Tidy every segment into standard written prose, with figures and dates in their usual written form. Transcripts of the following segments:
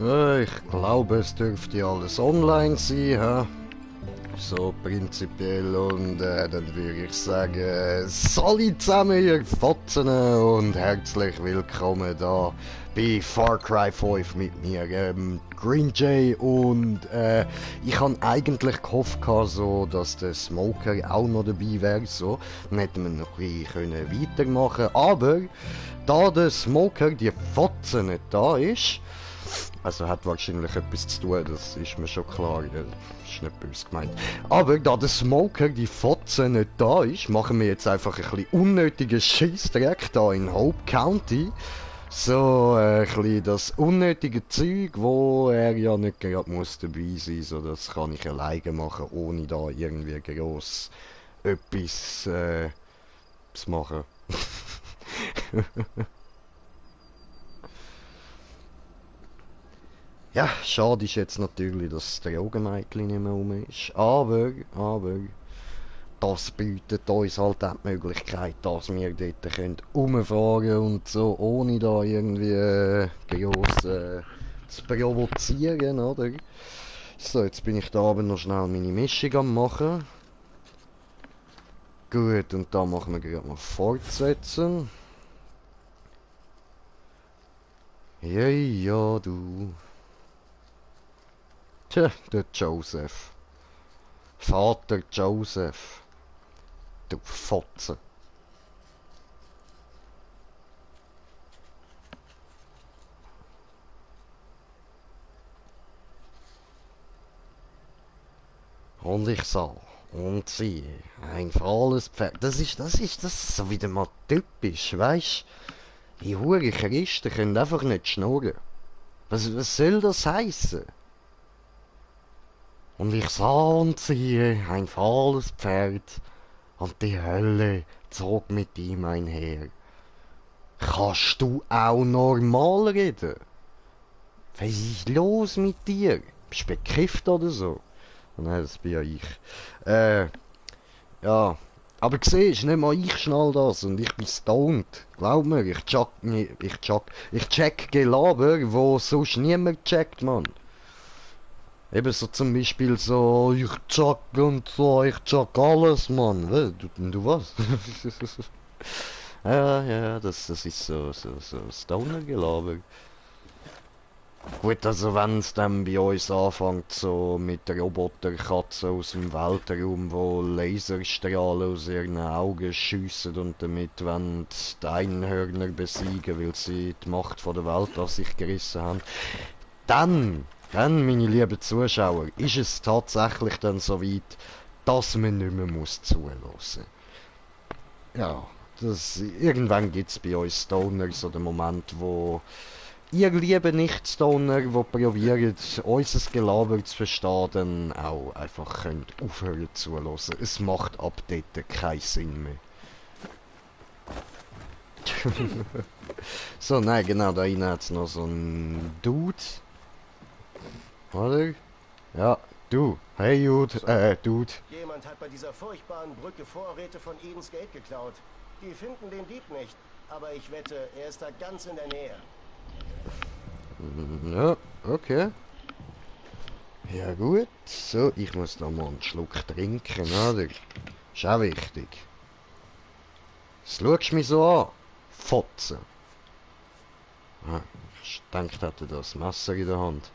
Ich glaube, es dürfte alles online sein, hä? So prinzipiell und dann würde ich sagen, Sali zusammen, ihr Fotzen und herzlich willkommen da bei Far Cry 5 mit mir, Green Jay und ich habe eigentlich gehofft, so, dass der Smoker auch noch dabei wäre, so, dann hätten wir noch ein bisschen weitermachen können, aber da der Smoker, die Fotze nicht da ist, also hat wahrscheinlich etwas zu tun, das ist mir schon klar, das ist nicht böse gemeint. Aber da der Smoker, die Fotze, nicht da ist, machen wir jetzt einfach ein bisschen unnötigen Scheissdreck da in Hope County. So ein bisschen das unnötige Zeug, wo er ja nicht gerade muss dabei sein, so das kann ich alleine machen, ohne da irgendwie gross etwas zu machen. Ja, schade ist jetzt natürlich, dass das Drogenmädchen nicht mehr rum ist. Aber, das bietet uns halt auch die Möglichkeit, dass wir dort rumfahren können und so, ohne da irgendwie gross zu provozieren, oder? So, jetzt bin ich da aber noch schnell meine Mischung am machen. Gut, und da machen wir gerade mal fortsetzen. Ja, ja, du. Tja, der Joseph. Vater Joseph. Du Fotze. Und ich sah und siehe, ein fahles Pferd. Das ist so wieder mal typisch, weisst? Die hure Christen können einfach nicht schnurren. Was soll das heißen? Und ich sah und siehe, ein fahles Pferd, und die Hölle zog mit ihm einher. Kannst du auch normal reden? Was ist los mit dir? Bist du bekifft oder so? Nein, das bin ja ich. Äh, ja. Aber siehst, nicht mal ich schnall das und ich bin stoned. Glaub mir, ich check Gelaber, wo sonst niemand checkt, Mann. Eben so zum Beispiel so, ich check und so, ich check alles, Mann. Du was? Ja, das ist so Stoner-Gelaber. Gut, also wenn es dann bei uns anfängt, so mit der Roboterkatze aus dem Weltraum, wo Laserstrahlen aus ihren Augen schiessen und damit wollen die Einhörner besiegen, weil sie die Macht von der Welt an sich gerissen haben, dann, meine lieben Zuschauer, ist es tatsächlich dann so weit, dass man nicht mehr muss zulassen. Ja, irgendwann gibt es bei uns Stoners so den Moment, wo ihr lieben Nichtstoner, die probieren, unser Gelaber zu verstehen, dann auch einfach könnt aufhören zuhören. Es macht ab dort keinen Sinn mehr. So, nein, genau, da hinten hat es noch so einen Dude. Oder? Ja, du. Hey, Dude. Jemand hat bei dieser furchtbaren Brücke Vorräte von Eden's Gate geklaut. Die finden den Dieb nicht, aber ich wette, er ist da ganz in der Nähe. Ja, okay. Ja gut, so, ich muss noch mal einen Schluck trinken, oder? Ist auch wichtig. Was schaust du mich so an? Fotze. Ah, ich dachte, hätte das Messer in der Hand.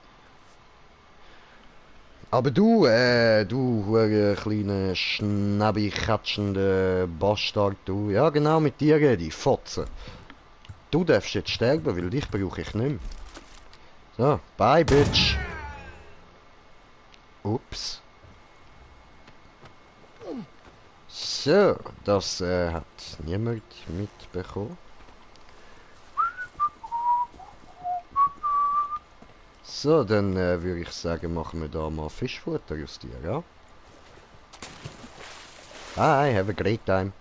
Aber du hure kleine, schnäbig-katschende Bastard, du. Ja genau, mit dir rede ich, Fotze. Du darfst jetzt sterben, weil dich brauche ich nicht mehr. So, bye, Bitch. Ups. So, das hat niemand mitbekommen. So, dann würde ich sagen, machen wir da mal Fischfutter aus dir, ja? Bye, have a great time.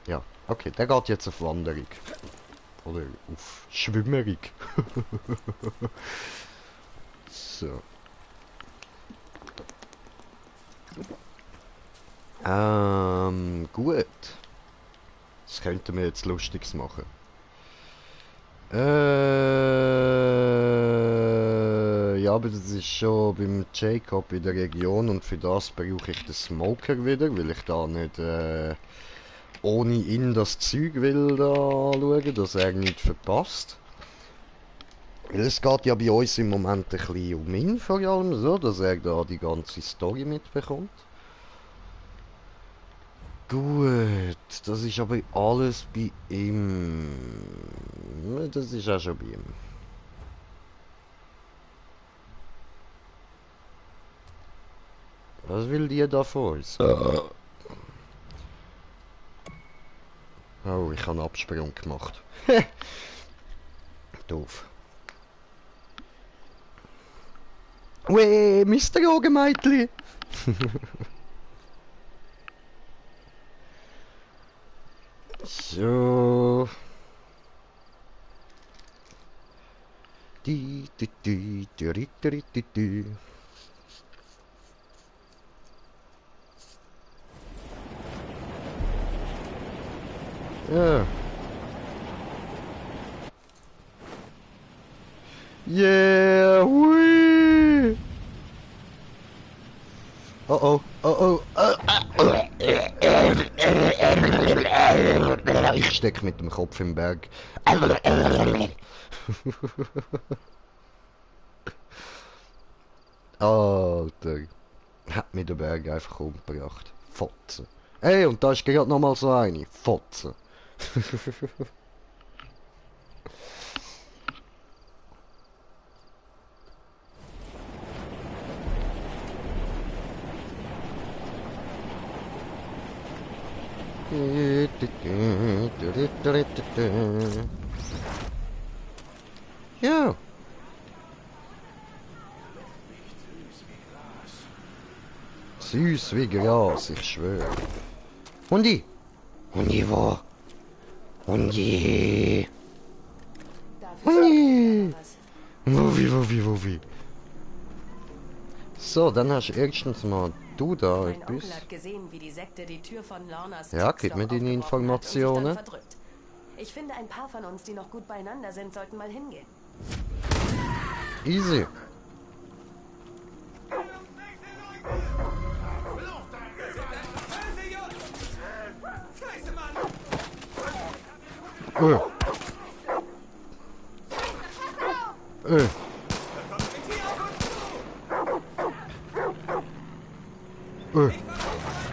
Ja, okay, der geht jetzt auf Wanderung. Oder auf Schwimmerung. So. Gut. Das könnten wir jetzt Lustiges machen. Ja, aber das ist schon beim Jacob in der Region und für das brauche ich den Smoker wieder, weil ich da nicht ohne ihn das Zeug will da anschauen, dass er nichts verpasst. Weil es geht ja bei uns im Moment ein bisschen um ihn vor allem so, dass er da die ganze Story mitbekommt. Gut, das ist aber alles bei ihm. Das ist auch schon bei ihm. Was will die da von uns? Oh, ich habe einen Absprung gemacht. Doof. Weh, Mr. Augenmeitli! So. Di. Ja. Yeah, hui! Oh oh. Ich steck mit dem Kopf im Berg. Alter. Hat mir der Berg einfach umgebracht. Fotze. Ey, und da ist gerade noch mal so eine. Fotze. Ja. Süß wie Gras, ich schwöre. Hundi! Hundi wo? Hundi! Hundi! Wo wie? So, dann hast du erstens mal du da Mein Onkel etwas. hat gesehen, wie die Sekte die Tür von Lornas Ja, Textdoor gib mir deine aufgebrochen hat und sich dann Informationen. verdrückt. Ich finde, ein paar von uns, die noch gut beieinander sind, sollten mal hingehen. Easy.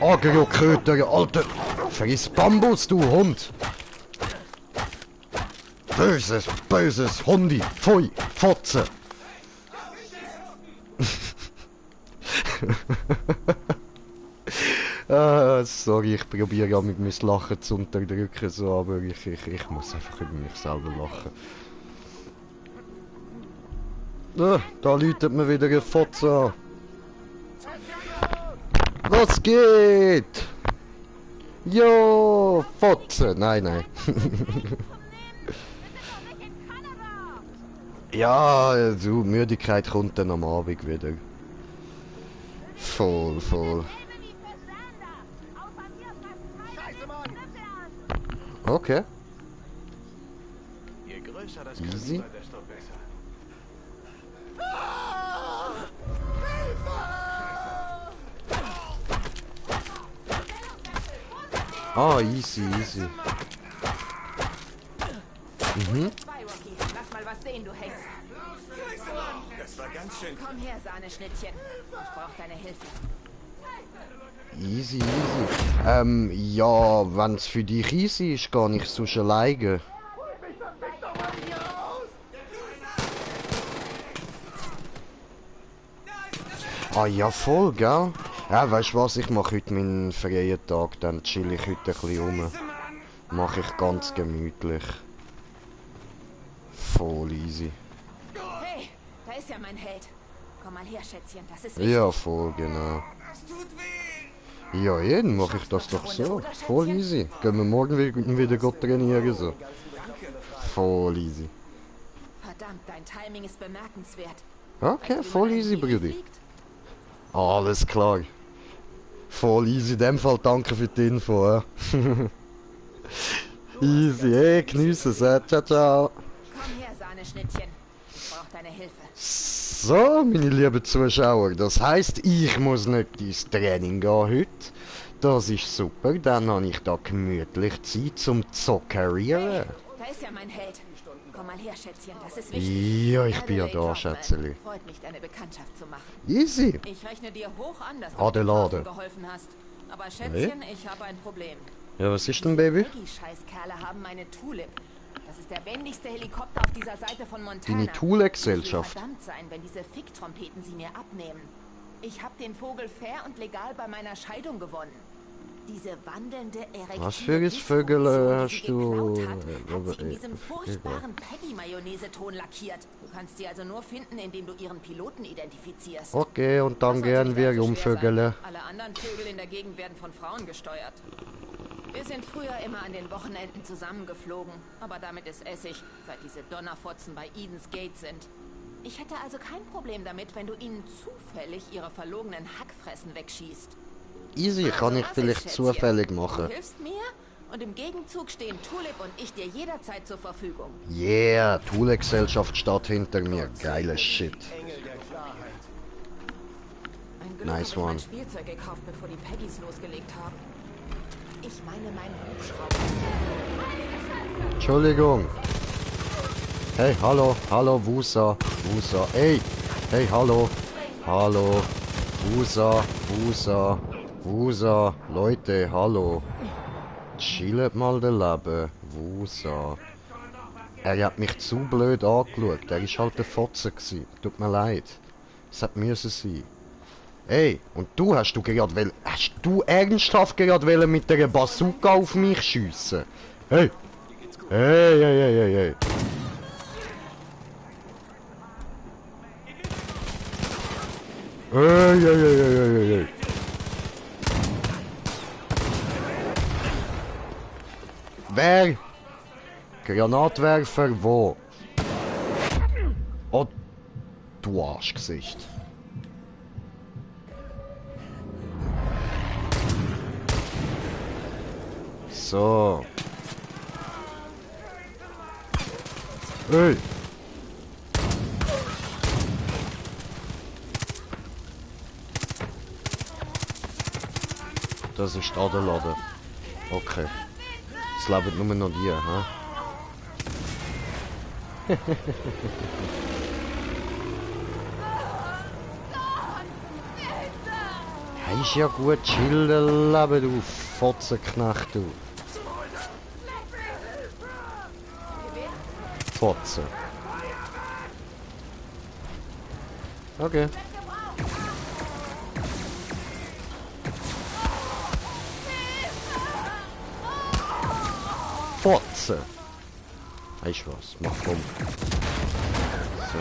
Agro-Kröter, Alter! Friss Bambus, du Hund! Böses Hundi! Pfui! Fotze! Sorry, ich probiere ja mit meinem Lachen zu unterdrücken, so, aber ich muss einfach über mich selber lachen. Da läutet mir wieder eine Fotze an. Was geht? Jo, Fotze! Nein. Ja, du, Müdigkeit kommt dann am Abend wieder. Voll. Okay. Je größer das Easy. Kaliber, desto besser. Ah, easy. Zwei, Rocky. Lass mal was sehen, du Hex. Das war ganz schön. Komm her, Sahneschnittchen. Ich brauch deine Hilfe. Easy. Ja, wenn's für dich easy ist, gar nicht so alleine. Ah ja, voll, gell? Ja, weißt du was, ich mache heute meinen freien Tag, dann chill ich heute ein bisschen rum. Mache ich ganz gemütlich. Voll easy. Hey, da ist ja mein Held. Komm mal her, Schätzchen. Das ist wichtig. Ja, voll, genau. Das tut weh. Ja, jeden mache ich das doch so. Voll easy. Gehen wir morgen wieder gut trainieren, so. Voll easy. Verdammt, dein Timing ist bemerkenswert. Okay, Weißt du, wie voll man easy, einen Igel Brudi. fliegt? Alles klar. Voll easy. In dem Fall danke für die Info. Ja. Easy. Hey, geniessen es. Ciao. Komm Sahneschnittchen. Ich brauche deine Hilfe. So, meine lieben Zuschauer, das heisst, ich muss nicht ins Training gehen heute. Das ist super, dann habe ich da gemütlich Zeit zum Zockerieren. Da ist ja mein Held. Komm mal her, Schätzchen, das ist wichtig. Ja, ich bin ja da, Schätzeli. Freut mich, deine Bekanntschaft zu machen. Easy. Ich rechne dir hoch an, dass du Adelade. mir geholfen hast. Aber Schätzchen, ich habe ein Problem. Ja, was ist denn, Baby? Die Scheißkerle haben meine Tulip. Das ist der wendigste Helikopter auf dieser Seite von Montana. Deine Tulip-Gesellschaft. Ich will verdammt sein, wenn diese Ficktrompeten sie mir abnehmen. Ich habe den Vogel fair und legal bei meiner Scheidung gewonnen. Diese wandelnde Erektion. Was für ein Vögel hast du? Hat sie in diesem furchtbaren Peggy-Mayonnaise-Ton lackiert. Du kannst sie also nur finden, indem du ihren Piloten identifizierst. Okay, und dann gehen wir umvögeln. Alle anderen Vögel in der Gegend werden von Frauen gesteuert. Wir sind früher immer an den Wochenenden zusammengeflogen, aber damit ist Essig, seit diese Donnerfotzen bei Eden's Gate sind. Ich hätte also kein Problem damit, wenn du ihnen zufällig ihre verlogenen Hackfressen wegschießt. Easy, kann ich vielleicht zufällig machen. Du hilfst mir und im Gegenzug stehen Tulip und ich dir jederzeit zur Verfügung. Yeah, Thule-Gesellschaft steht hinter mir. Geiles Shit. Engel der Klarheit. Ein Glück Nice habe ich one. mein Spielzeug gekauft, bevor die Peggys losgelegt haben. Ich meine meinen Hubschrauber. Entschuldigung. Hey, hallo, hallo, Wusa, Wusa. Hey, hey, hallo, hallo, Wusa, Wusa, Wusa. Leute, hallo. Chillet mal den Leben, Wusa. Er hat mich zu blöd angeschaut. Er ist halt der Fotze gsi. Tut mir leid. Es hat müssen sein. Hey, und hast du ernsthaft gerade mit der Bazooka auf mich schiessen? Hey! Hey, hey, hey, hey, hey. Hey, hey, hey, hey, hey, hey. Wer? Granatwerfer, wo? Oh, du Arschgesicht. So. Hey. Das ist der Laden. Okay. Es leben nur noch die, hä? Hey, ist ja gut, chillen leben, du Fotzenknecht, du. Fotze. Okay. Fotze. Weißt du was? Mach komm. So.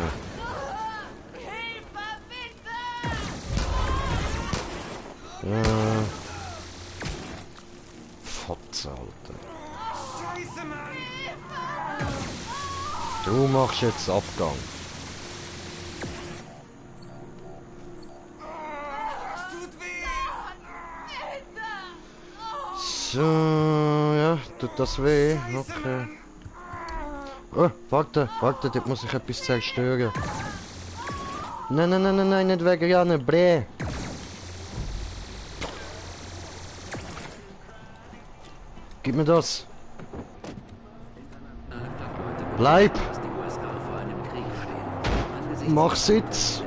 Ja. Fotze, Alter. Scheiße, Mann! Du machst jetzt Abgang. Es tut weh! So, ja, tut das weh? Okay. Oh, warte, dort muss ich etwas zerstören. Nein, nein, nein, nein, nein, nicht wegrennen, Brä. Gib mir das. Bleib. Mach Sitz.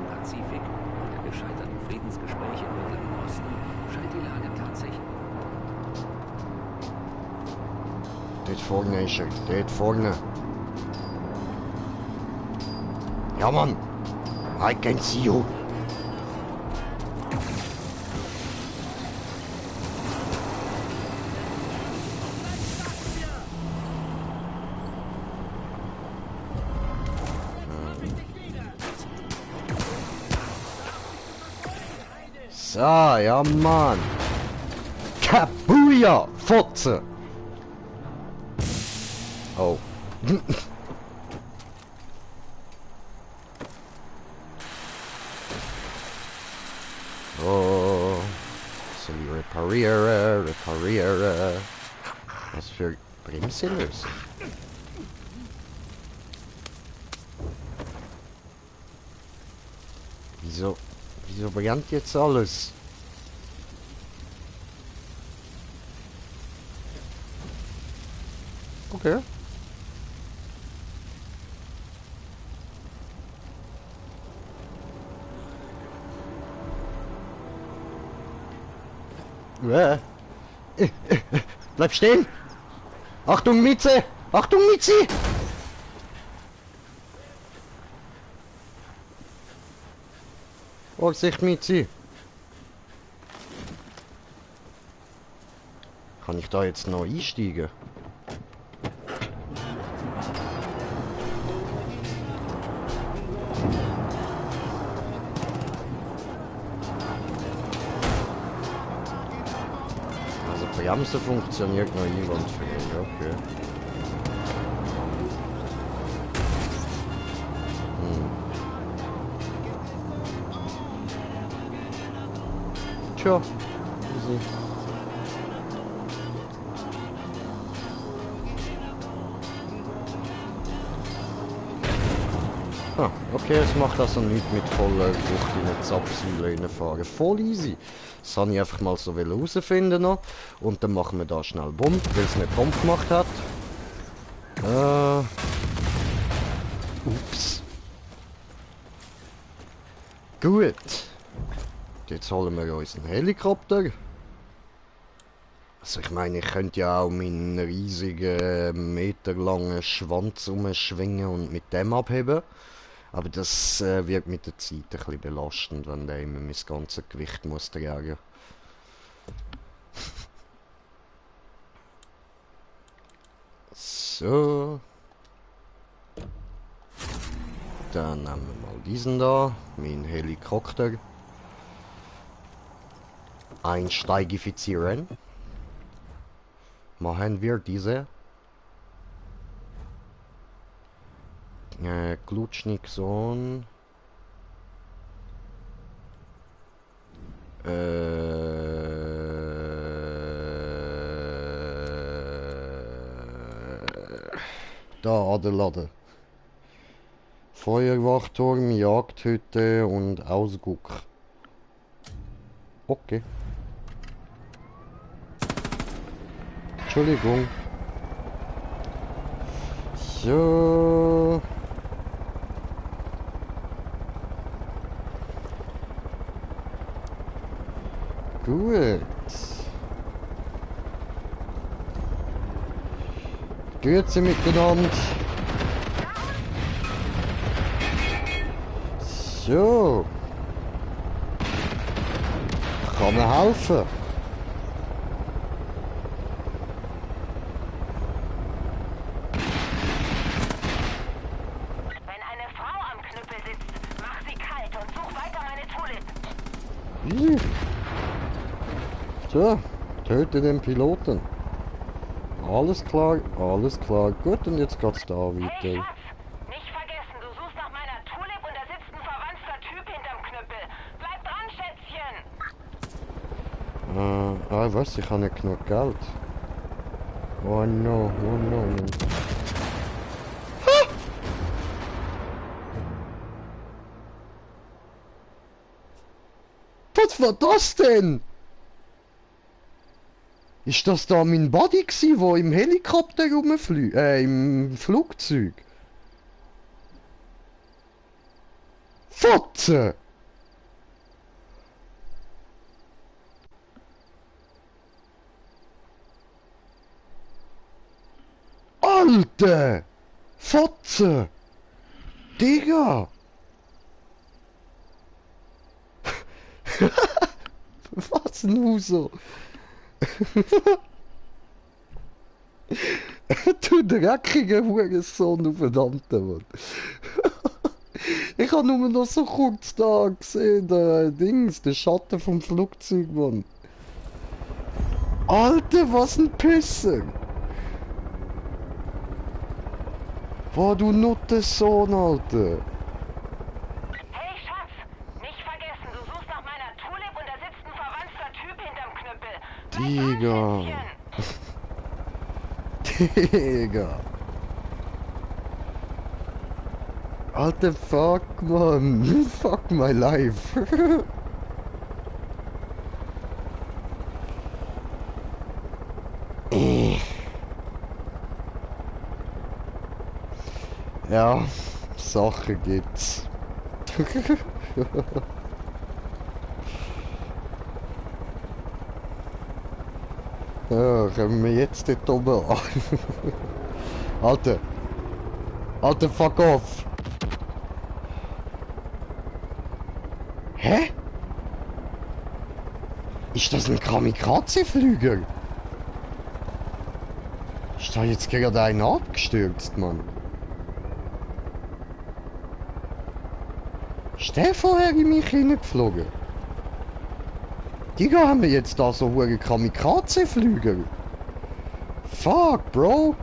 Dort vorne ist er, dort vorne. Ja, Mann. I can see you. So, ja, Mann. Kabuya, Fotze. Oh. Oh. So, reparieren. Was für Bremse lösen? Wieso brennt jetzt alles? Okay. Bleib stehen! Achtung, Mieze! Achtung, Miezi! Vorsicht, Miezi! Kann ich da jetzt noch einsteigen? Also Bremse funktioniert noch einwandfrei, okay. Tja, easy. Ah, okay, es macht also nichts mit voller Wucht in eine Zapfsäule reinfahren. Voll easy. Das habe ich einfach mal so herausfinden noch. Und dann machen wir da schnell Bumm, weil es nicht Bumm gemacht hat. Ups. Gut. Jetzt holen wir uns einen Helikopter. Also ich meine, ich könnte ja auch meinen riesigen, meterlangen Schwanz umschwingen und mit dem abheben. Aber das wird mit der Zeit ein bisschen belastend, wenn der immer mein ganzes Gewicht muss tragen. So. Dann nehmen wir mal diesen da, meinen Helikopter. Einsteigifizieren. Machen wir diese. Glutschnixon. Da Adelade. Feuerwachturm, Jagdhütte und Ausguck. Okay. Entschuldigung. So. Gut. Grüezi miteinander. So. Kann mir helfen. Wenn eine Frau am Knüppel sitzt, mach sie kalt und such weiter meine Tulipen. So, töte den Piloten. Alles klar, alles klar. Gut, und jetzt geht's da weiter. Hey Schatz, nicht vergessen, du suchst nach meiner Tulip und da sitzt ein verwandter Typ hinterm Knüppel. Bleib dran, Schätzchen. Was? Ich habe nicht genug Geld. Oh no, oh no. Was war das denn? Ist das da mein Buddy gsi, wo im Helikopter rumfliegt? Im Flugzeug? Fotze! Alter! Fotze! Digga! Was nun so? Du dreckiger Hurensohn, du verdammter Mann. Ich habe nur noch so kurz da gesehen, der Schatten vom Flugzeug, Mann. Alter, was ein Pisser! Boah, du Nuttensohn, Alter! Hey Schatz, nicht vergessen, du suchst nach meiner Tulip und da sitzt ein verwandter Typ hinterm Knüppel. Bleib dran, Digga! Schätzchen. Digga! Alter, fuck, man. Fuck my life. Ja, Sachen gibt's. Ja, kommen wir jetzt dort oben an. Alter. Alter, fuck off. Hä? Ist das ein Kamikaze-Flüger? Ist da jetzt gerade einer abgestürzt, Mann? Ist der vorher in mich hineingeflogen? Die haben wir jetzt da so hohe Kamikaze-Flüger. Fuck, Bro.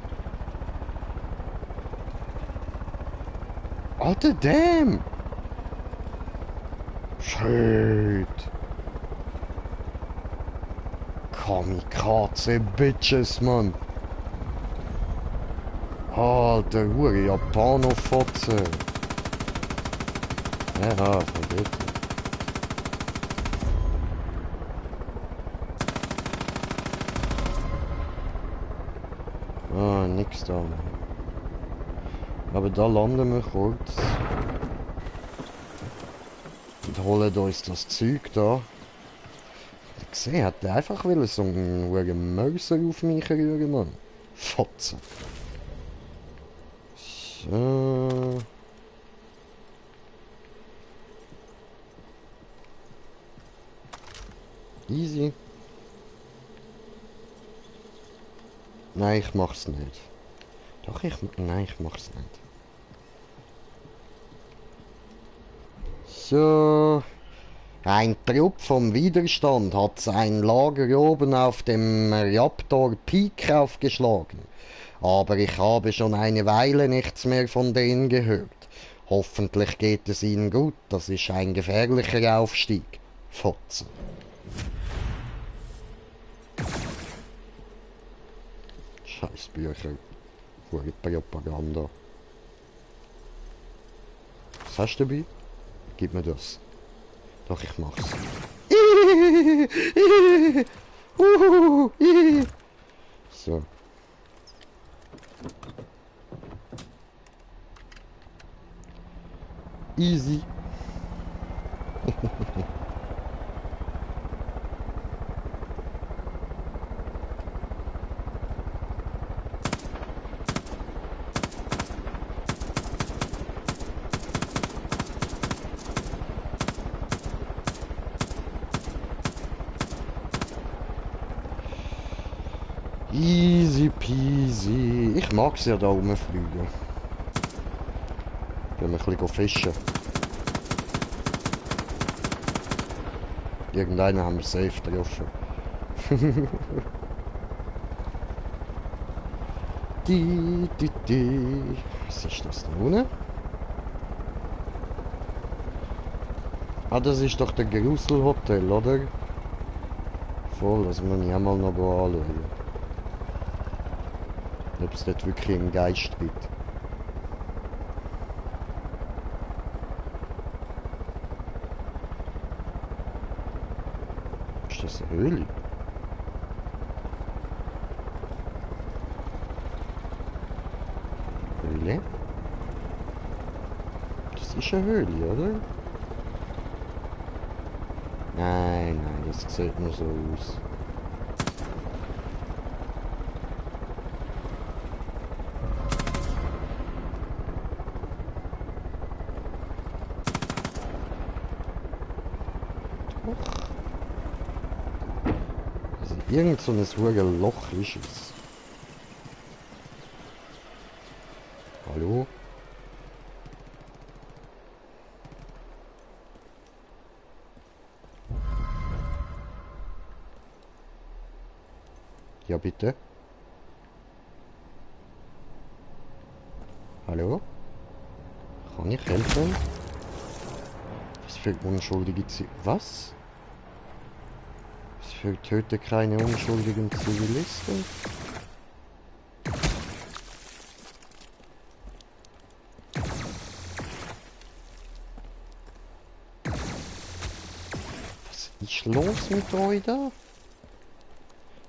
Alter, damn. Shit. Kamikaze-Bitches, Mann. Alter, hure Japano-Fotze. Ja, vergeht. Ah, nix da. Aber da landen wir kurz. Und holen uns das Zeug da. Ich gesehen, hat der einfach will so einen Mauser auf mich rühren, Mann. Fotze. So. Easy. Nein, ich mach's nicht. Doch, nein, ich mach's nicht. So. Ein Trupp vom Widerstand hat sein Lager oben auf dem Raptor Peak aufgeschlagen. Aber ich habe schon eine Weile nichts mehr von denen gehört. Hoffentlich geht es ihnen gut. Das ist ein gefährlicher Aufstieg. Fotzen. Scheiß Bücher. Hure Propaganda. Was hast du dabei? Gib mir das. Doch, ich mach's. So. Easy. Easy peasy. Ich mag's ja da rumfliegen. Gehen wir ein bisschen fischen. Irgendeinen haben wir safe getroffen. Was ist das da unten? Ah, das ist doch der Gruselhotel, oder? Voll, das muss ich auch mal noch anschauen. Ob es dort wirklich einen Geist gibt. Ist das eine Höhle? Höhle? Das ist eine Höhle, oder? Nein, nein, das sieht nur so aus. Also irgend so ein hohes Loch ist es. Hallo? Ja, bitte. Hallo? Kann ich helfen? Was für unschuldige Was? Was für töte keine unschuldigen Zivilisten? Was ist los mit euch da?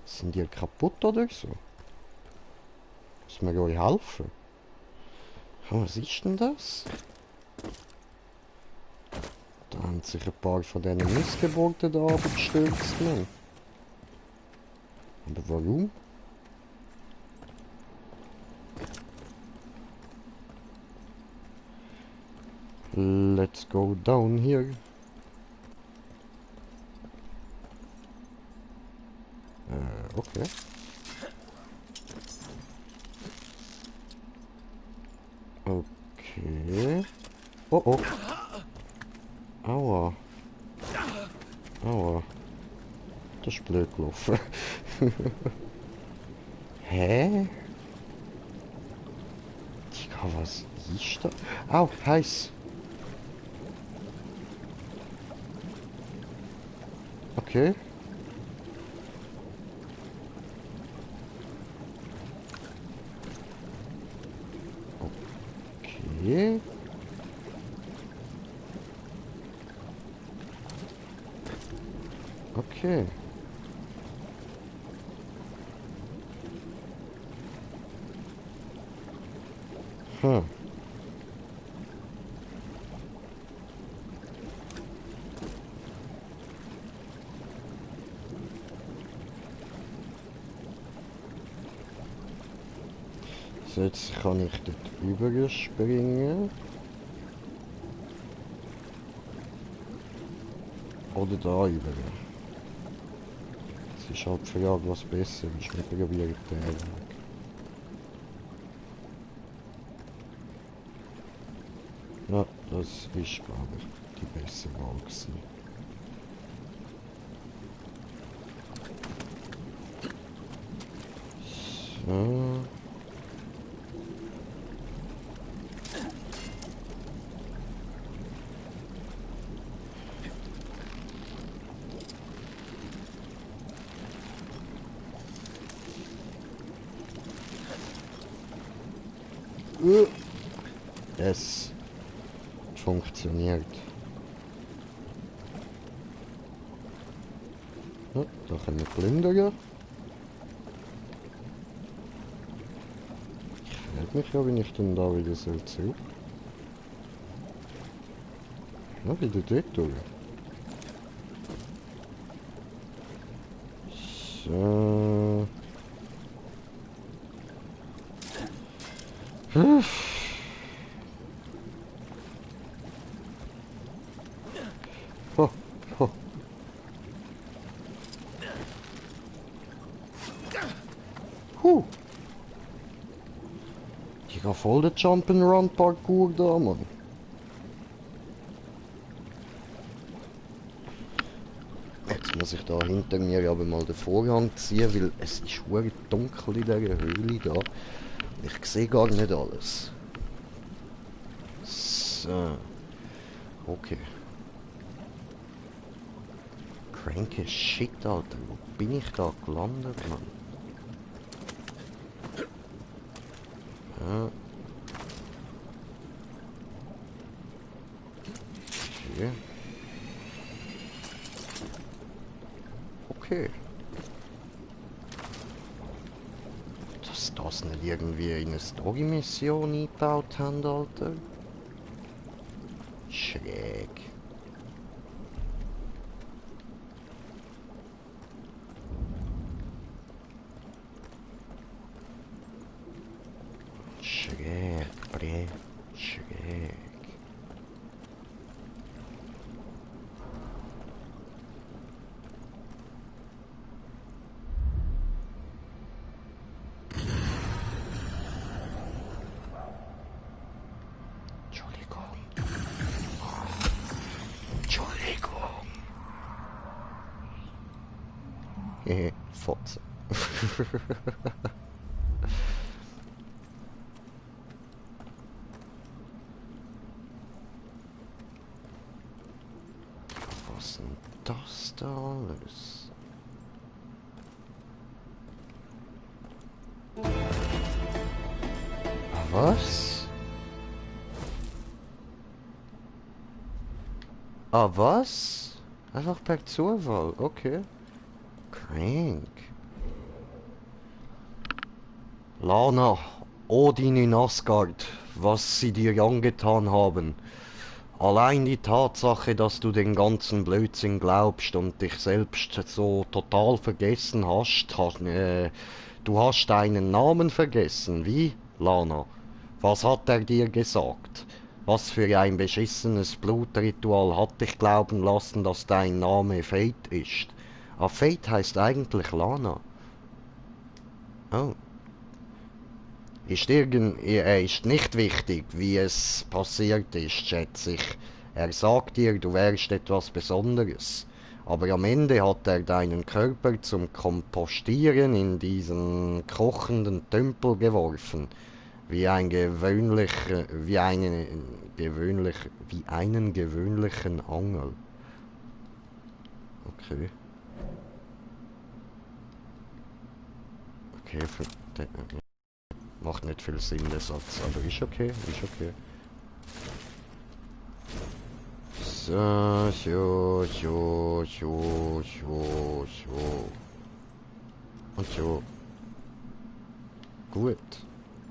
Sind die kaputt oder so? Müssen wir euch helfen? Oh, was ist denn das? Da haben sich ein paar von diesen Missgeburten da abgestürzt, Mann. Aber warum? Let's go down here. Okay. Okay. Oh oh. Aua. Aua. Das ist blöd gelaufen. Hä? Digga, was ist da? Au, heiß. Okay. Okay. Okay. Hm. So, jetzt kann ich dort überspringen. Oder da über. Es ist halt die Frage, was besser ist. Wir probieren den Weg. Ja, das ist, glaube ich, die bessere Wahl gewesen. So. Es funktioniert. Ja, da können wir plündern. Ich frage mich ja, wie ich denn da wieder zurück soll. Ja, wieder dort durch. So. Ho, ho. Ich ga voll den Jump'n'Run Parkour da, Mann. Jetzt muss ich da hinter mir aber mal den Vorhang ziehen, weil es ist verdammt dunkel in dieser Höhle da. Ich sehe gar nicht alles. So. Okay. Cranky Shit, Alter. Wo bin ich da gelandet, Mann? Ja. Okay. Okay. Dass das nicht irgendwie in eine Story-Mission eingebaut haben, Alter. Schräg. Schräg, bre, schräg. Entschuldigung. Entschuldigung. Hehe, Fotze. Was ist denn das da alles? Ah, was? Ah, was? Einfach per Zufall, okay. Crank. Lana, Odin in Asgard, was sie dir angetan haben. Allein die Tatsache, dass du den ganzen Blödsinn glaubst und dich selbst so total vergessen hast, du hast deinen Namen vergessen. Wie, Lana? Was hat er dir gesagt? Was für ein beschissenes Blutritual hat dich glauben lassen, dass dein Name Fate ist? Ah, Fate heißt eigentlich Lana. Oh. Er ist nicht wichtig, wie es passiert ist, schätze ich. Er sagt dir, du wärst etwas Besonderes. Aber am Ende hat er deinen Körper zum Kompostieren in diesen kochenden Tümpel geworfen. Wie einen gewöhnlichen Angel. Okay. Okay, macht nicht viel Sinn, der Satz, aber ist okay, ist okay. So, Und so. Gut.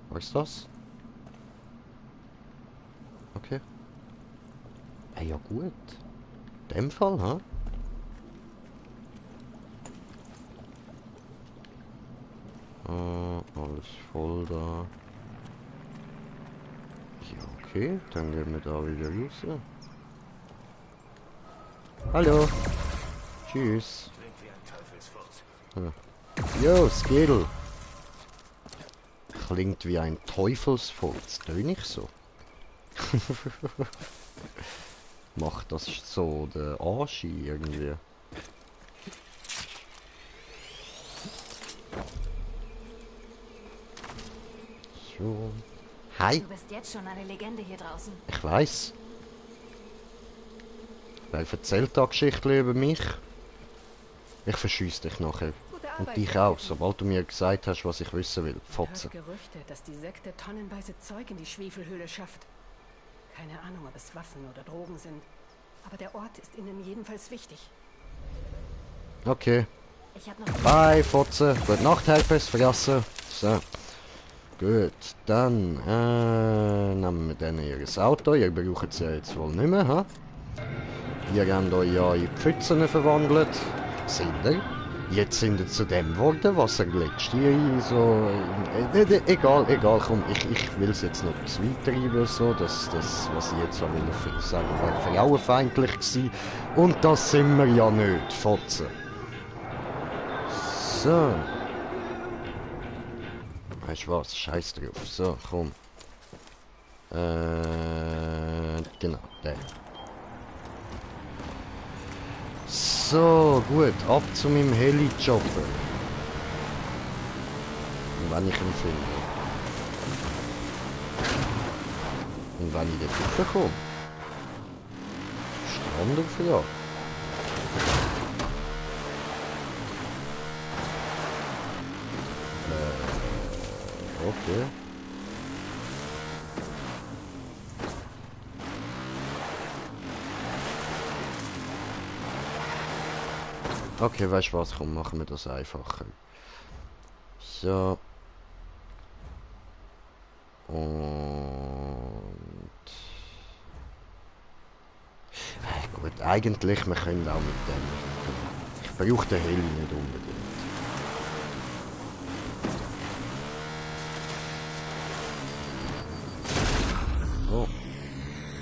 Was ist das? Okay. Ah ja gut. In dem Fall, ha? Alles voll da. Ja, okay, dann gehen wir da wieder raus. Hallo. Tschüss. Jo, Skittle. Klingt wie ein Teufelsfurz, töne ich so? Macht das so der Anschi irgendwie? So. Hi. Du bist jetzt schon eine Legende hier draußen. Ich weiß. Wer erzählt da Geschichten über mich? Ich verschüsse dich nachher. Und dich auch, sobald du mir gesagt hast, was ich wissen will. Fotze. Gerüchte, dass die Sekte tonnenweise Zeug in die Schwefelhöhle schafft. Keine Ahnung, ob es Waffen oder Drogen sind. Aber der Ort ist ihnen jedenfalls wichtig. Okay. Ich hab noch Bye, Fotze. Gute Nacht, Herpes, vergessen. So. Gut, dann nehmen wir dann ihr Auto. Ihr braucht es ja jetzt wohl nicht mehr, ha? Ihr habt euch ja in Pfützen verwandelt. Sind ihr? Jetzt sind ihr zu dem geworden, was er letztes Jahr so... egal, komm, ich will es jetzt noch zu weit treiben, so, dass das, was ich jetzt will sagen, wäre frauenfeindlich gewesen. Und das sind wir ja nicht, Fotzen. So. Weißt du was? Scheiß drauf. So, komm. Genau, der. So, gut. Ab zu meinem Heli-Chopper. Und wenn ich ihn finde. Und wenn ich dort raufkomme. Ist eine andere Frage. Okay. Okay, weißt du was? Komm, machen wir das einfacher. So. Und... gut, eigentlich, wir können auch mit dem... Ich brauche den Heli nicht unbedingt. Oh.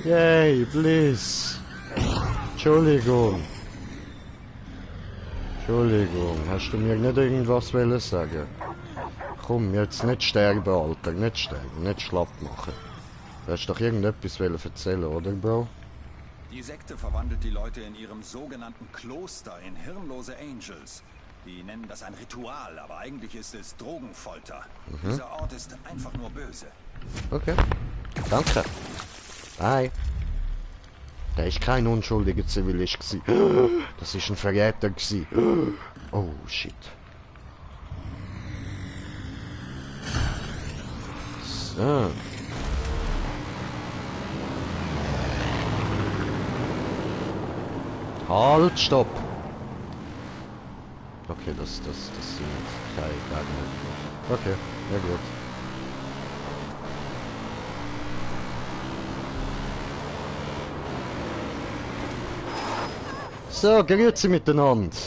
Yay, Bliss. Entschuldigung. Entschuldigung, hast du mir nicht irgendwas wollen sagen? Komm, jetzt nicht sterben, Alter, nicht sterben, nicht schlapp machen. Du hast doch irgendetwas wollen erzählen, oder, Bro? Die Sekte verwandelt die Leute in ihrem sogenannten Kloster in hirnlose Angels. Die nennen das ein Ritual, aber eigentlich ist es Drogenfolter. Dieser Ort ist einfach nur böse. Okay. Danke. Bye. Der ist kein unschuldiger Zivilist gewesen. Das ist ein Verräter gewesen. Oh, shit. So. Halt, stopp! Okay, das sind keine Gegner. Okay, ja gut. So, grüezi miteinander.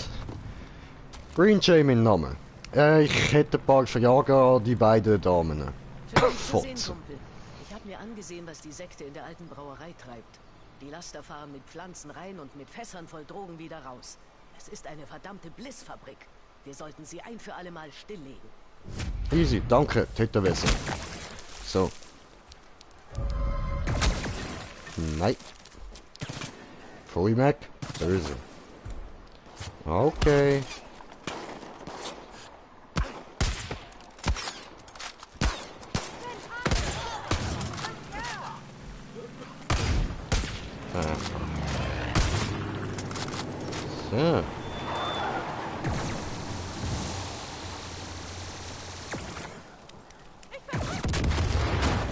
Green Jay mein Name. Ich hätte ein paar Fragen an die beiden Damen. Schön, dich zu sehen, Fotze. Kumpel. Ich habe mir angesehen, was die Sekte in der alten Brauerei treibt. Die Laster fahren mit Pflanzen rein und mit Fässern voll Drogen wieder raus. Es ist eine verdammte Blissfabrik. Wir sollten sie ein für alle Mal stilllegen. Easy, danke, Täterwässer. So. Nein. Voll Mac. Böse. Okay. So.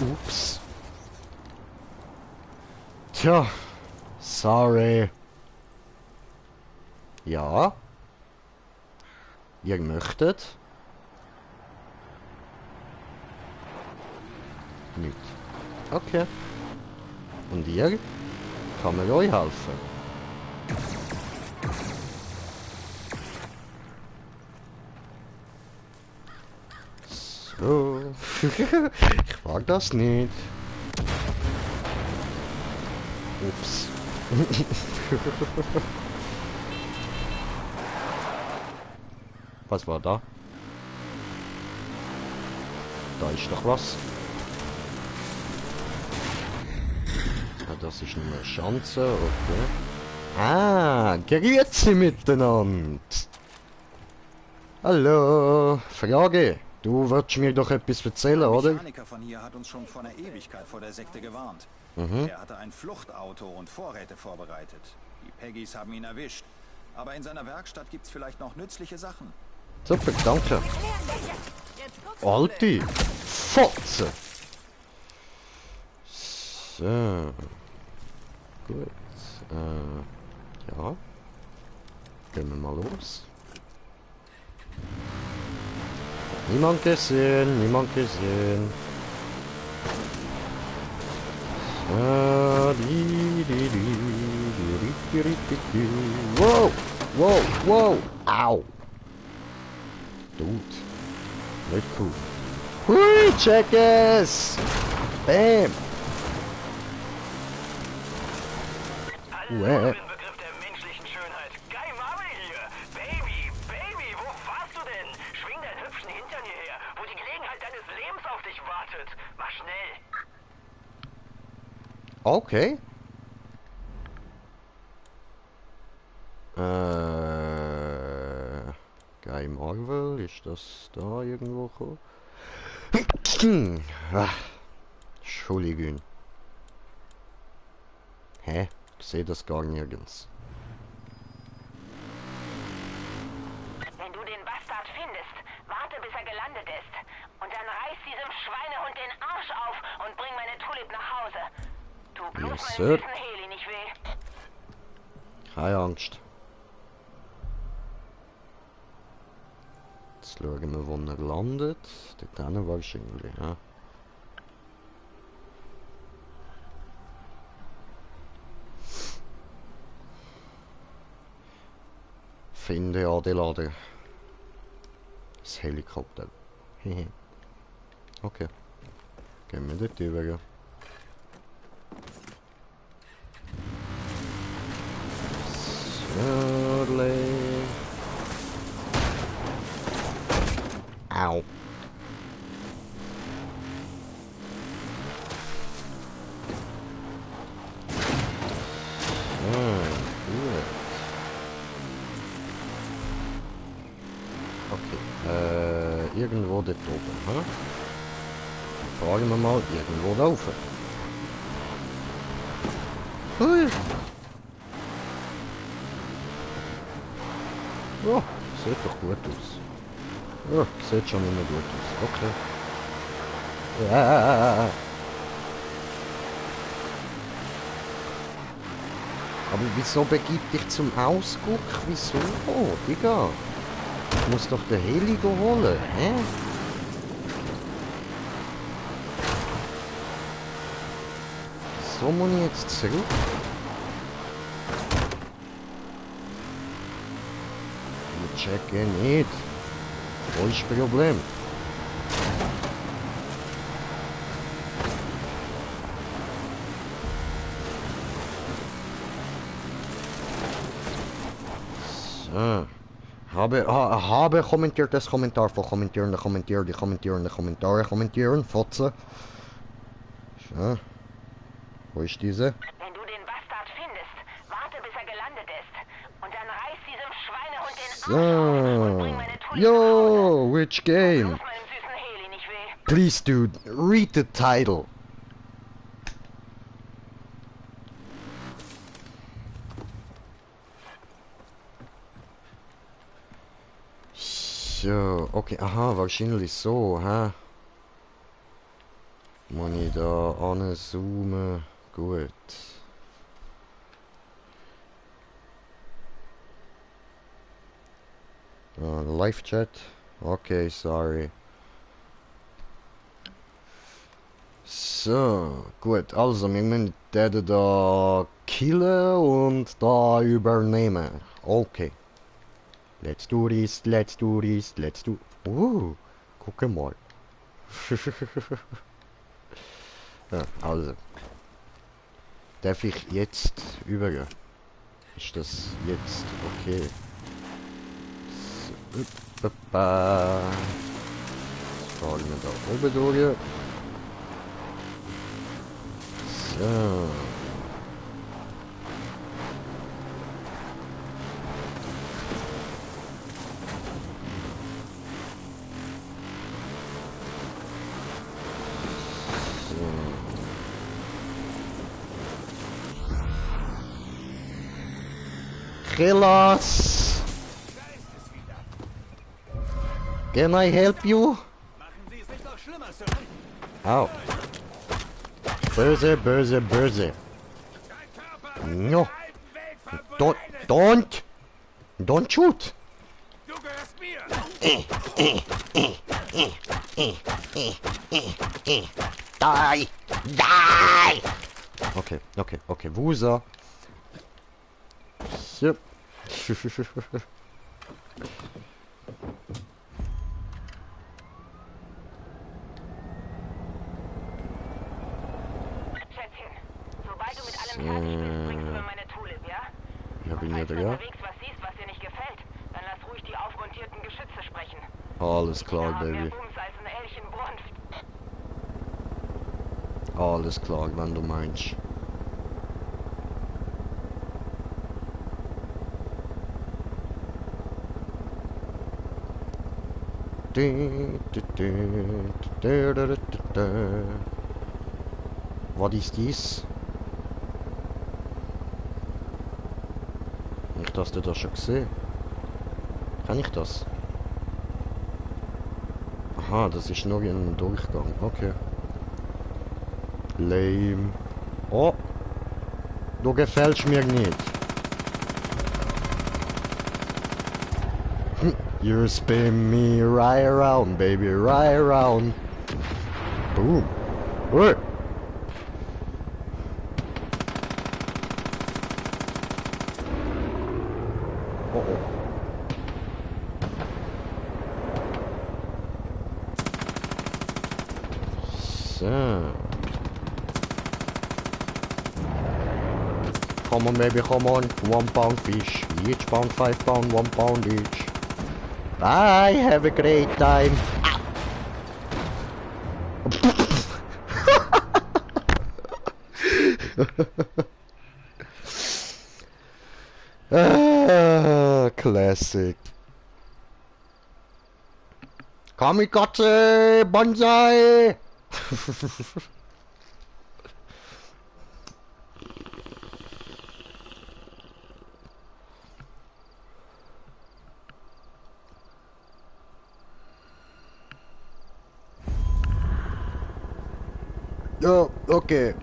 Ups. Tja. Sorry. Ja. Ihr möchtet? Nicht. Okay. Und ihr? Kann man euch helfen? So. Ich mag das nicht. Ups. Was war da? Da ist doch was. Ah, das ist nur eine Schanze, okay. Ah, grüezi miteinander. Hallo, Frage. Du wolltest mir doch etwas erzählen, Der oder? Mechaniker von hier hat uns schon vor einer Ewigkeit vor der Sekte gewarnt. Er hatte ein Fluchtauto und Vorräte vorbereitet. Die Peggys haben ihn erwischt. Aber in seiner Werkstatt gibt's vielleicht noch nützliche Sachen. Super, danke. Alte Fotze. So. Gut. Ja. Gehen wir mal los. Niemand gesehen, niemand gesehen. Wow, wow, wow, au. Dude, nicht cool. Hui, check es! Bam! Hallo, im Begriff der menschlichen Schönheit. Guy Marvel hier. Baby, wo warst du denn? Schwing deinen hübschen Hintern hierher, wo die Gelegenheit deines Lebens auf dich wartet. Mach schnell. Okay. Guy Marvel, ist das da irgendwo gekommen? Entschuldigung. Hä? Ich sehe das gar nirgends. Wenn du den Bastard findest, warte bis er gelandet ist. Und dann reiß diesem Schweinehund den Arsch auf und bring meine Tulip nach Hause. Tu bloß Yes, meinem sir. süßen Heli nicht weh. Keine Angst. Jetzt schauen wir, wo er landet. Dort hinten wahrscheinlich, ja. Finde AD-Lader. Das Helikopter. Okay. Gehen wir dort rüber. Surely. Au. Gut. Okay, irgendwo dort oben, hä? Fragen wir mal irgendwo da rauf. Hui. Ja, sieht doch gut aus. Ja, sieht schon immer gut aus. Okay. Ja. Aber wieso begib dich zum Ausguck? Wieso? Oh, Digga. Ich muss doch den Heli holen, hä? So muss ich jetzt zurück. Ich checke nicht. Wo ist das Problem? So. Habe kommentiert das Kommentar von kommentieren, kommentieren, Fotze. So. Wo ist diese? Wenn du den Bastard findest, warte bis er gelandet ist. Und dann reiß diesem Schweinehund den Arsch auf und bring meine Tulli nach Hause. Yo, which game? Bloß meinem süßen Heli nicht weh. Please, dude, read the title. So, okay, aha, wahrscheinlich so, hä? Muss ich da anzoomen? Gut. Live-Chat? Okay, sorry. So, gut, also wir müssen den da killen und da übernehmen. Okay. Let's do this, let's do this, let's do... guck mal. Ja, also. Darf ich jetzt übergehen? Ist das jetzt okay? So, jetzt fahren wir da oben durch. So. Killers! Can I help you? Au. Böse, böse, böse. No. Don't shoot. Du gehörst mir. Die! Die! Okay, wo ist er? Yep. Schätzchen, sobald du mit allem fertig bist, bringst du mir meine Tulip, ja? Ja, bin Und ich falls du da, ja? unterwegs was siehst, was dir nicht gefällt, dann lass ruhig die aufmontierten Geschütze sprechen. Alles klar, Wir haben mehr Baby. Bums als ein Elchenbrunft. Alles klar, wenn du meinst. Was ist dies? Habe ich das da schon gesehen? Kann ich das? Aha, das ist nur ein Durchgang. Okay. Lame. Oh! Du gefällst mir nicht. You spin me right around, baby, right around. Boom. Hey. Oh oh. So. Come on, baby, come on. 1 pound fish. Each pound, 5 pound, 1 pound each. Bye, have a great time. Classic. Kamikaze Banzai. Ja, okay.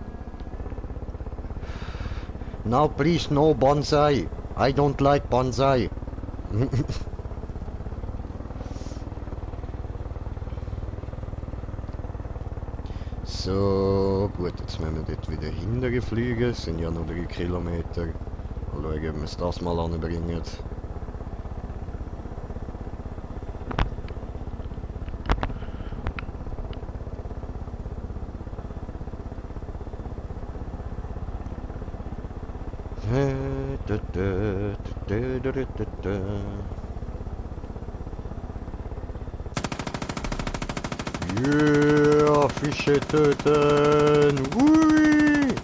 No, please, no bonsai. I don't like bonsai. So, gut, jetzt müssen wir dort wieder hinterher fliegen. Es sind ja noch 3 Kilometer. Mal schauen, ob wir es das mal anbringen. Yeah, Fische töten! Hui!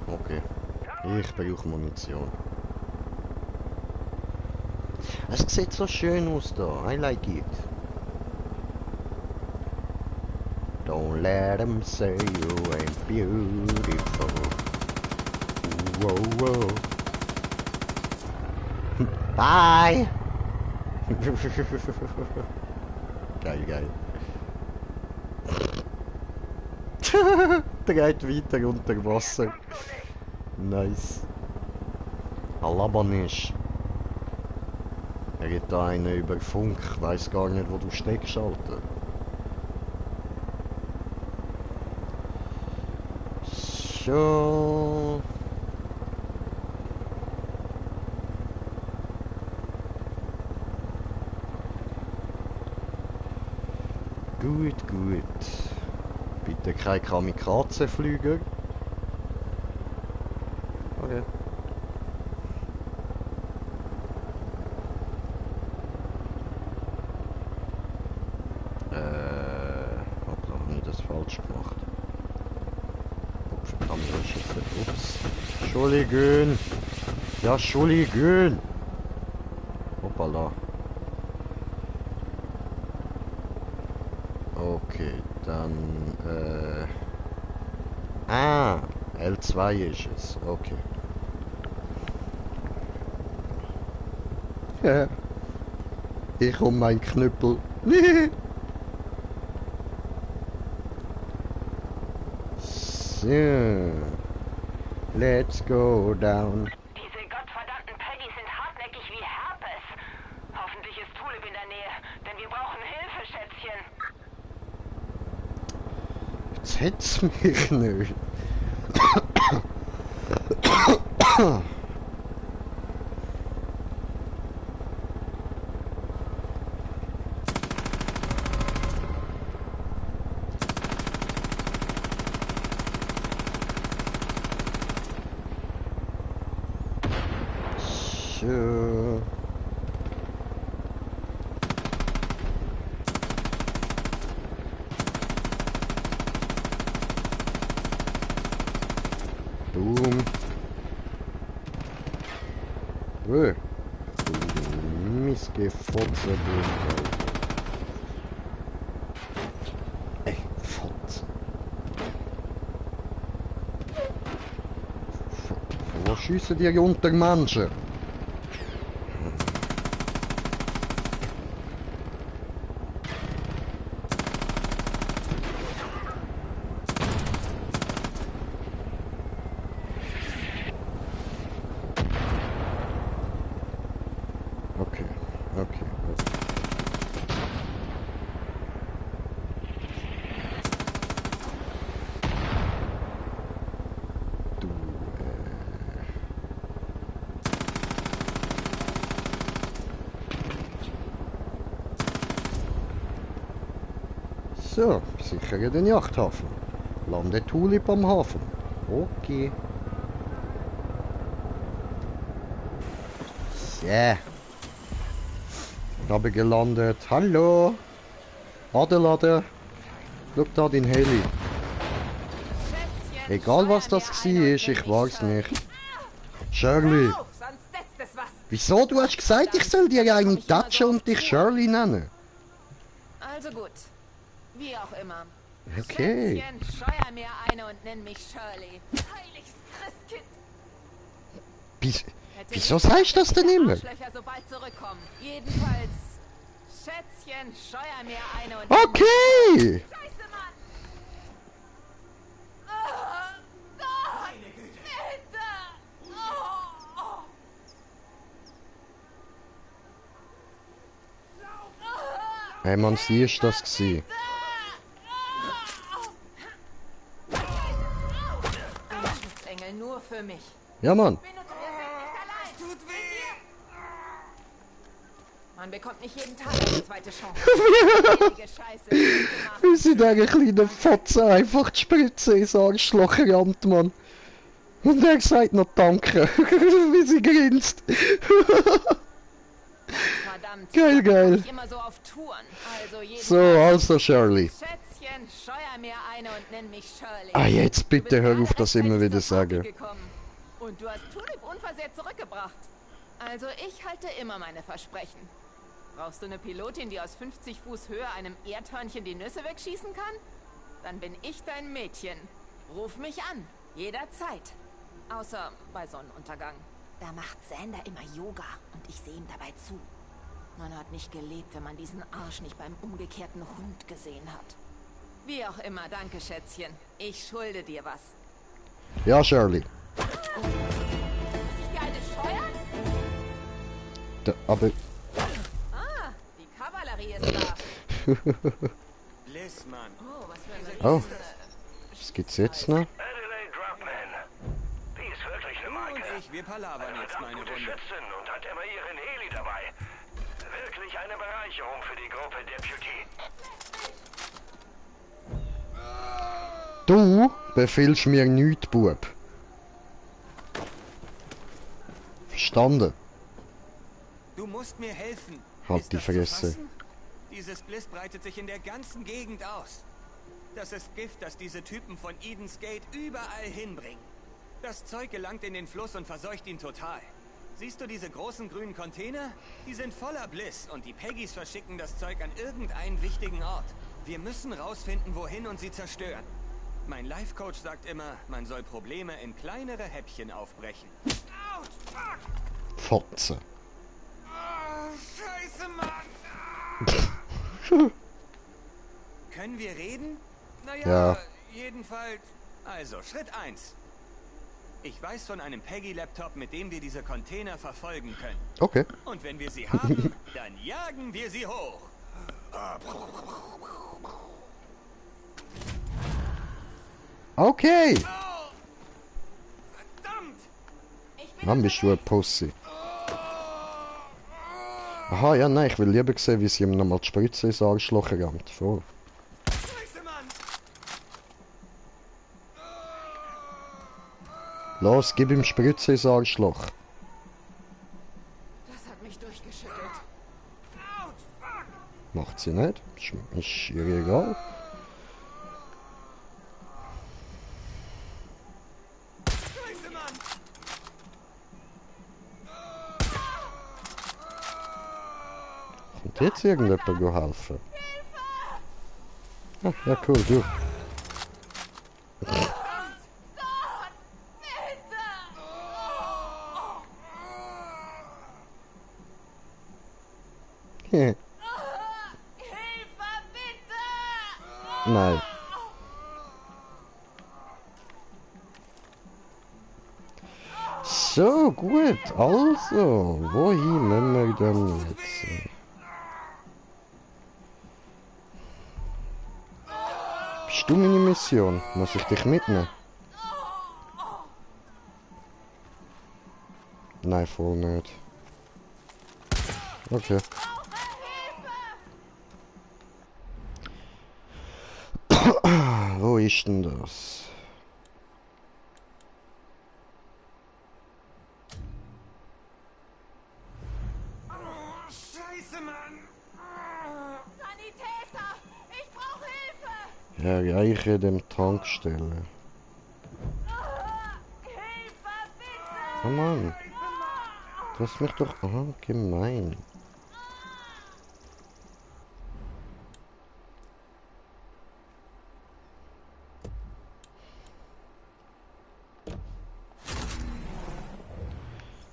Okay, ich brauche Munition. Es sieht so schön aus da. I like it. Don't let them say you ain't beautiful. Whoa, whoa. Bye! Geil, geil. Der geht weiter unter Wasser. Nice. Alabanisch. Er geht da einen über Funk. Ich weiss gar nicht, wo du steckst, Alter. So. Gut, gut. Bitte kein Kamikaze-Flüger. Okay. Hoppla, habe ich das falsch gemacht? Ups, Kamera ist jetzt nicht. Ups. Entschuldigung. Ja, Entschuldigung. Hoppala. Okay, dann, L2 ist es, okay. Ja. Ich um mein Knüppel. So. Let's go down. Diese gottverdammten Peggy sind hartnäckig wie Herpes. Hoffentlich ist Tulip in der Nähe, denn wir brauchen Hilfe, Schätzchen. Jetzt hätt's mich nicht. So. Boom. Wöh. Missgefotze, Boom. Ey, Fotze. Wo schiessen die unter Menschen? Okay, okay, okay. Du, So, sichere den Yachthafen. Lande Tulip am Hafen. Okay. So. Habe gelandet. Hallo. Adelaide. Schau da den Heli. Egal was das war, ich weiß nicht. Shirley. Wieso? Du hast gesagt, ich soll dir eine touchen und dich Shirley nennen. Also gut. Wie auch immer. Okay. Schätzchen, scheuer mir eine und nenn mich Shirley. Heiliges Christkind. Wieso sagst du das denn immer? Arschlöcher sobald zurückkommen. Jedenfalls, Schätzchen, scheuer mir eine und Okay. Scheiße, Mann! Hey Mann, sie ist das gewesen. Ein Schutzengel nur für mich. Ja, Mann. Tut weh. Man bekommt nicht jeden Tag eine zweite Chance. Wenige Scheiße. Wie sie der kleine Fotze einfach die Spritze ins Arschloch rammt, Mann. Und er sagt noch Danke. Wie sie grinst. Verdammt. Geil, geil. Ich immer so auf Touren. Also Shirley. Schätzchen, scheuer mir eine und nenn mich Shirley. Ah, jetzt bitte hör auf, das immer wieder sagen. Und du hast Tulip unversehrt zurückgebracht. Also ich halte immer meine Versprechen. Brauchst du eine Pilotin, die aus 50 Fuß Höhe einem Erdhörnchen die Nüsse wegschießen kann? Dann bin ich dein Mädchen. Ruf mich an. Jederzeit. Außer bei Sonnenuntergang. Da macht Xander immer Yoga und ich sehe ihm dabei zu. Man hat nicht gelebt, wenn man diesen Arsch nicht beim umgekehrten Hund gesehen hat. Wie auch immer, danke Schätzchen. Ich schulde dir was. Ja, Shirley. Muss ich dir eine scheuern? Aber... Ah, die Kavallerie ist da. Bliss, Mann. Oh, was für ein Oh. Was gibt's jetzt noch? Adelaide Dropman. Die ist wirklich eine Du Marke. und ich, wir palavern Eine jetzt verdammt meine gute Runde. Schützin und hat immer ihren Heli dabei. Wirklich eine Bereicherung für die Gruppe Deputy. Du befiehlst mir nichts, Bub. Verstanden? Du musst mir helfen. Halt Ist die das zu Fresse. fassen? Dieses Bliss breitet sich in der ganzen Gegend aus. Das ist Gift, das diese Typen von Eden's Gate überall hinbringen. Das Zeug gelangt in den Fluss und verseucht ihn total. Siehst du diese großen grünen Container? Die sind voller Bliss und die Peggys verschicken das Zeug an irgendeinen wichtigen Ort. Wir müssen rausfinden, wohin und sie zerstören. Mein Life-Coach sagt immer, man soll Probleme in kleinere Häppchen aufbrechen. Autsch, fuck! Fotze. Oh, Scheiße, Mann! Können wir reden? Naja, Ja. jedenfalls. Also, Schritt 1. Ich weiß von einem Peggy-Laptop, mit dem wir diese Container verfolgen können. Okay. Und wenn wir sie haben, dann jagen wir sie hoch. Okay. Oh! Verdammt! Wann bist du ein Pussy? Aha, ja, nein, ich will lieber sehen, wie sie ihm nochmal die Spritze ins Arschloch rammt. Voll. Scheiße, Mann! Los, gib ihm Spritze ins Arschloch. Das hat mich durchgeschüttelt. Autsch, fuck! Macht sie nicht. Ist ihr egal. Scheiße, Mann! Kommt jetzt irgendjemand helfen? Ah, ja, cool, du. Hilfe, bitte! Nein. So, gut. Also, wohin müssen wir denn jetzt? Bist du meine Mission? Muss ich dich mitnehmen? Nein, voll nicht. Okay. Wo ist denn das? Scheiße, Mann! Sanitäter! Ich brauche Hilfe! Erreiche dem Tankstelle. Hilfe, bitte! Oh Mann. Du hast mich doch... Aha, gemein.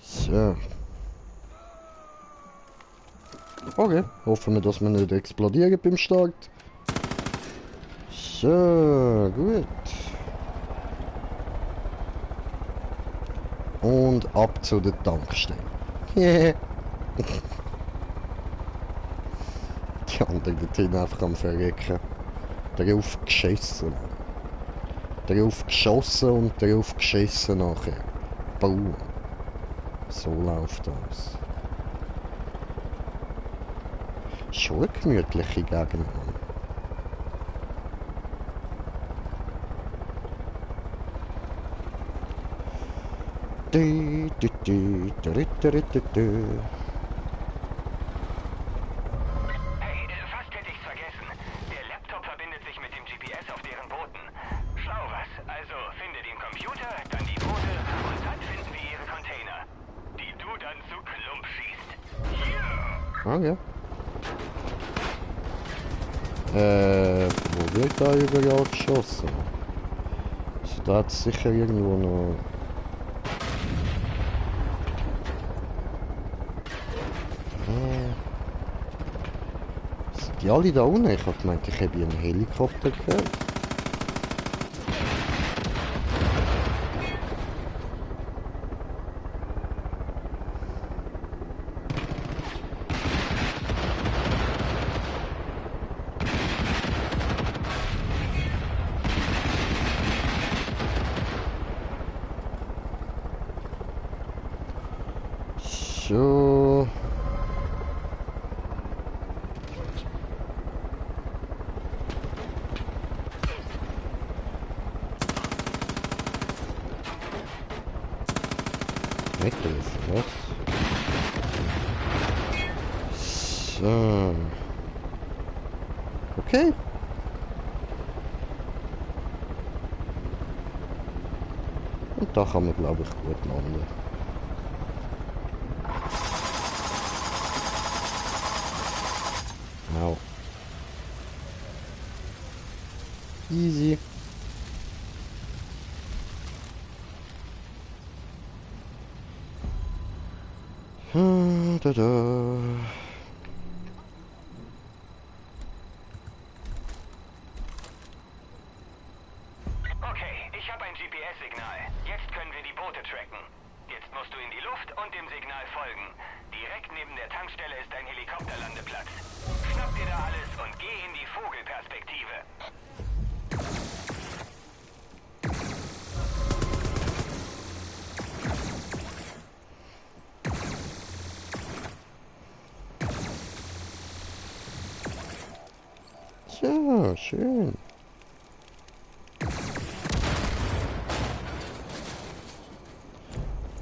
So. Okay, hoffen wir, dass wir nicht explodieren beim Start. So, gut. Und ab zu der Tankstelle. Yeah. Die anderen sind einfach am Verrecken. Drauf geschissen. Drauf geschossen und drauf geschissen nachher. Boom. So läuft das. Schon eine gemütliche Gegend, Mann. Hey, fast hätte ich's vergessen. Der Laptop verbindet sich mit dem GPS auf deren Booten. Schlau was. Also finde den Computer, dann die Boote und dann finden wir ihre Container. Die du dann zu Klump schießt. Yeah! Okay. Wo wird da überall geschossen? Also da hat es sicher irgendwo noch... Sind die alle da unten? Ich hab gemeint, ich habe einen Helikopter gehört. So. Weggriff, was? So. Okay. Und da kann man, glaube ich, gut landen. Wow. Easy. Da, da. Okay, ich habe ein GPS-Signal. Jetzt können wir die Boote tracken. Jetzt musst du in die Luft und dem Signal folgen. Direkt neben der Tankstelle ist ein Helikopterlandeplatz. Schnapp dir da alles und geh in die Vogelperspektive. Ja, schön.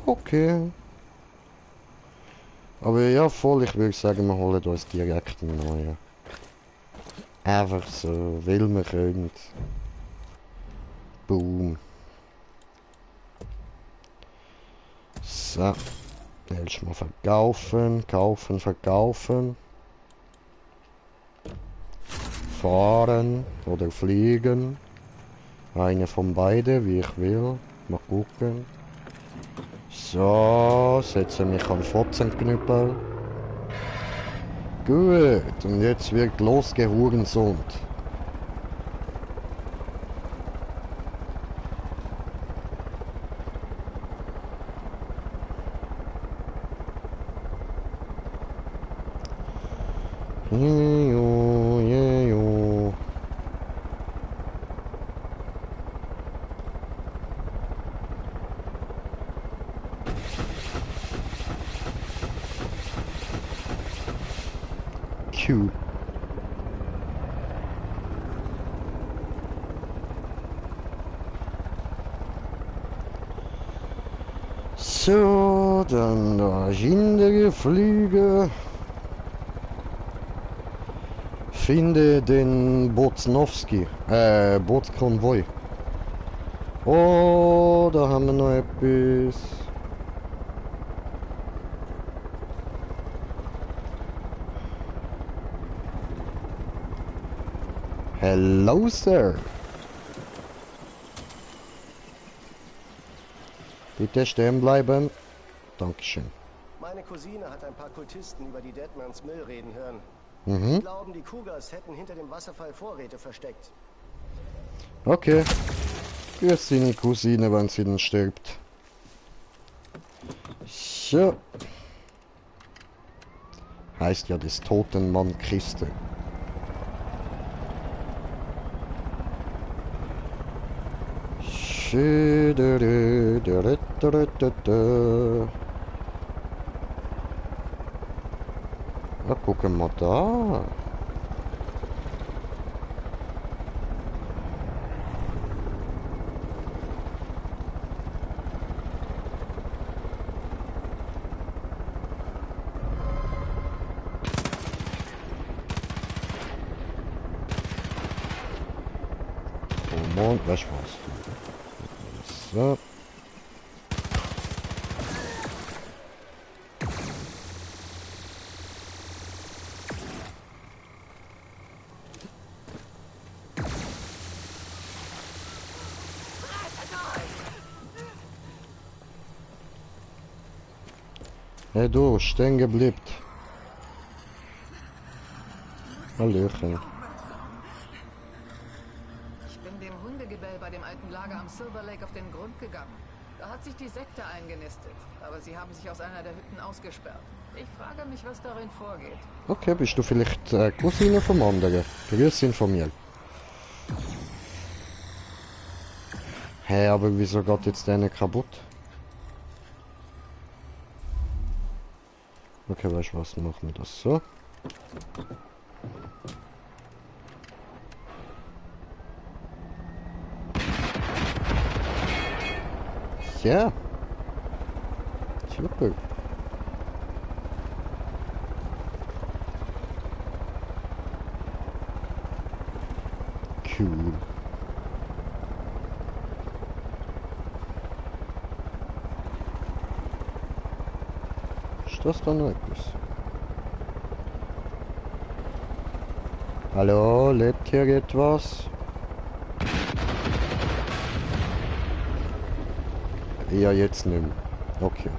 Okay. Aber ja, voll, ich würde sagen, wir holen uns direkt einen neuen. Einfach so, weil wir können. Boom. So. Erstmal verkaufen, kaufen, verkaufen. Fahren oder fliegen. Eine von beiden, wie ich will. Mal gucken. So, setze mich am Fotzenknüppel. Gut, und jetzt wird losgehurensund. Jejo, jejo. Cute. So, dann da hintere Flüge. Finde den Botsnowski, Bootskonvoi. Oh, da haben wir noch etwas. Hello, Sir. Bitte stehen bleiben. Dankeschön. Meine Cousine hat ein paar Kultisten über die Deadmans Mill reden hören. Mhm. Sie glauben, die Cougars hätten hinter dem Wasserfall Vorräte versteckt. Okay. Grüß seine Cousine, wenn sie dann stirbt. So. Heißt ja des toten Mann Kiste. Na, gucken wir da. Und weißt du was? So. Hey du, stehen geblieben. Hallöchen. Ich bin dem Hundegebell bei dem alten Lager am Silver Lake auf den Grund gegangen. Da hat sich die Sekte eingenistet, aber sie haben sich aus einer der Hütten ausgesperrt. Ich frage mich, was darin vorgeht. Okay, bist du vielleicht Cousine vom anderen? Grüß ihn von mir. Hey, aber wieso geht jetzt deine kaputt? Okay, weißt du was, machen wir das so. Ja. Super. Cool. Ist das dann noch etwas? Hallo, lebt hier etwas? Ja, jetzt nicht mehr. Okay.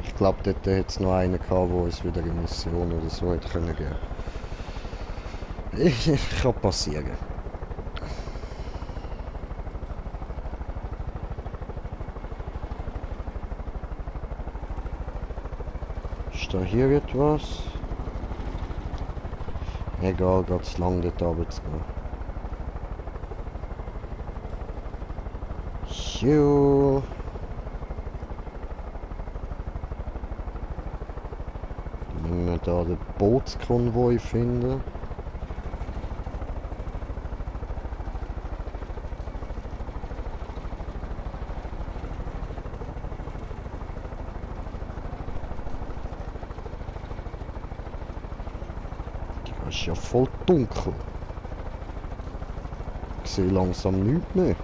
Ich glaube, dort hätte es noch einen gehabt, wo es wieder eine Mission oder so hätte können geben. Kann passieren. Ist da hier etwas? Egal, geht es lang dort runter zu gehen. Jo. Wenn wir da den Bootskonvoi finden. Das ist ja voll dunkel. Ich sehe langsam nichts mehr.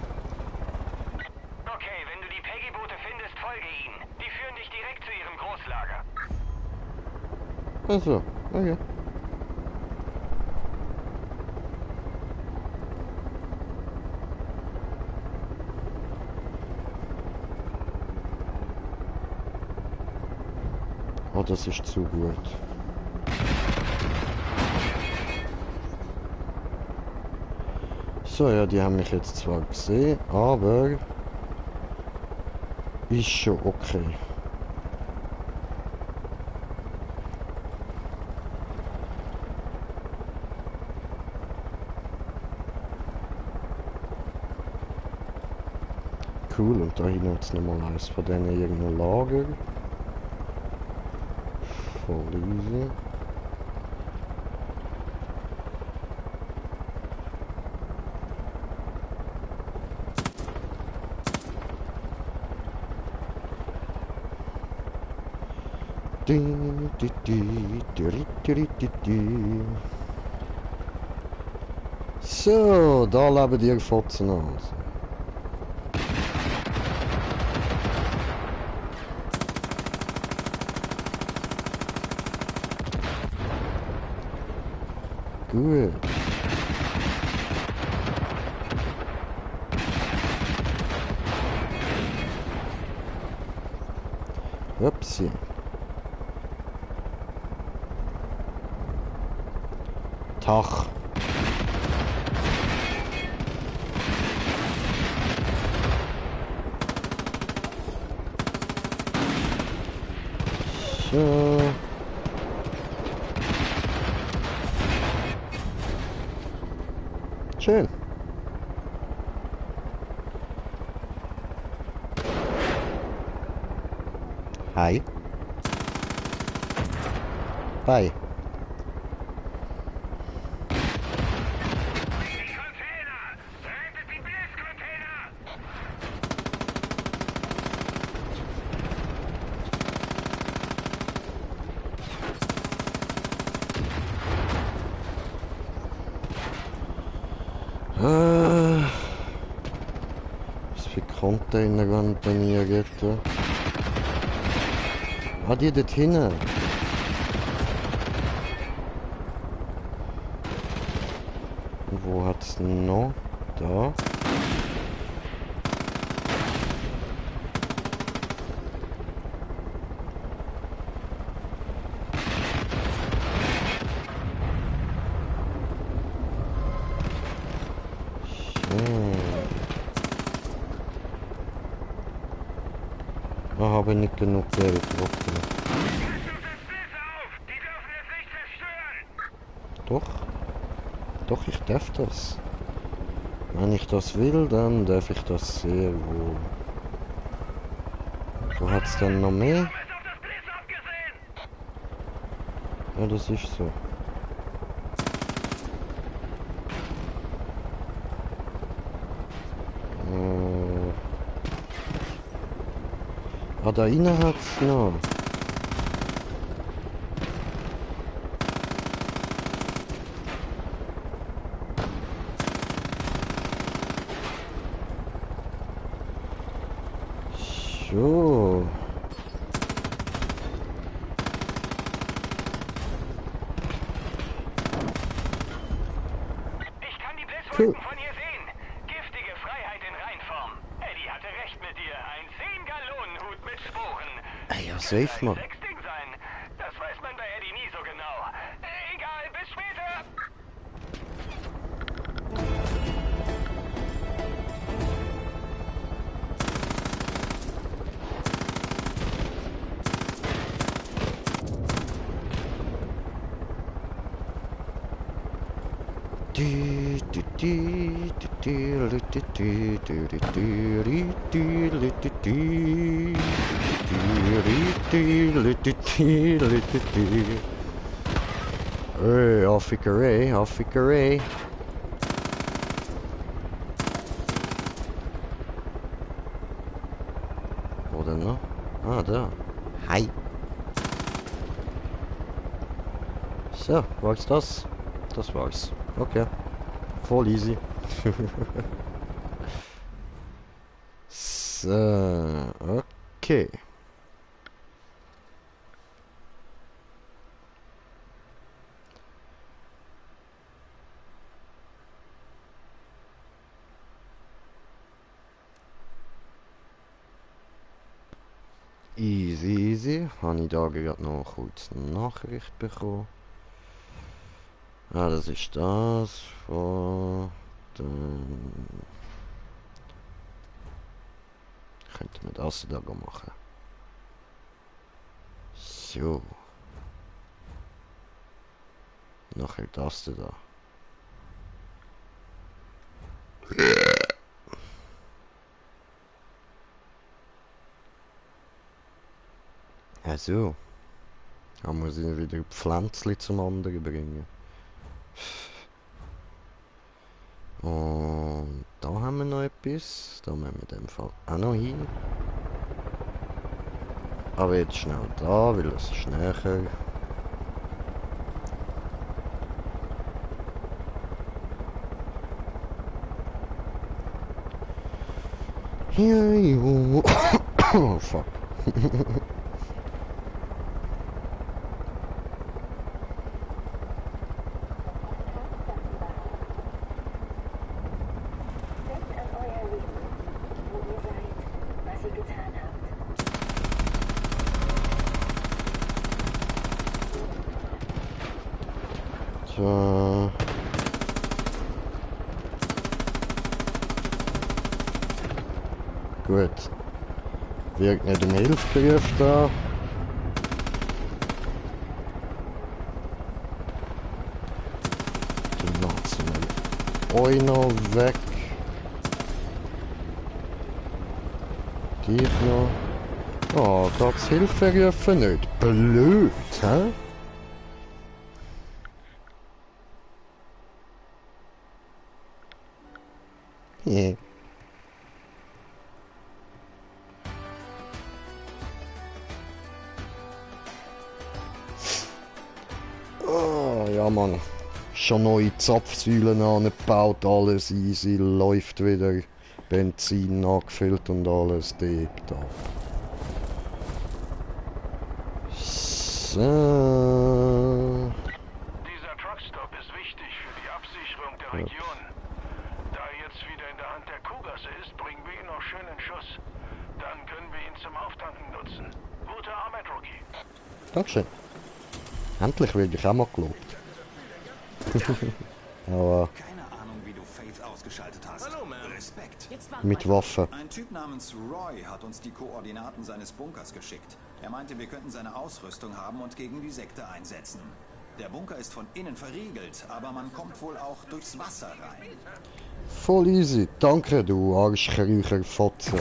Okay, wenn du die Peggy-Boote findest, folge ihnen. Die führen dich direkt zu ihrem Großlager. Also, okay. Oh, das ist zu gut. So, ja, die haben mich jetzt zwar gesehen, aber ist schon okay. Cool, und da hinten jetzt nochmal eins von denen irgendein Lager. Voll easy. So, da leben die Fotzen aus. Gut. Upsi. Tag. So. Schön. Hi. Bye. Was für Container waren bei mir jetzt? Ah, die dort hinten. Und wo hat's noch? Da. Ich habe nicht genug Geld getroffen. Doch. Doch, ich darf das. Wenn ich das will, dann darf ich das sehr wohl. Wo hat's dann noch mehr? Ja, das ist so. Ah, da innen hat's noch. So. Ich kann die Blisswolken von hier sehen. Giftige Freiheit in Reinform. Eddie hatte recht mit dir. Ein 10-Gallonen-Hut mit Sporen. Ja, safe mal. Sexding sein. Das weiß man bei Eddie nie so genau. Egal, bis später. Hey, Affikerei, Affikerei. Wo denn noch? Ah, da. Hi. So, war's das? Das war's. Okay. Voll easy. So, okay. Easy, easy. Habe ich da gerade noch kurz eine Nachricht bekommen. Ah, das ist das von den... Könnte man das da machen. So. Nachher das da. Ja, so. Da muss ich wieder Pflänzchen zum anderen bringen. Und da haben wir noch etwas. Da müssen wir in dem Fall auch noch hin. Aber jetzt schnell da, weil es ist näher. Ja, oh, fuck. So. Gut. Wirkt nicht im Hilfsberuf da. Die lassen wir euch noch weg. Dich noch. Oh, das Hilfe rufen nicht. Blöd, hä? Yeah. Oh, ja Mann. Schon neue Zapfsäulen angebaut, alles easy, läuft wieder. Benzin nachgefüllt und alles dickt ab. So. Dieser Truckstop ist wichtig für die Absicherung der Region. Da er jetzt wieder in der Hand der Kuhgasse ist, bringen wir ihn noch schön in Schuss. Dann können wir ihn zum Auftanken nutzen. Gute Arbeit, Rookie. Dankeschön. Endlich werde ich auch mal gelobt. Aber Keine Ahnung, wie du Faith ausgeschaltet hast. Hallo, Mann. Respekt. mit Waffe. Ein Typ namens Roy hat uns die Koordinaten seines Bunkers geschickt. Er meinte, wir könnten seine Ausrüstung haben und gegen die Sekte einsetzen. Der Bunker ist von innen verriegelt, aber man kommt wohl auch durchs Wasser rein. Voll easy. Danke, du Arschkriecher Fotze.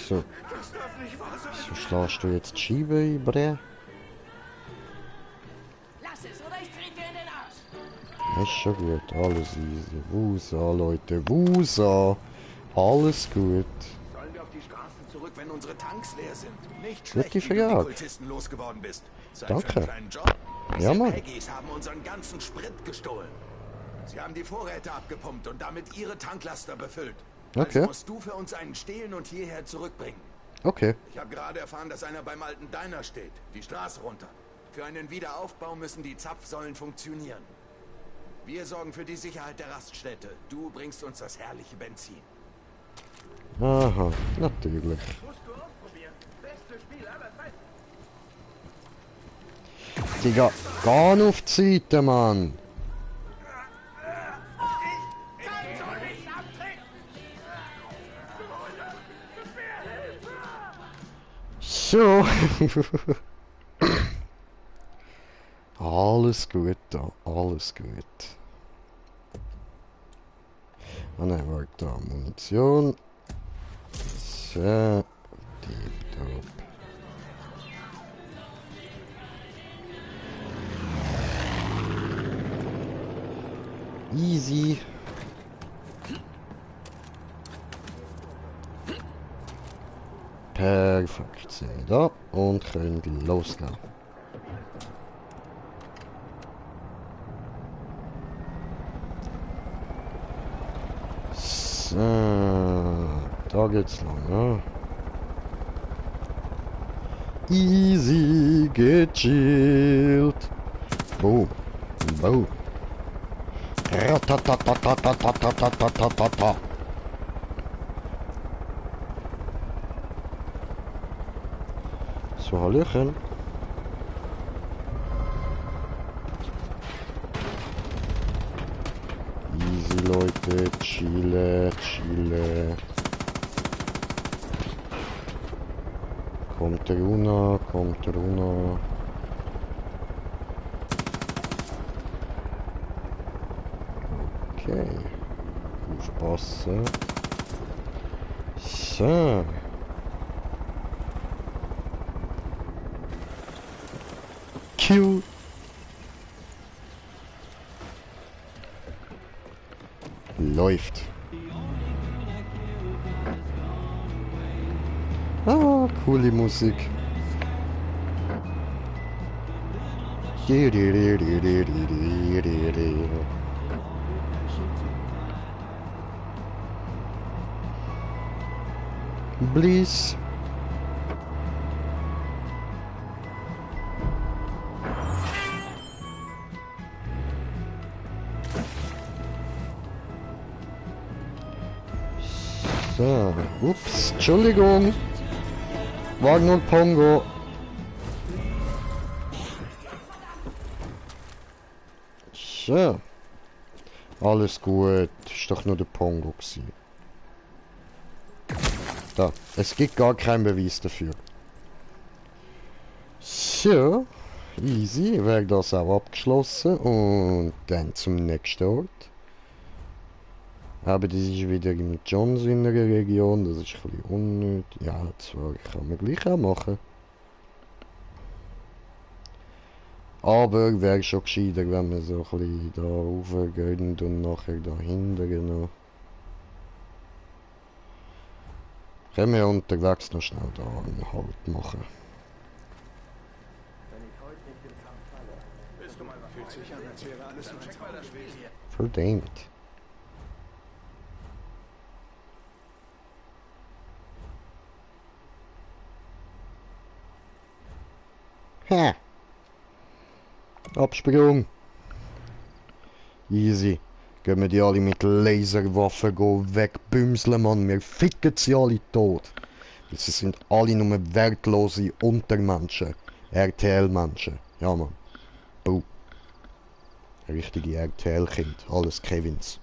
So. So schlägst du jetzt die Scheibe ein, Bre? Lass es, oder ich trete dir in den Arsch. Ist schon gut, alles easy. Wusa, Leute, Wusa. Alles gut. Sollen wir auf die Straßen zurück, wenn unsere Tanks leer sind? Nicht Gute schlecht, wie du die Frage. Kultisten losgeworden bist. Zeit Danke. für einen kleinen Job. Ja, Diese Mann. Peggies haben unseren ganzen Sprit gestohlen. Sie haben die Vorräte abgepumpt und damit ihre Tanklaster befüllt. Okay. Also musst du für uns einen stehlen und hierher zurückbringen. Okay. Ich habe gerade erfahren, dass einer beim alten Diner steht. Die Straße runter. Für einen Wiederaufbau müssen die Zapfsäulen funktionieren. Wir sorgen für die Sicherheit der Raststätte. Du bringst uns das herrliche Benzin. Aha, natürlich. Digga, geh auf die Seite, Mann. So. Alles gut da, alles gut. Ah ne, warte, da Munition. So. Tipptopp. Easy. Perfekt, sind wir da und können losgehen. So, da geht's lang, ne? Easy, gechillt. Boom, boom. Ratatatatatatatatatatata. So, Hallöchen. Easy, Leute. Chille, chille. Kommt runter, kommt runter. Okay. Aufpassen. So. Q. Läuft. Ah, coole Musik. Bliss. So, ups, Entschuldigung. Wagen und Pongo. So. Alles gut. Ist doch nur der Pongo gewesen. Da. Es gibt gar keinen Beweis dafür. So. easy, wäre das auch abgeschlossen und dann zum nächsten Ort. Aber das ist wieder im Johns in der Region, das ist ein bisschen unnötig. Ja, zwar kann man gleich auch machen. Aber wäre schon gescheiter, wenn wir so ein bisschen da raufgehen und nachher da hinten noch. Können wir unterwegs noch schnell da einen Halt machen. Verdammt. Ha! Absprung. Easy. Gehen wir die alle mit Laserwaffen wegbümseln, Mann. Wir ficken sie alle tot. Sie sind alle nur wertlose Untermenschen. RTL-Menschen. Ja, Mann. Buh. Richtige RTL-Kind. Alles Kevins.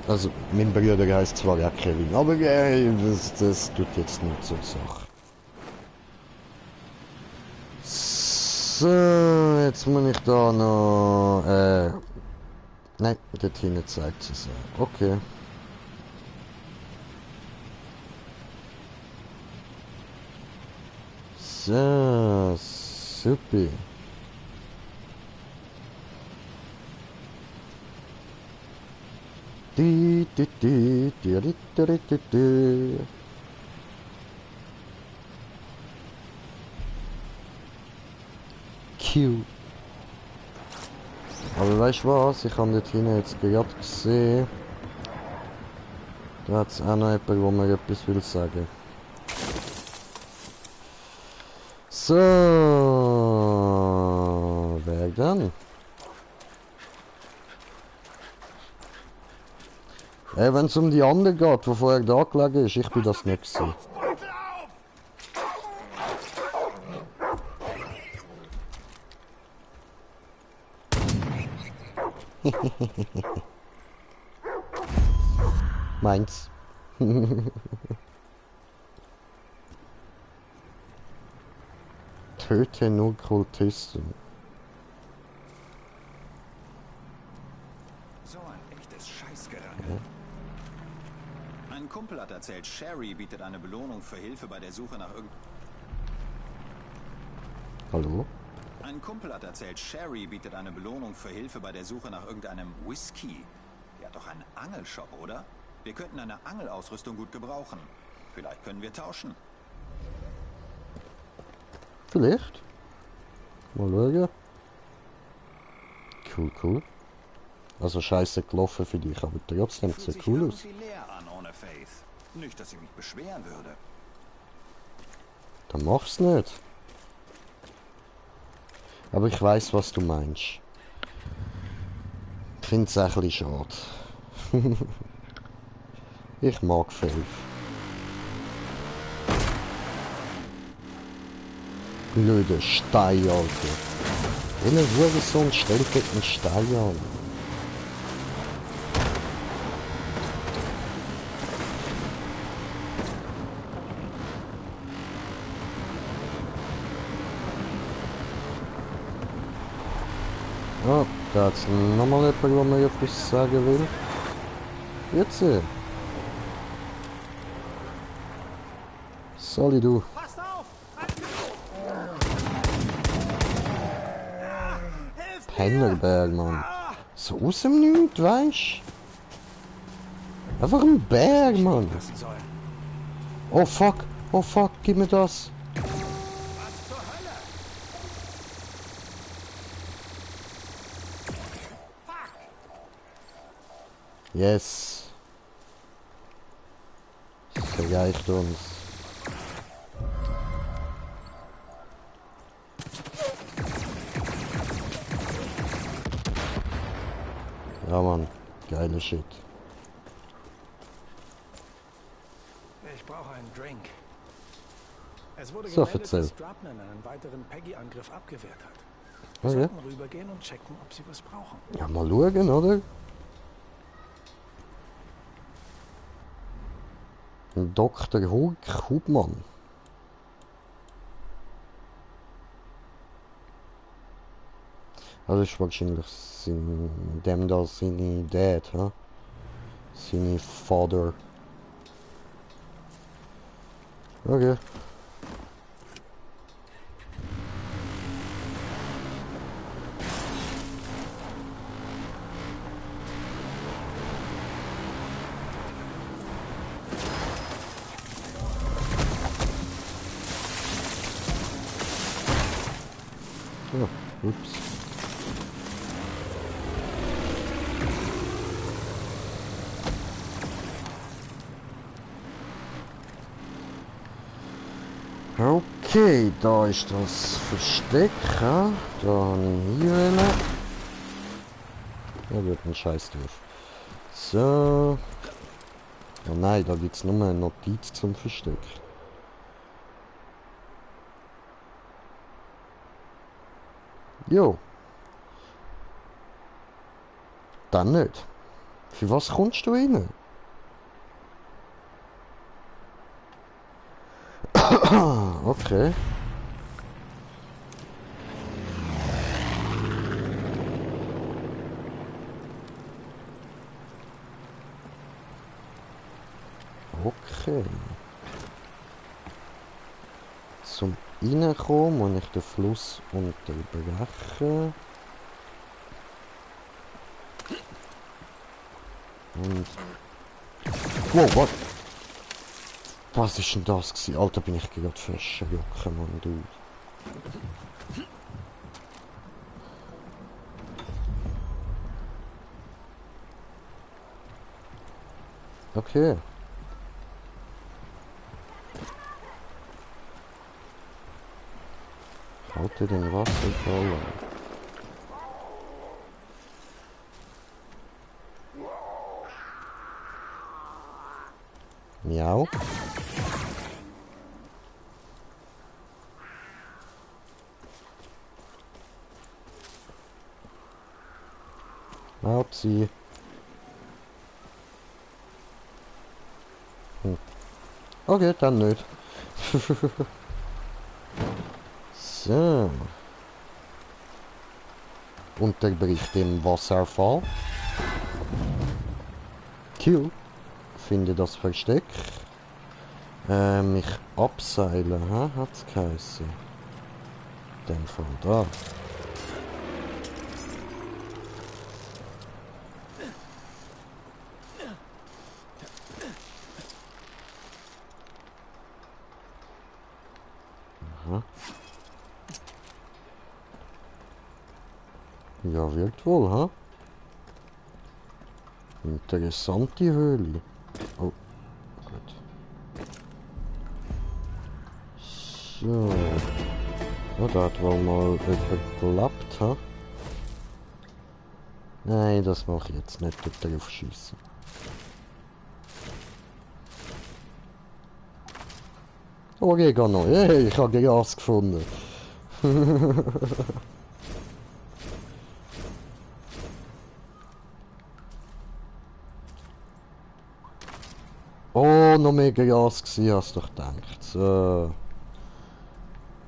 Also, mein Bruder heisst zwar auch Kevin, aber das tut jetzt nicht zur Sache. So, jetzt muss ich da noch, nein, dort hinten zeigt sie es. Okay. So, super. Cute. Aber weißt du was? Ich habe dort hinten jetzt gerade gesehen. Da hat es auch noch jemand, wo mir etwas will sagen. So, wer dann? Wenn es um die andere geht, die vorher da gelegen ist, ich bin das nicht gewesen. Meins. Töte nur Kultisten. So ein echtes Scheißgerangel. Ein Kumpel hat erzählt, Sherry bietet eine Belohnung für Hilfe bei der Suche nach Hallo? Ein Kumpel hat erzählt, Sherry bietet eine Belohnung für Hilfe bei der Suche nach irgendeinem Whisky. Der hat doch einen Angelshop, oder? Wir könnten eine Angelausrüstung gut gebrauchen. Vielleicht können wir tauschen. Vielleicht. Mal schauen. Cool, cool. Also scheiße gelaufen für dich, aber trotzdem sieht Fühlt cool sich aus. irgendwie leer an ohne Faith. Nicht, dass ich mich beschweren würde. Dann mach's nicht. Aber ich weiß, was du meinst. Ich find's auch ein bisschen schade. Ich mag Faith. Blöde Stein, Alter. Welcher Hurensohn stellt dort einen Stein an? Ah, da hat's nochmal jemand, der mir etwas sagen will. Jetzt. Sorry, du. Pennerberg, Mann. So aus dem Nichts, weißt du? Einfach ein Berg, Mann. Oh fuck, gib mir das. Yes. Vergleicht uns. Ja, Mann. Geile Shit. Ich brauche einen Drink. Es wurde So, gemeldet, erzähl. dass Drapnen einen weiteren Peggy-Angriff abgewehrt hat. Wir Okay. sollten rübergehen und checken, ob sie was brauchen. Ja, mal schauen, oder? Dr. Hulk Hubmann. Also ist wahrscheinlich dem da seine Dad, ha? Seine Vater. Okay. Oh, ups. Okay, da ist das Versteck, ja? Da habe ich hier eine. Da wird ein Scheiß drauf. So. Oh nein, da gibt es nur eine Notiz zum Versteck. Jo. Dann nicht. Für was kommst du rein? Okay. Okay. Zum Reinkommen muss ich den Fluss unterbrechen. Und... Wow, was? Was ist denn das gewesen? Alter, bin ich gerade festgejocken, Mann, du. Okay. Halte den Wasserfall an. Miau. Mauzi. Okay, dann nicht. So. Unterbricht den Wasserfall. Kill. Finde das Versteck. Mich abseilen, hat's geheißen. Dann von da. Aha. Ja, wirkt wohl, ha? Interessante Höhle. Oh, gut. So. Oh, da hat wohl mal geklappt, ha? Nein, das mache ich jetzt nicht, drauf schießen. Oh, ich gehe noch. Hey, ich habe Gras gefunden. Oh, noch mehr Gras gewesen, hast du doch gedacht. So.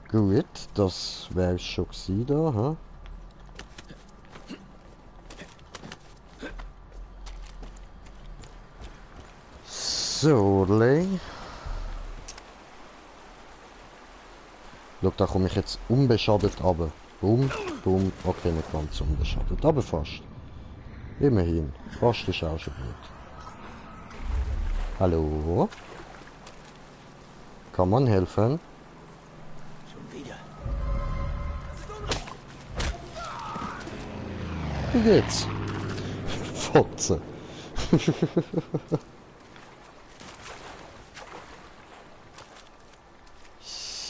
Gut, das wäre schon gewesen da, ha? So, schau, da komme ich jetzt unbeschadet runter. Boom, boom. Okay, nicht ganz unbeschadet, aber fast. Immerhin. Fast ist auch schon gut. Hallo? Kann man helfen? Schon wieder. Wie geht's? Fotze.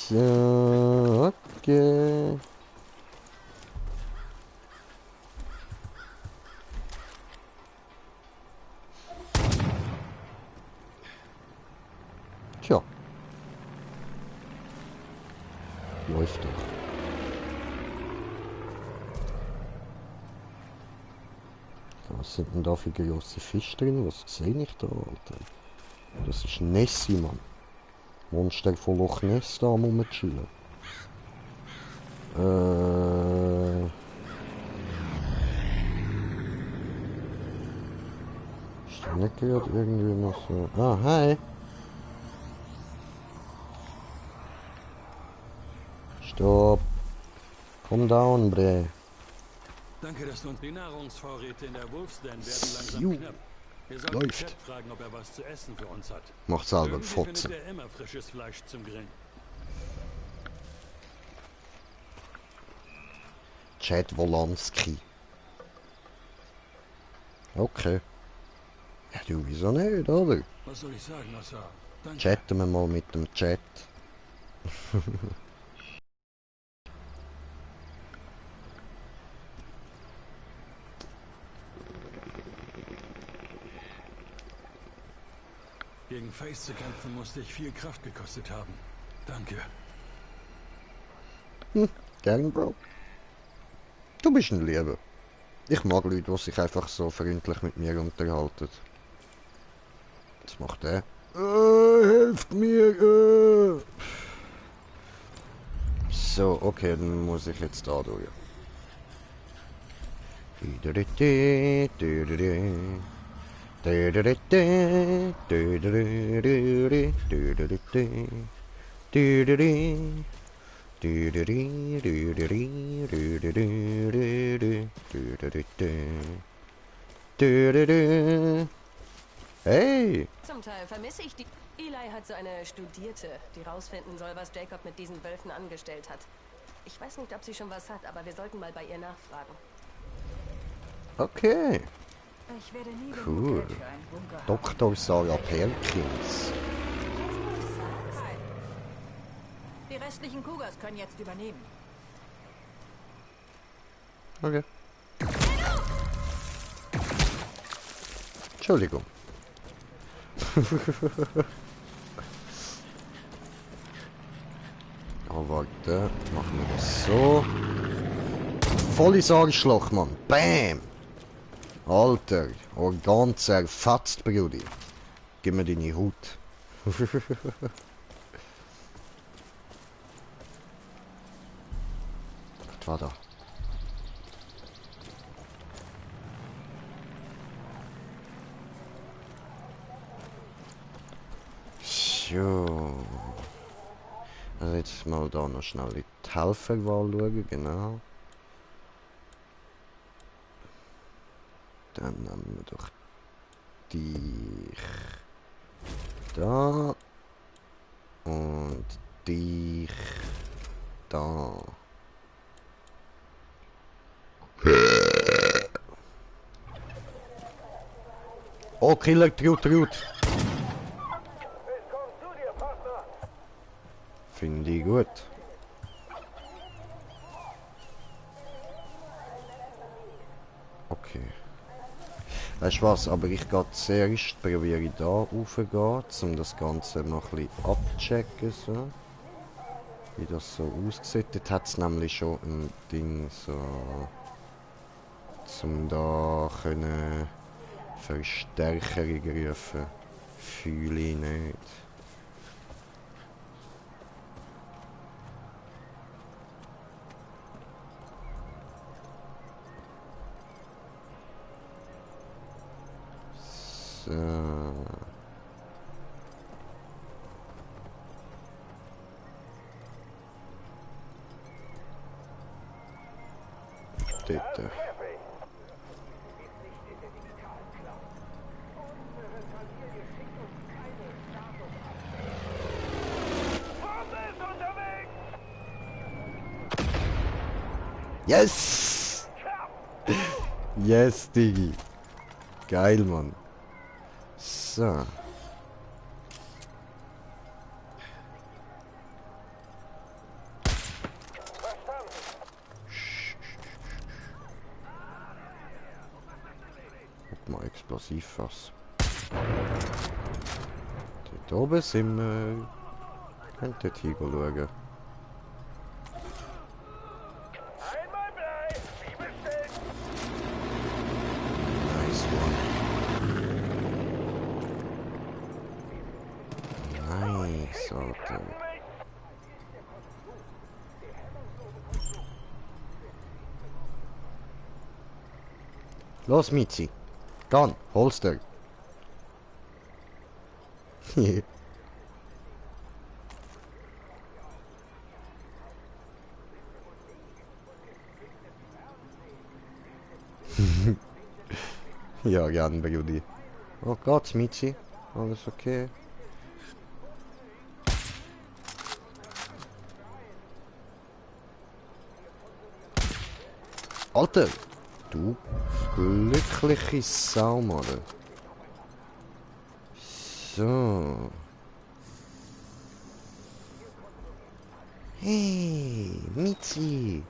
So, okay. Tja. Läuft doch. Was sind denn da für große Fische drin? Was sehe ich da, Alter? Das ist Nessie, Mann. Monster von Loch Ness da am rumchillen. Hast du nicht gehört? Irgendwie noch so. Ah, hi. Stopp. Komm down, bre. Danke, dass du uns... Die Nahrungsvorräte in der Wolfsden werden langsam knapp. Wir sollten Läuft. Chat fragen, ob er was zu essen für uns hat. Macht selber Irgendwie Fotze. findet er immer frisches Fleisch zum Grillen. Chad Wolanski. Okay. Ja, du, wieso nicht, oder? Was soll ich sagen, Nassar? Danke. Chatten wir mal mit dem Chat. Gegen Face zu kämpfen musste ich viel Kraft gekostet haben. Danke. Gern, Bro. Du bist ein Lieber. Ich mag Leute, die sich einfach so freundlich mit mir unterhalten. Was macht der? Helft mir! So, okay, dann muss ich jetzt da durch. Hey! Zum Teil vermisse ich die... Eli hat so eine Studierte, die rausfinden soll, was Jacob mit diesen Wölfen angestellt hat. Ich weiß nicht, ob sie schon was hat, aber wir sollten mal bei ihr nachfragen. Okay. Ich werde nie Cool. Dr. Sarah Perkins. Die restlichen Cougars können jetzt übernehmen. Okay. Entschuldigung. Oh, warte. Machen wir das so. Volles Arschloch, Mann. Bam! Alter, Organ zerfetzt, Brudi. Gib mir deine Haut. Was war da? So. Also jetzt mal da noch schnell die Helferwahl schauen, genau. Dann nehmen wir doch dich da und dich da. Oh, Killer, Trut. Finde ich gut. Okay. Weißt du was, aber ich gehe zuerst, probiere ich da raufzugehen, um das Ganze noch ein bisschen abzuchecken, so. Wie das so aussieht. Dort hat es nämlich schon ein Ding, so... Zum da können Verstärkerung rufen. Fühle ich nicht. So. Dort. Yes! Yes, Diggi. Geil, Mann. So. Guck mal, Explosivfass. Dort oben sind wir. Könnt ihr hier schauen. Nice one. Nice, Alter. Los, Mizi. Gone. Holster. Ja, gern, Brudi. Oh Gott, Michi. Alles okay? Alter! Du glückliche Sau, Mann. So. Hey, Michi.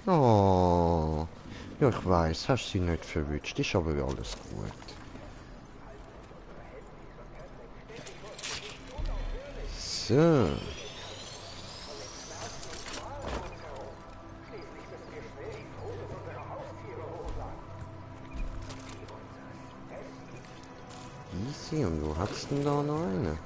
Oh. Ja, ich weiß, hast sie nicht verwünscht. Ist aber alles gut. So. Easy, und wo hat's denn da noch eine?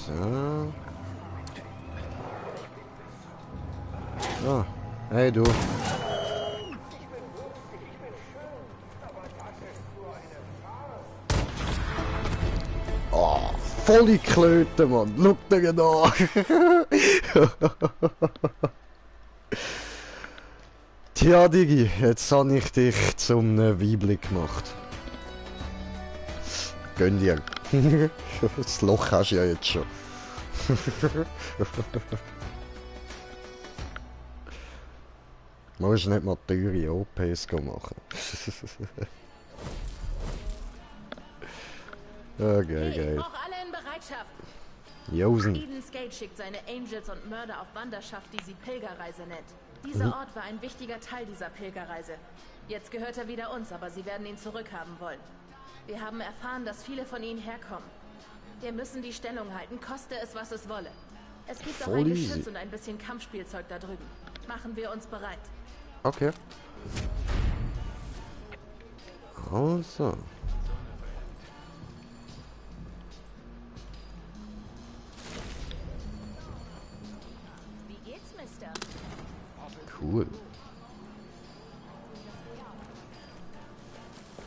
So. Ah, hey du. Oh, volle Klöte, Mann. Schau dir da. Tja, Digi, jetzt habe ich dich zum Weibli gemacht. Gönn dir. Das Loch hast du ja jetzt schon. Du musst nicht mal teure OPs machen. Okay, geil. Auch alle in Bereitschaft. Josen. Eden's Gate schickt seine Angels und Mörder auf Wanderschaft, die sie Pilgerreise nennt. Dieser Ort war ein wichtiger Teil dieser Pilgerreise. Jetzt gehört er wieder uns, aber sie werden ihn zurückhaben wollen. Wir haben erfahren, dass viele von ihnen herkommen. Wir müssen die Stellung halten, koste es, was es wolle. Es gibt auch ein Geschütz und ein bisschen Kampfspielzeug da drüben. Machen wir uns bereit. Okay. Also. Wie geht's, Mister? Cool.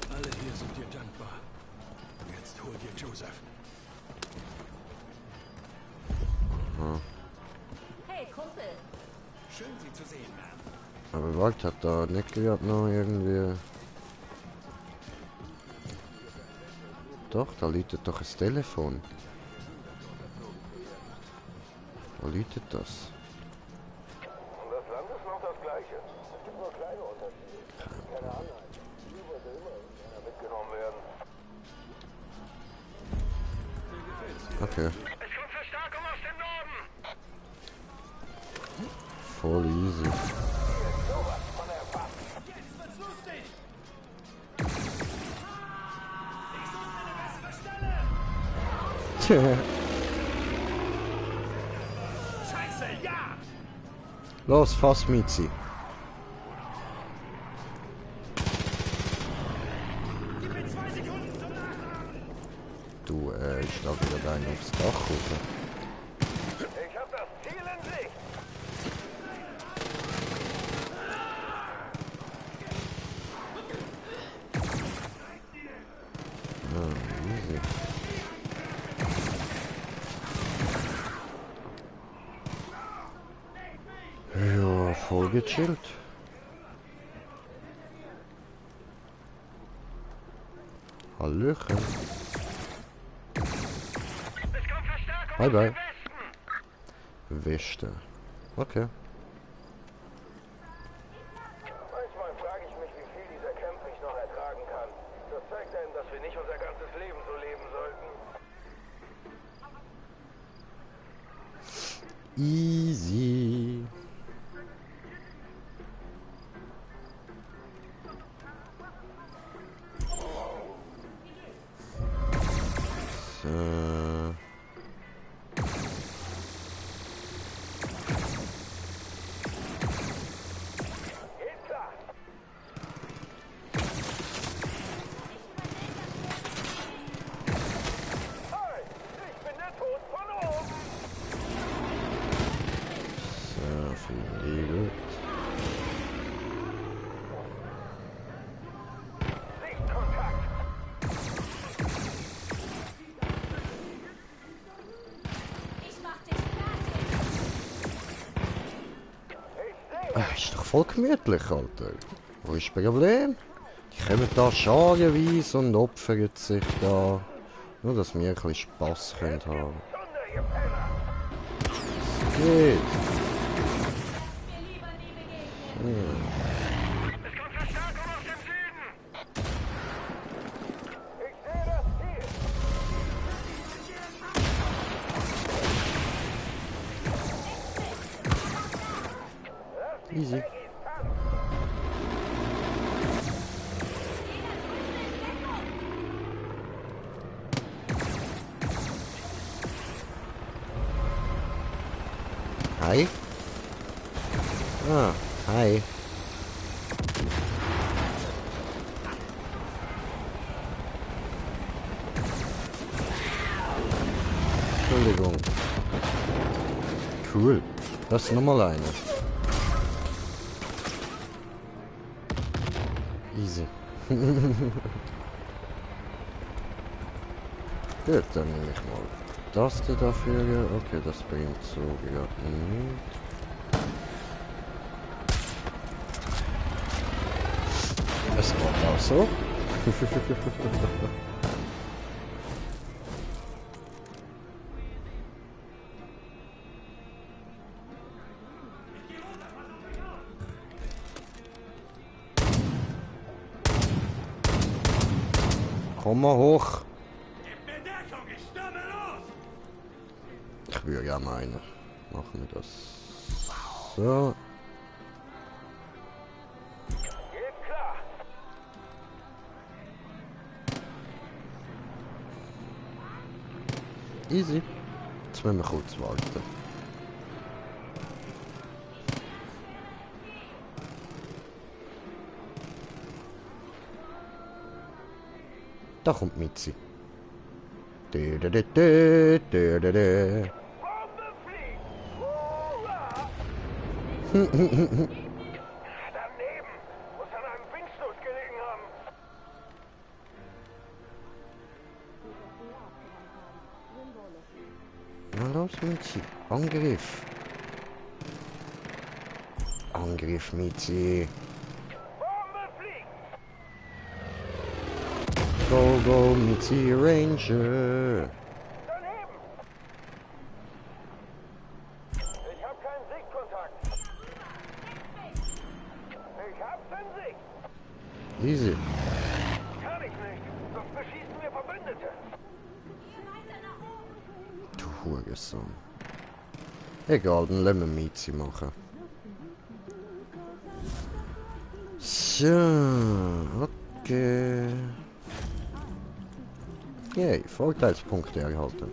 Alle hier sind dir dankbar. Jetzt hol dir Joseph. Aha. Hey, Kumpel. Schön, Sie zu sehen, Ma'am. Aber Walt hat da nicht gehört noch irgendwie. Doch, da läutet doch ein Telefon. Wo läutet das? Das Land ist noch das gleiche. Es gibt nur kleine Unterschiede. Keine Ahnung. Hier wollte immer mitgenommen werden. Okay. Es kommt Verstärkung aus dem Norden! Voll easy. Jetzt wird's lustig! Scheiße, ja! Los, fass Mizi. Gib mir 2 Sekunden zum Nachladen! Du, ich schlag wieder deinen aufs Dach hoch. Ich hab das Ziel in Sicht! Easy. Ja, voll gechillt. Hallöchen. Bye bye. Westen. Okay. Manchmal frage ich mich, wie viel dieser Camp mich noch ertragen kann. Das zeigt einem, dass wir nicht unser ganzes Leben so leben sollten. Easy. So. Geht klar! Hi! Ich bin der Tod von oben! So, viel Ist doch voll gemütlich, Alter. Wo ist das Problem? Die kommen da scharenweise und opfern sich da. Nur, dass wir ein bisschen Spass können haben. Was geht? Easy. Hi. Ah, hi. Entschuldigung. Cool. Das ist nochmal eine. Easy. Gut, dann nehme ich mal das dafür. Okay, das bringt so gerade nichts. Es geht auch so. Komm mal hoch. Ich würde gerne eine. Machen wir das. So. Easy. Jetzt müssen wir kurz warten. Da kommt Mitzi. Daneben. Muss an einem Windstoß gelegen haben. Na los, Mitzi. Angriff. Angriff, Mitzi. Go, go, Mitzi Ranger. Daneben. Ich habe keinen Sichtkontakt. Ich hab's in Sicht. Easy. Kann ich nicht. Sonst beschießen wir Verbündete. Du Hurensohn. Egal, dann lassen wir Mitzi machen. So, okay. Yay, Vorteilspunkte erhalten.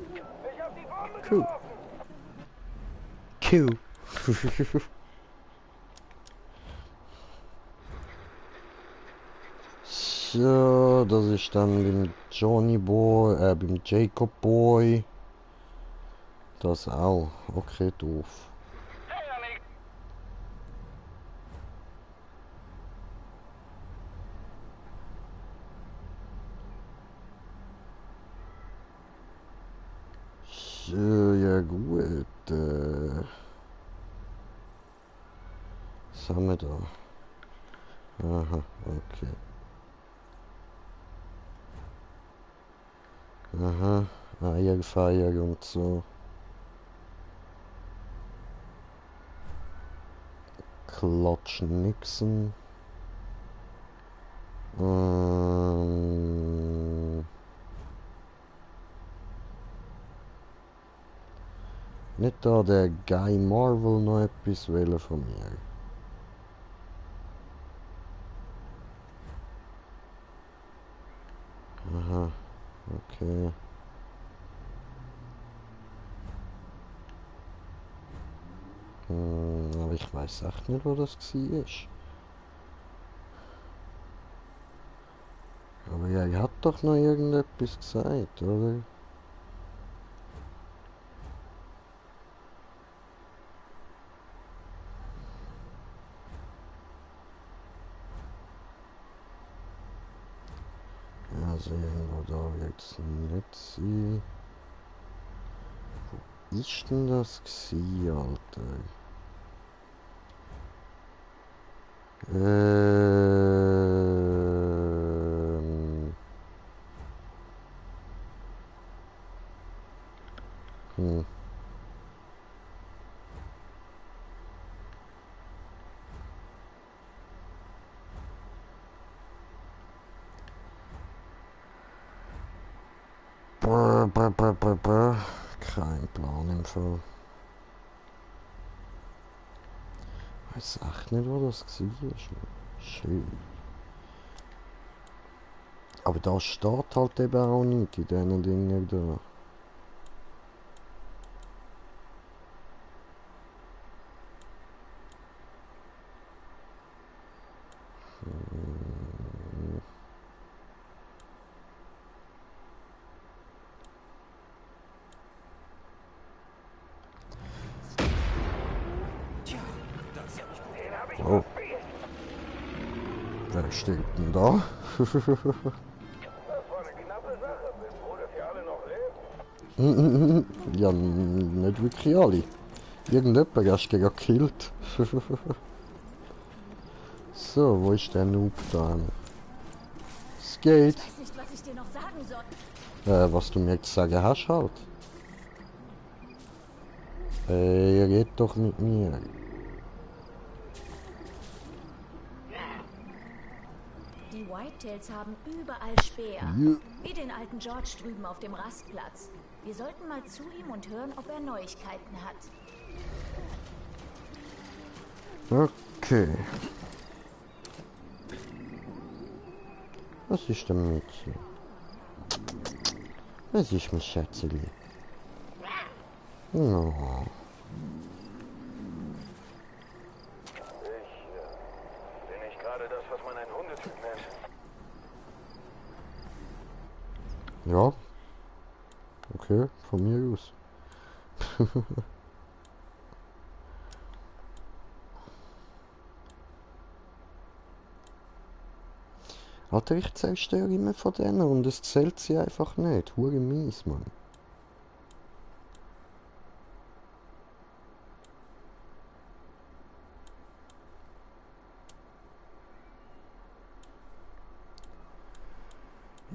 Cool. Cool. So, das ist dann beim Johnny Boy, beim Jacob Boy. Das auch. Okay, doof. Ja gut. Was haben wir da? Aha, okay. Aha, Eierfeier und so. Klatschen Nixon. Nicht da der Guy Marvel noch etwas wählen von mir. Aha, okay. Aber ich weiß echt nicht, wo das war. Aber ja, er hat doch noch irgendetwas gesagt, oder? Also irgendwo da wird es nicht sein. Wo ist denn das gewesen, Alter? Hm. Kein Plan im Fall. Ich weiß echt nicht, wo das war. Schön. Aber da steht halt eben auch nicht in diesen Dingen da. Oh. Wer steht denn da? Das war eine knappe Sache. Bin froh, dass ihr alle noch lebt. Ja, nicht wirklich alle. Irgendjemand hast du gekillt. So, wo ist der Noob da? Skate. Ich weiß nicht, was ich dir noch sagen soll. Was du mir jetzt sagen hast halt. Red doch mit mir. Die Whitetails haben überall Speer. Ja. Wie den alten George drüben auf dem Rastplatz. Wir sollten mal zu ihm und hören, ob er Neuigkeiten hat. Okay. Was ist denn mit hier? Was ist mein Schätzeli? No. Bin ich gerade das, was man einen Hundetyp nennt? Ja. Okay, von mir aus. Alter, ich zerstöre immer von denen und es zählt sie einfach nicht. Hure mies, Mann.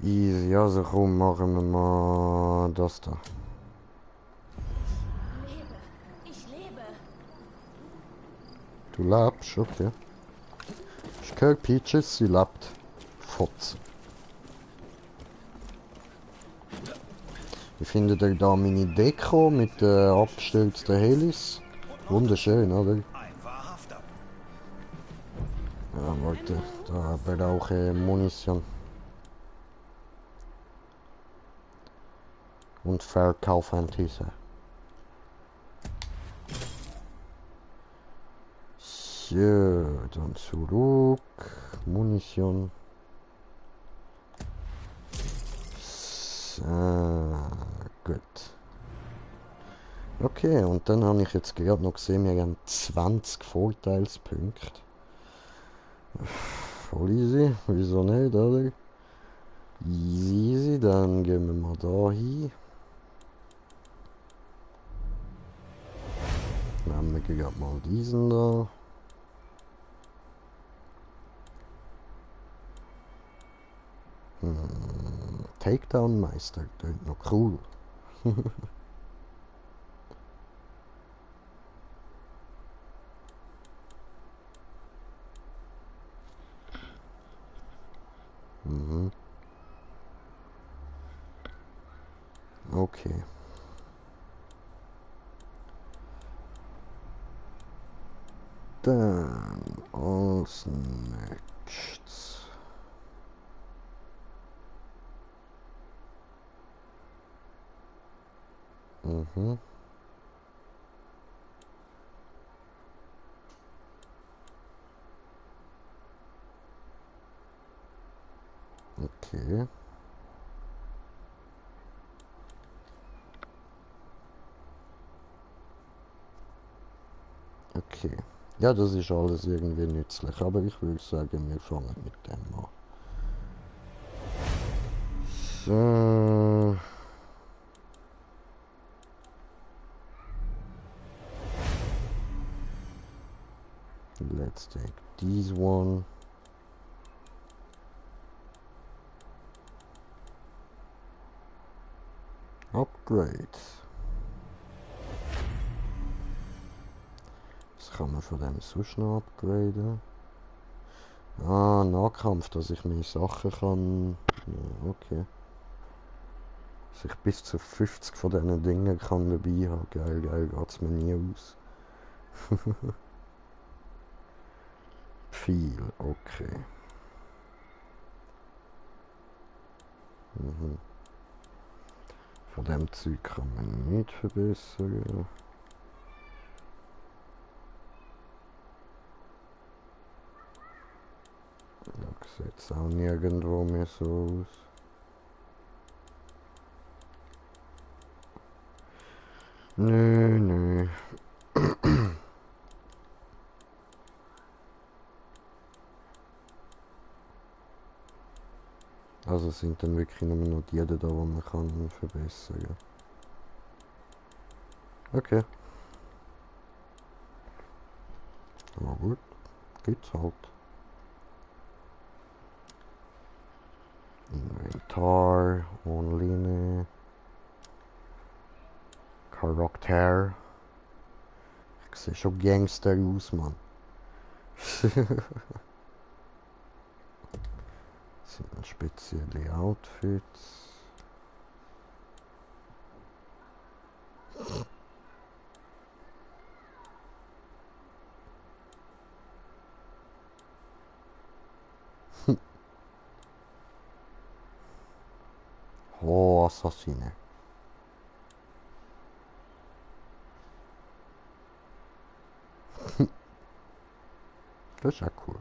Easy, also komm, machen wir mal das da. Ich lebe. Du lebst, okay. Ich höre Peaches, sie lebt. Fotz. Wie findet ihr da meine Deko mit den abgestürzten Helis? Wunderschön, oder? Ja, warte, da brauche ich Munition. Und Verkaufantisse. So, dann zurück. Munition. So, gut. Okay, und dann habe ich jetzt gerade noch gesehen, wir haben 20 Vorteilspunkte. Voll easy, wieso nicht, oder? Easy, dann gehen wir mal da hin. Nehmen wir gerade mal diesen da. Takedown Meister, klingt noch cool. Mhm. Okay. Dann als nächstes. Mhm. Okay. Okay. Ja, das ist alles irgendwie nützlich, aber ich würde sagen, wir fangen mit dem an. So. Let's take this one. Upgrades. Was kann man von dem sonst noch upgraden? Ah, Nahkampf, dass ich meine Sachen kann. Ja, okay. Dass ich bis zu 50 von diesen Dingen kann dabei haben. Geil, geil, geht's mir nie aus. Viel, okay. Mhm. Von dem Zeug kann man nicht verbessern. Da sieht es auch nirgendwo mehr so aus. Nö, nö. Also sind dann wirklich nur noch die da, die man kann verbessern. Okay. Aber gut, geht's halt. Inventar, Online, Charakter. Ich sehe schon Gangster aus, Mann. Das sind spezielle Outfits. Oh, Assassine. Das ist ja cool.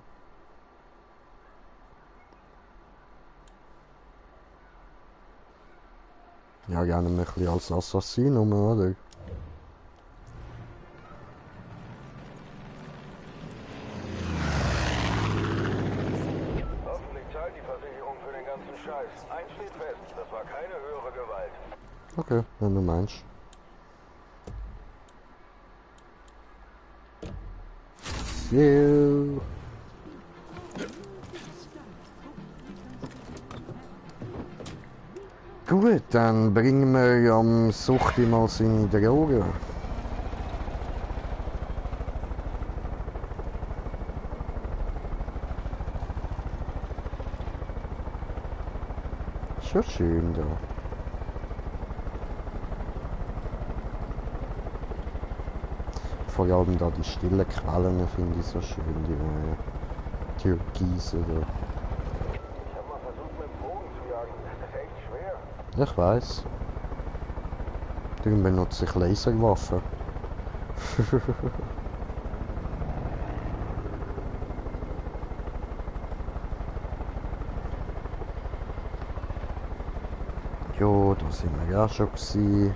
Ja, gerne ein bisschen als Assassin, oder? Hoffentlich zahlt die Versicherung für den ganzen Scheiß. Eins steht fest, das war keine höhere Gewalt. Okay, wenn du meinst. Yeah. Gut, dann bringen wir am Suchti mal seine Drogen. Schon schön da. Vor allem da die stillen Quellen finde ich so schön, die Türkise da. Ich habe mal versucht mit dem Bogen zu jagen. Das ist echt schwer. Ich weiß. Darum benutze ich Laserwaffen. Jo, da sind wir ja schon gewesen.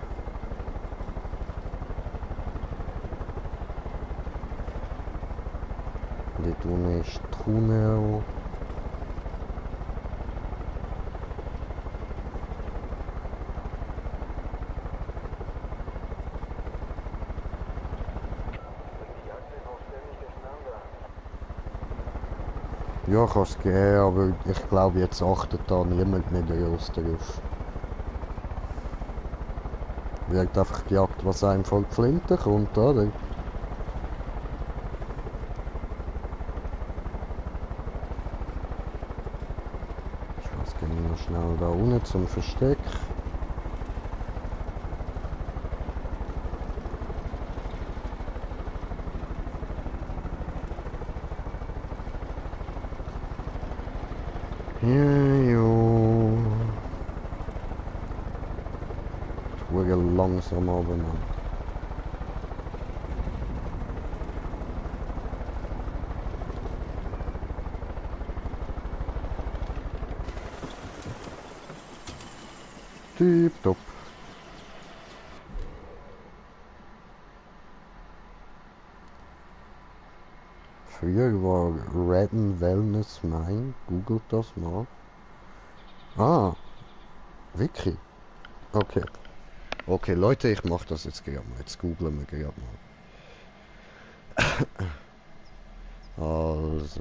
Dort unten ist Tunnel. Ja, kann es geben, aber ich glaube, jetzt achtet da niemand mehr groß darauf. Wird einfach gejagt, was einem von die Flinte kommt, oder? Jetzt gehen wir noch schnell da unten zum Versteck. Ja, jo. Ich wurde langsam aber, Mann. Tipptopp. Früher war Redden Wellness mein. Googelt das mal. Ah, Wiki. Okay. Okay, Leute, ich mach das jetzt gerade mal. Jetzt googeln wir gerade mal. Also.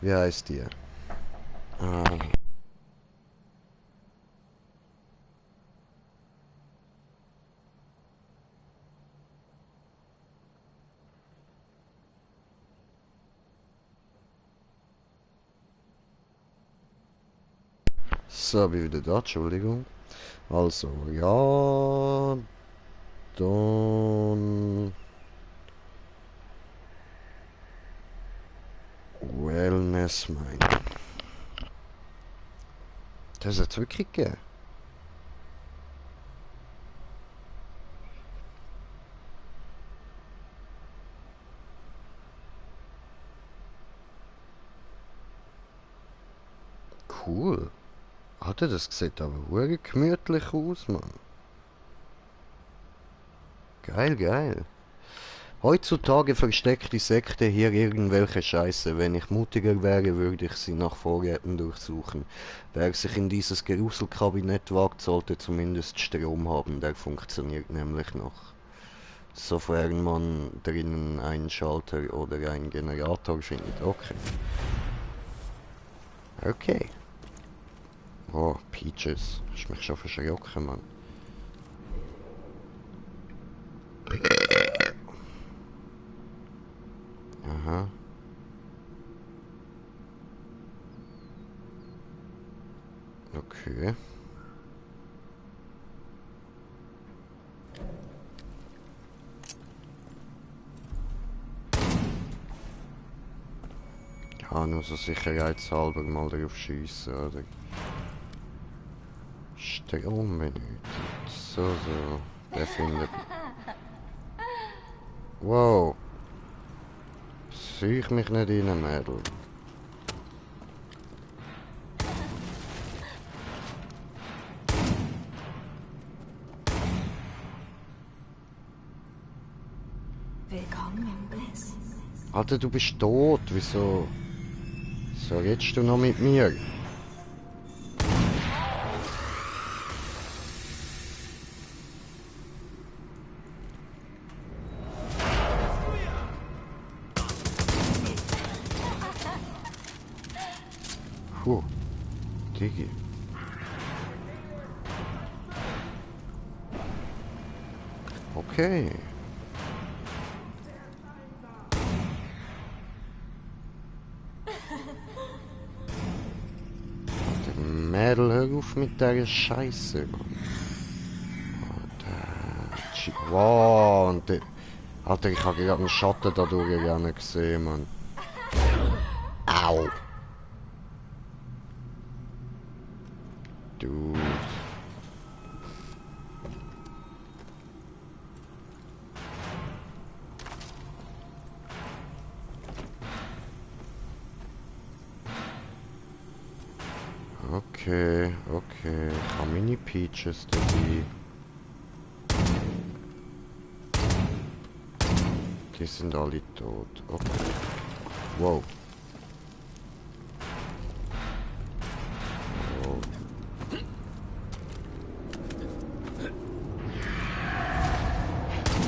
Wie heißt die? So, bin wieder da, Entschuldigung. Also, ja, dann Wellness Mine. Das hat es wirklich gegeben. Cool. Alter, das sieht aber wirklich gemütlich aus, Mann. Geil, geil. Heutzutage versteckt die Sekte hier irgendwelche Scheiße. Wenn ich mutiger wäre, würde ich sie nach Vorräten durchsuchen. Wer sich in dieses Geruselkabinett wagt, sollte zumindest Strom haben. Der funktioniert nämlich noch. Sofern man drinnen einen Schalter oder einen Generator findet. Okay. Okay. Oh, Peaches. Hast mich schon verschrocken, Mann. Aha. Okay. Ja, nur so sicherheitshalber mal drauf schiessen, oder? Strom benötigt. So. Der findet... Wow. Sieh ich mich nicht rein, Mädel. Willkommen im Bliss. Alter, du bist tot. Wieso redest du noch mit mir? Puh, Digi. Okay. Mädel, hör auf mit der Scheiße, Mann. Wow, und der... Alter, ich habe gerade einen Schatten da durchgegangen gesehen, Mann. Au! Dude. Okay. Ich habe meine Peaches dabei. Die sind alle tot. Okay. Wow.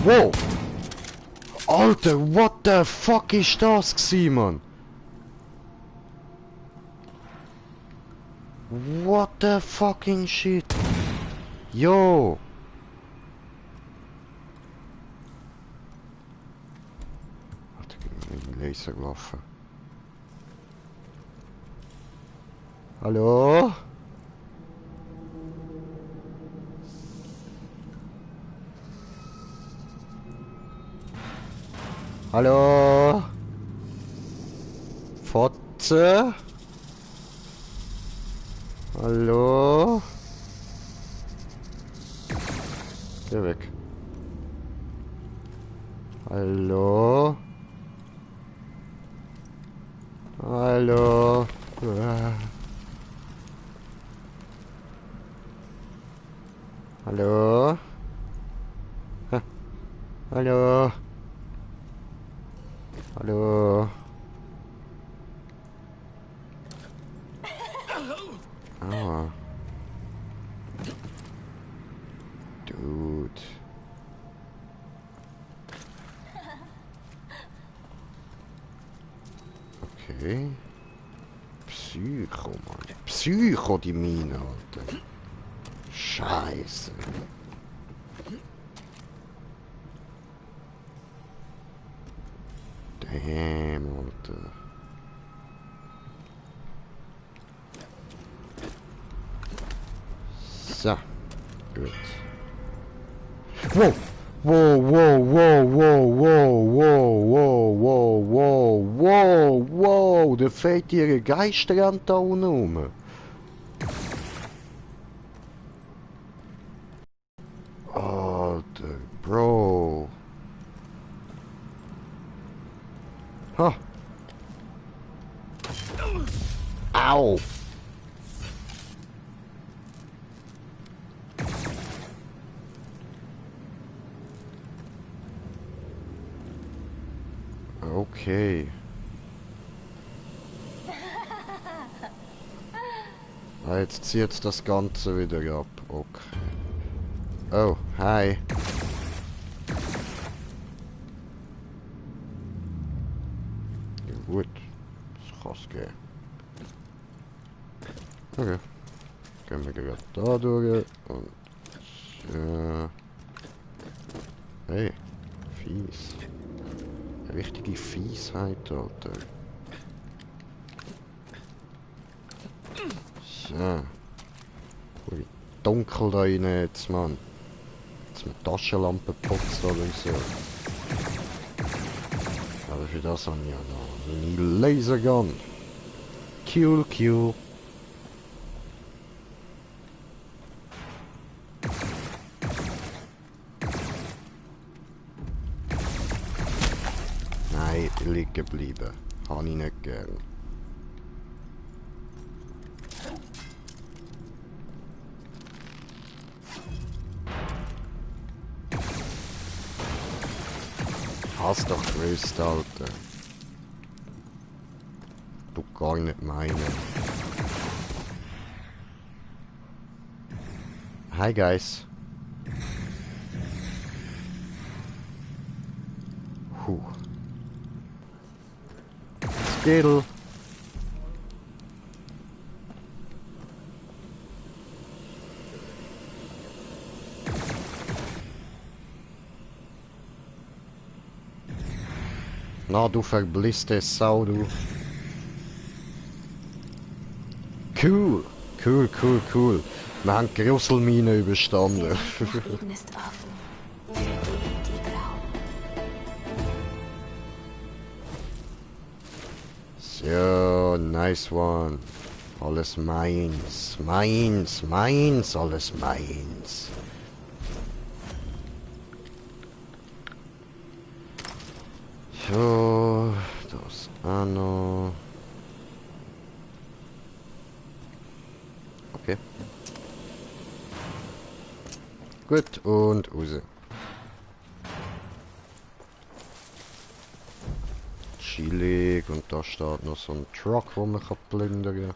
Wow! Alter, what the fuck ist das gewesen, Mann? What the fucking shit? Yo! Alter, mit dem Laserwaffe. Hallo? Hallo? Fotze? Hallo? Geh weg. Hallo? Hallo? Hallo? Hallo? Hallo? Aua. Dude. Okay. Psycho, Mann. Psycho, die Mine, Alter. Scheiße. Damn, Alter. So. Gut. Wow! Wow, wow, wow, wow, wow, wow, wow, wow, wow, wow, da fällt ihre Geisterhand da unten rum. Alter, Bro. Ha. Au. Okay. Ah, jetzt zieht das Ganze wieder ab. Okay. Oh, hi. Ja, gut. Das kann es gehen. Okay. Gehen wir gerade da durch und... Hey. Fies. Richtige Fiesheit, Alter. So. Wie dunkel da rein jetzt, Mann. Jetzt mit Taschenlampe putzt oder so. Aber für das habe ich ja noch eine Lasergun. Cool, cool. Nein, liegen geblieben. Habe ich nicht gern. Hast doch gewusst, Alter. Du gar nicht meinen. Hi, guys. Puh. Skittle. Na, du verblisste Sau, du. Cool. Cool, cool, cool. Wir haben die Gruselmine überstanden. ist offen. Die glauben. So, nice one. Alles meins. Meins, meins, alles meins. So, das auch noch. Okay. Gut, und raus. Chillig, und da steht noch so ein Truck, wo man plündern kann.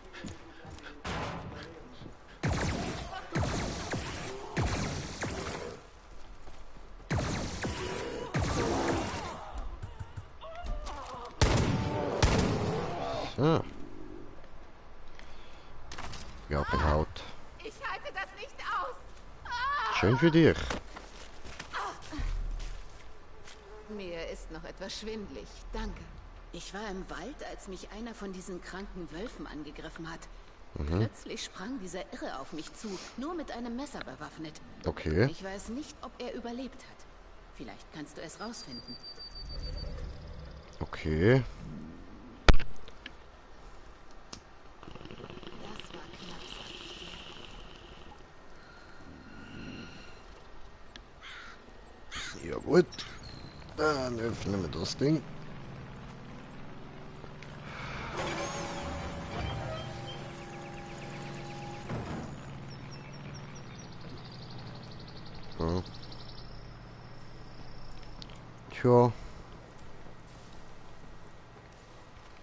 So. Ja, gehaut. Ich halte das nicht aus. Schön für dich. Mir ist noch etwas schwindlig. Danke. Ich war im Wald, als mich einer von diesen kranken Wölfen angegriffen hat. Mhm. Plötzlich sprang dieser Irre auf mich zu, nur mit einem Messer bewaffnet. Okay. Ich weiß nicht, ob er überlebt hat. Vielleicht kannst du es rausfinden. Okay. Das war knapp, sag ich dir. Ja gut. Dann öffnen wir das Ding. Ja. Tja.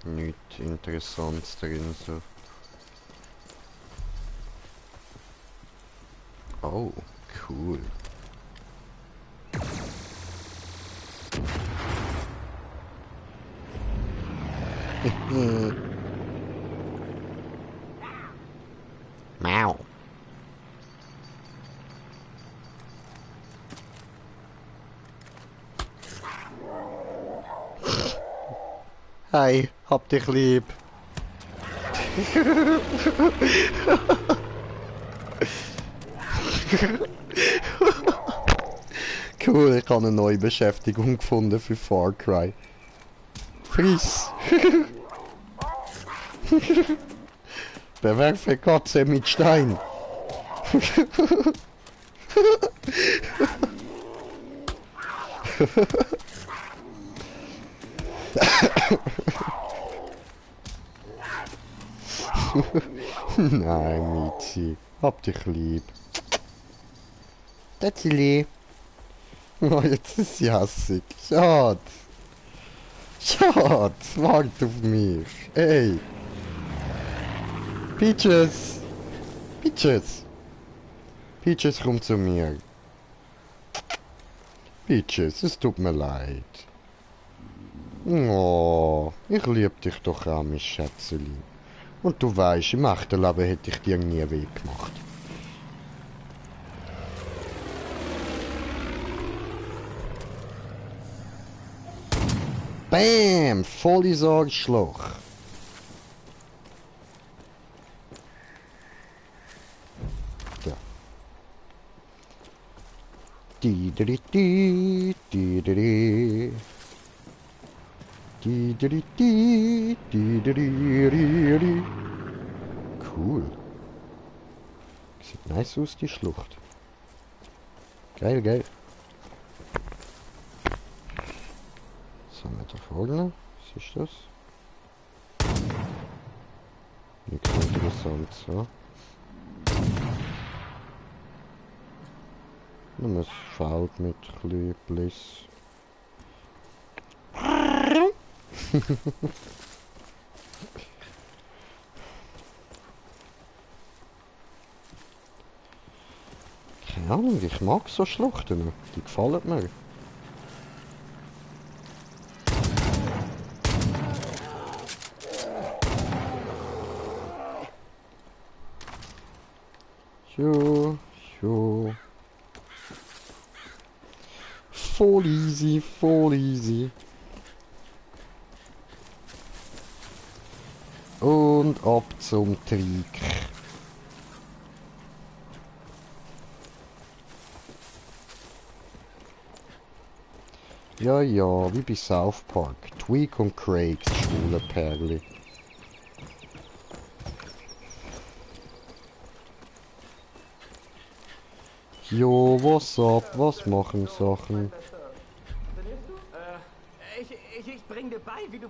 Nichts Interessantes drin so. Oh, cool. Mau. Hi, hab dich lieb. Cool, ich habe eine neue Beschäftigung gefunden für Far Cry. Friss. Bewerfe Katze mit Stein. Nein, Mizi. Hab dich lieb. Tätschli. Oh, jetzt ist sie hässig. Schade. Schade. Wart auf mich. Ey. Peaches. Peaches. Peaches, komm zu mir. Peaches, es tut mir leid. Oh, ich lieb dich doch auch, mein Schätzeli. Und du weißt, im echten Leben hätte ich dir nie weh gemacht. Bam! Voll ins Arschloch. Ja. Di-di-di-di, di-di-di. Di-di-di-di, di-di-di-di-di. Cool. Sieht nice aus, die Schlucht. Geil, geil. Was haben wir da vorne? Was ist das? Nichts Interessantes, ja? Nur ein Feld mit ein bisschen Bliss. Keine Ahnung, ich mag so Schluchten. Die gefallen mir. Jo, jo. Voll easy, voll easy. Und ab zum Trick. Ja, ja, wie bei South Park. Tweak und Craigs, schwule Perle. Jo, was ab? Was machen Sachen? Ich bring dir bei, wie du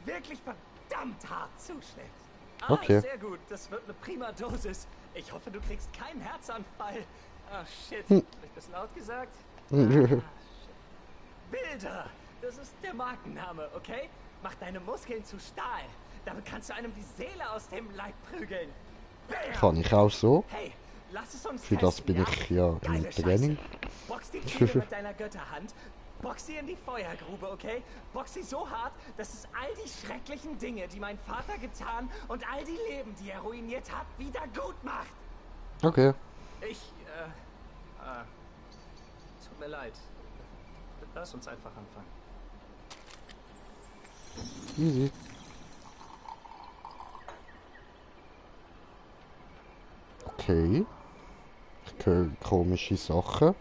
wirklich verdammt hart zuschlägst. Ah, okay. Sehr gut. Das wird eine prima Dosis. Ich hoffe, du kriegst keinen Herzanfall. Ah, shit. Hm. Hab ich das laut gesagt? Bilder. Das ist der Markenname, okay? Mach deine Muskeln zu Stahl. Damit kannst du einem die Seele aus dem Leib prügeln. Bam. Kann ich auch so? Hey, lass es uns Für das testen, bin ich ja im Training. Box die Ziele mit deiner Götterhand. Box sie in die Feuergrube, okay? Box sie so hart, dass es all die schrecklichen Dinge, die mein Vater getan und all die Leben, die er ruiniert hat, wieder gut macht. Okay. Tut mir leid. Lass uns einfach anfangen. Easy. Okay. Ich höre komische Sachen.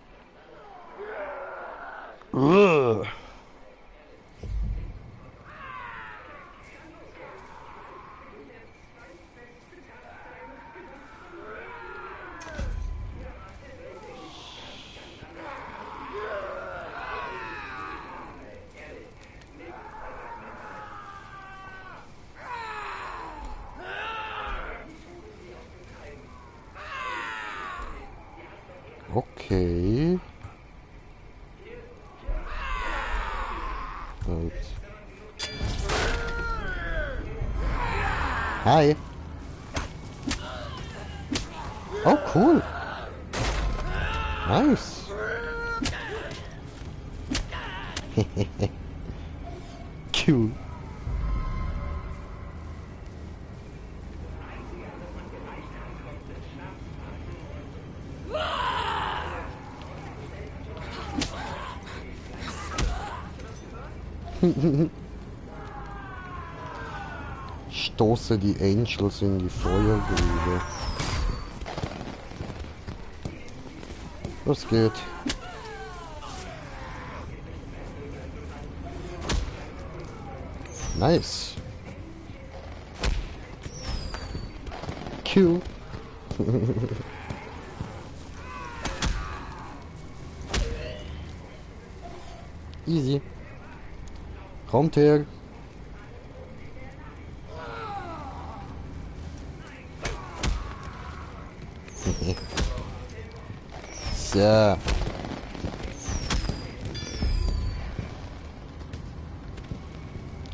Okay. Gut. Hi. Oh, cool. Nice. Cool. Stoße die Angels in die Feuergrube. Was geht? Nice. Cool. Easy. Kommt her. So.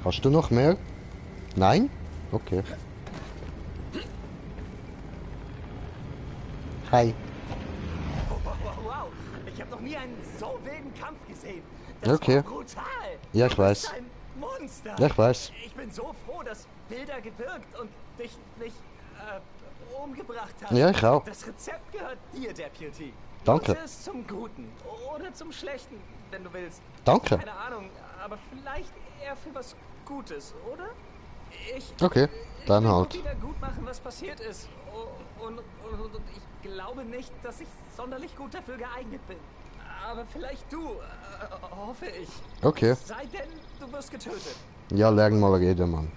Hast du noch mehr? Nein? Okay. Hi. Wow, ich habe noch nie einen so wilden Kampf gesehen. Das Okay. war brutal. Ja, ich weiß. Du bist ein Monster. Ja, ich weiß. Ich bin so froh, dass Bilder gewirkt und dich nicht umgebracht hat. Ja, ich auch. Das Rezept gehört dir, Deputy. Danke. Nutze es zum Guten oder zum Schlechten, wenn du willst. Danke. Keine Ahnung, aber vielleicht eher für was Gutes, oder? Okay, dann will halt. nur wieder gut machen, was passiert ist. Und ich glaube nicht, dass ich sonderlich gut dafür geeignet bin. Aber vielleicht du, hoffe ich. Okay. Sei denn, du wirst getötet. Ja, lern mal reden, Mann.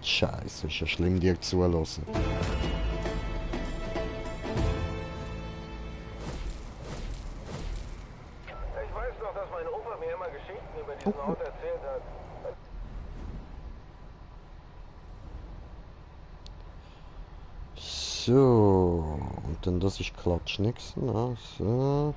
Scheiße, ist ja schlimm, dir zulassen. Ich weiß noch, dass mein Opa mir immer Geschichten über diesen Ort erzählt hat. So, und dann das ist Klatsch nix, ne? So.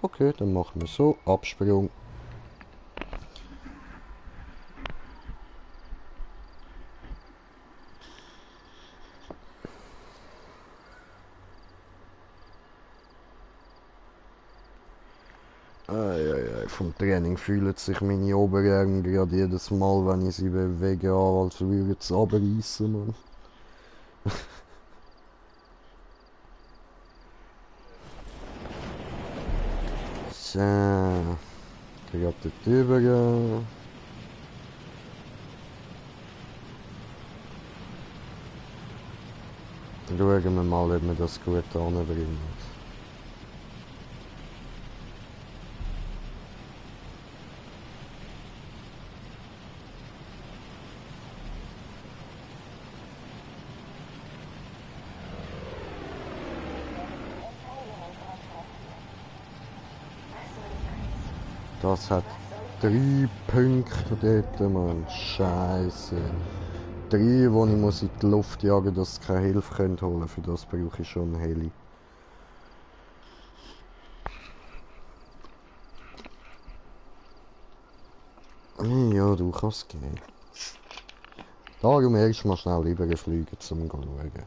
Okay, dann machen wir so. Absprung. Vom Training fühlen sich meine Oberarme gerade jedes Mal, wenn ich sie bewege, an, als würde es abreißen, Mann. So. Gerade dort rüber. Schauen wir mal, ob wir das gut anbringen. Das hat 3 Punkte dort, Mann. Scheiße. 3, wo ich muss in die Luft jagen, dass sie keine Hilfe holen können. Für das brauche ich schon einen Heli. Ja, du kannst gehen. Darum erst mal schnell rüberfliegen, zum schauen.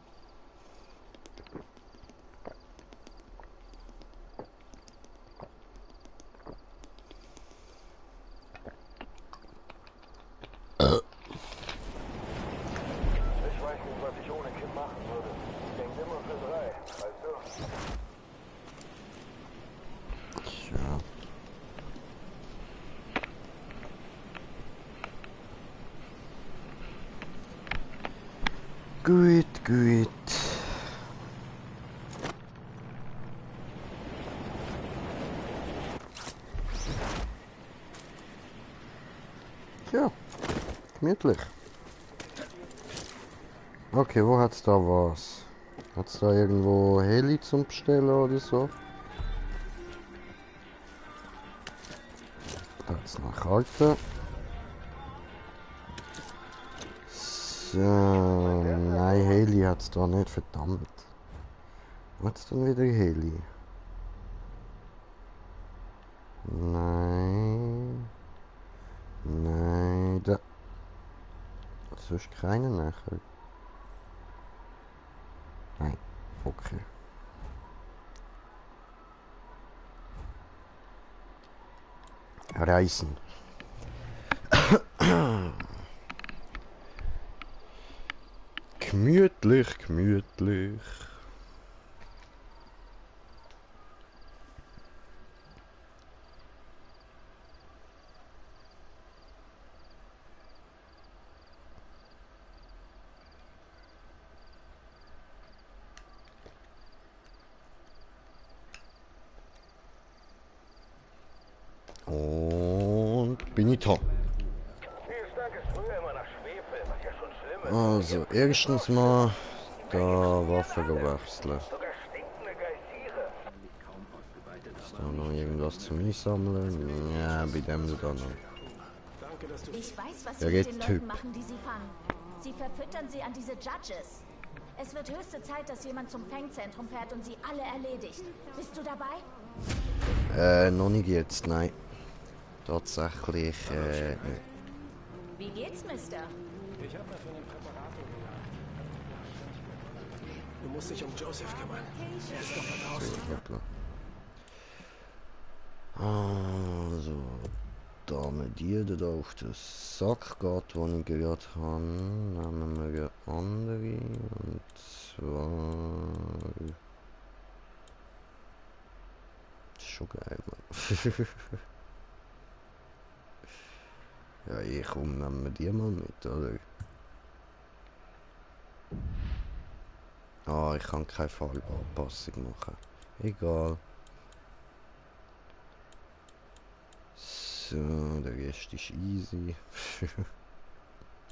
Gut, gut. Ja, gemütlich. Okay, wo hat's da was? Hat's da irgendwo Heli zum Bestellen oder so? Da hat's noch Karte. So, nein, Heli hat's da nicht, verdammt. Wo hat's denn wieder Heli? Nein. Nein, da. Sonst keine nachher. Nein, okay. Reisen. Gemütlich, gemütlich. Und bin ich da. Also, erstens mal da Waffe wechseln. Ist da noch irgendwas zum Einsammeln? Ja, bei dem da noch. Ich weiß, was Sie mit den Leuten machen, die Sie fangen. Sie verfüttern sie an diese Judges. Es wird höchste Zeit, dass jemand zum Fangzentrum fährt und sie alle erledigt. Bist du dabei? Noch nicht jetzt, nein. Tatsächlich, Wie geht's, Mister? Ich habe mir von dem Präparator geladen. Du musst dich um Joseph kümmern. Er ist noch da draußen. Also, da mit dir, der da auf den Sack geht, den ich gerade habe, nehmen wir eine andere. Und zwar... Das ist schon geil, Mann. Ja, ich komm, nehmen wir die mal mit, oder? Ah, ich kann keine Farbanpassung machen. Egal. So, der Rest ist easy.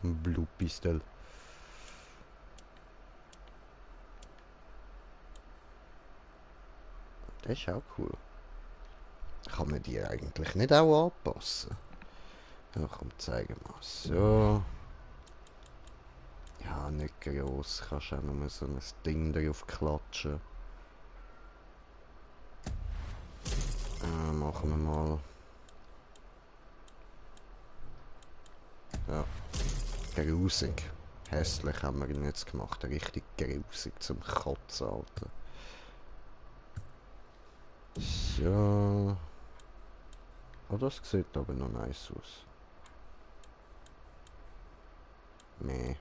Blue Pistol. Das ist auch cool. Kann man die eigentlich nicht auch anpassen? Ja, komm, zeigen wir mal. So. Ja, nicht gross. Kannst auch nur so ein Ding drauf klatschen. Machen wir mal. Ja. Grusig. Hässlich haben wir ihn jetzt gemacht. Richtig grusig zum Kotzen, Alter. So. Oh, das sieht aber noch nice aus. Nee.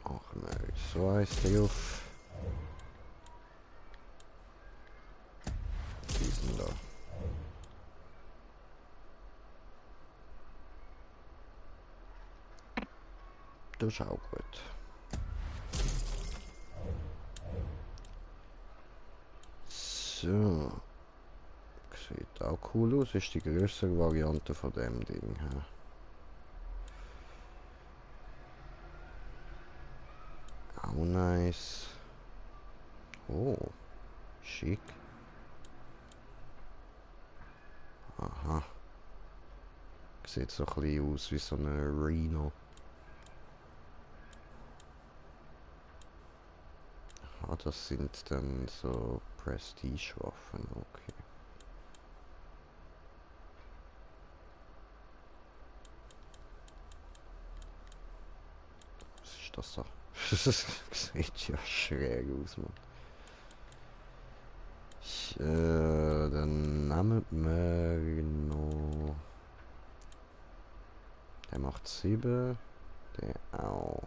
Machen wir so eins drauf. Diesen da. Das ist auch gut. So. Sieht auch cool aus. Ist die größere Variante von dem Ding. Ja. Auch nice. Oh. Schick. Aha. Sieht so ein bisschen aus wie so eine Rhino. Ah, das sind dann so Prestige-Waffen, okay. Was ist das da? Das sieht ja schräg aus, Mann. Dann nehmen wir noch... Der macht 7. Der auch.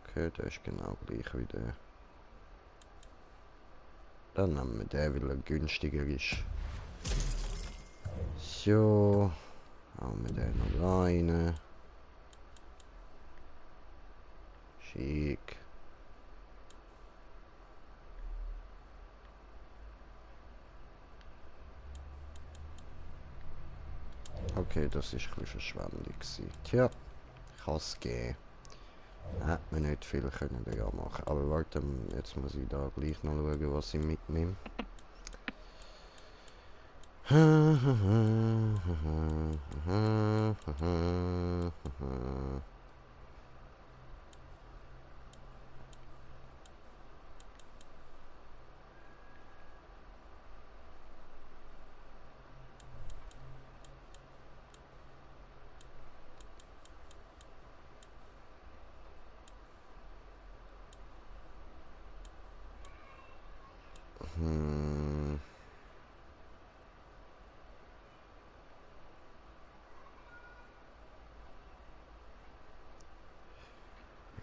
Okay, der ist genau gleich wie der. Dann nehmen wir den, weil er günstiger ist. So. Hauen wir den noch rein. Schick. Okay, das ist ein bisschen Verschwendung gewesen. Tja, kann es gehen. Hätte man nicht viel können da machen. Aber warte, jetzt muss ich da gleich noch schauen, was ich mitnehme.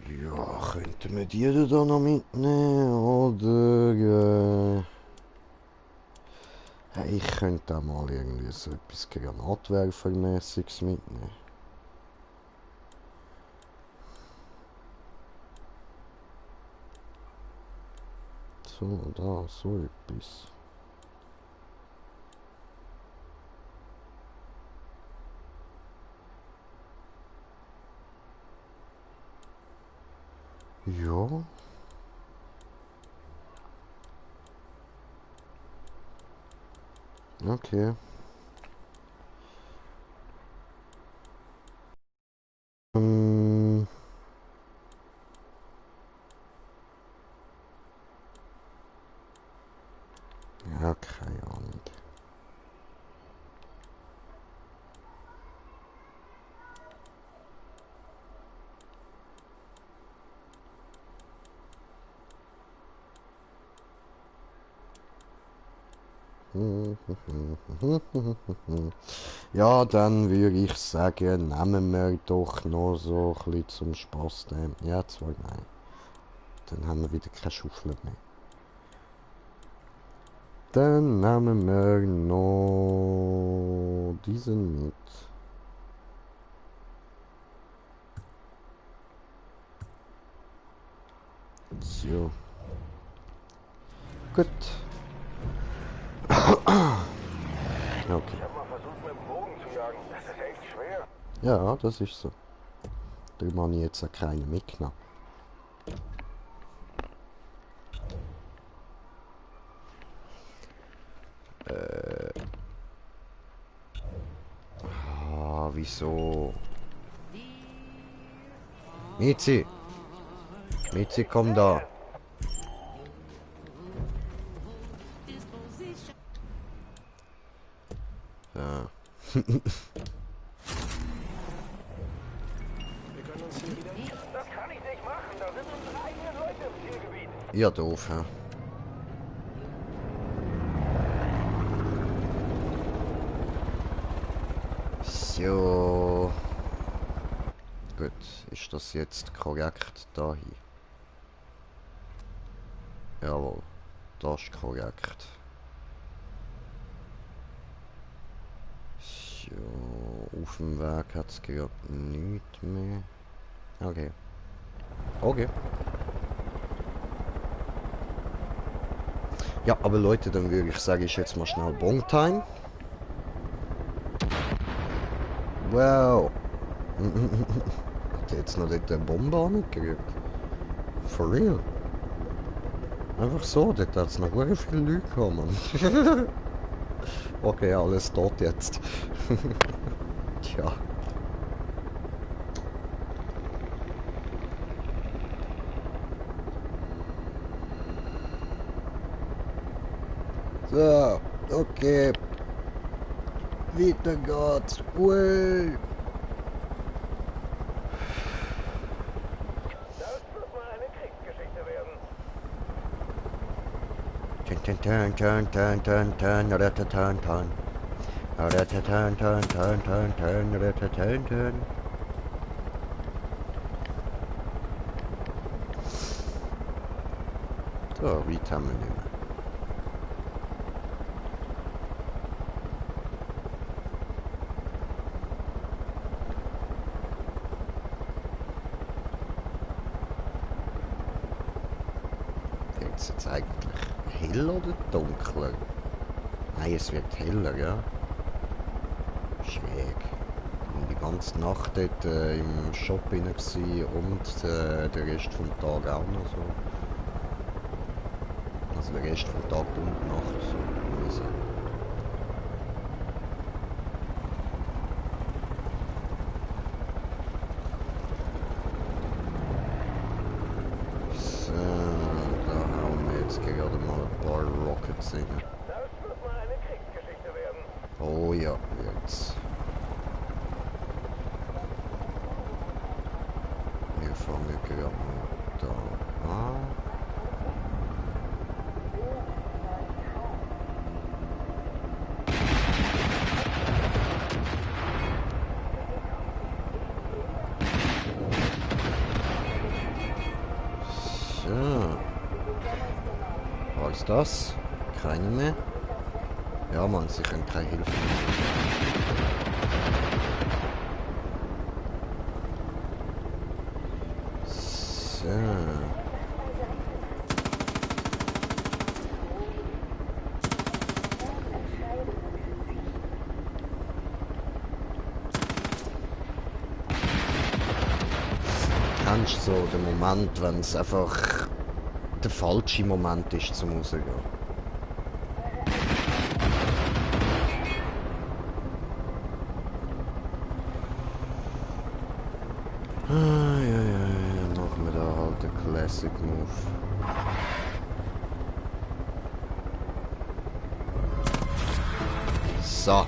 Ja, könnten wir die da noch mitnehmen, oder? Ich könnte auch mal irgendwie so etwas Granatwerfermäßiges mitnehmen. So, da, so etwas. Ja. Okay. Ja, keine Ahnung. Ja, dann würde ich sagen, nehmen wir doch noch so ein bisschen zum Spaß den. Ja, zwar nein. Dann haben wir wieder keine Schaufel mehr. Dann nehmen wir noch diesen mit. So. Gut. Okay. Ich habe mal versucht, mit dem Bogen zu jagen. Das ist echt schwer. Ja, das ist so. Darum habe ich jetzt auch keinen mitgenommen. Wieso? Mizi! Mizi, komm da! Ja. Wir können uns hier wieder... Das kann ich nicht machen. Da sind unsere eigenen Leute im Zielgebiet. Ja, doof, ja. So. Gut, ist das jetzt korrekt dahin? Jawohl, das ist korrekt. So, auf dem Weg hat es gerade nichts mehr. Okay. Okay. Ja, aber Leute, dann würde ich sagen, ist jetzt mal schnell Bong-Time. Wow. Hat jetzt noch dort eine Bombe angekriegt? For real? Einfach so, dort hat es noch sehr viele Leute gekommen. Okay, alles tot jetzt. Tja. So, okay. Weiter geht's. Ui. Das wird mal eine Kriegsgeschichte werden. So, weit haben wir nicht mehr. Jetzt ist es eigentlich hell oder dunkler? Nein, es wird heller, ja. Schräg. bin die ganze Nacht dort im Shop rein und den Rest vom Tag auch noch so. Also den Rest vom Tag und Nacht, so muss ich sagen. So, da hauen wir jetzt gerade mal ein paar Rockets rein. Das wird mal eine Kriegsgeschichte werden. Oh ja, jetzt. Wir fangen gerade mal da an. So. Was ist das? Keine mehr? Ja, Mann, sie können keine Hilfe mehr. So. Kennst du so den Moment, wenn es einfach der falsche Moment ist zum Rausgehen? Machen wir da halt den Classic Move. So.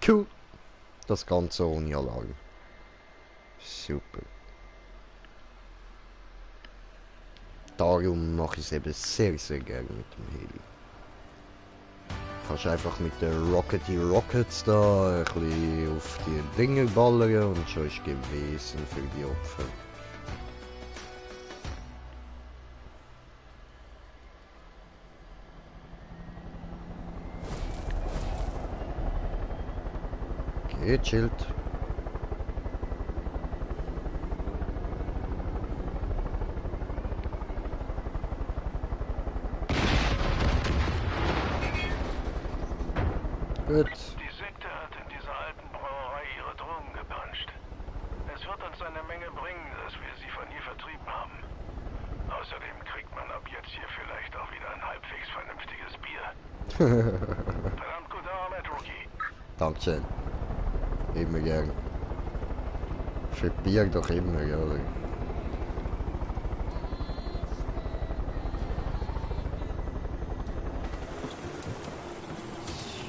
Cool. Das Ganze ohne Alarm. Super. Darum mache ich es eben sehr, sehr gerne mit dem Heli. Kannst einfach mit den Rockets da ein bisschen auf die Dinger ballern und schon ist gewesen für die Opfer. Okay, chillt. Gut. Die Sekte hat in dieser alten Brauerei ihre Drogen gepanscht. Es wird uns eine Menge bringen, dass wir sie von hier vertrieben haben. Außerdem kriegt man ab jetzt hier vielleicht auch wieder ein halbwegs vernünftiges Bier. Verdammt gute Arbeit, Rookie. Dankeschön. Immer gern. Für Bier doch immer, ja.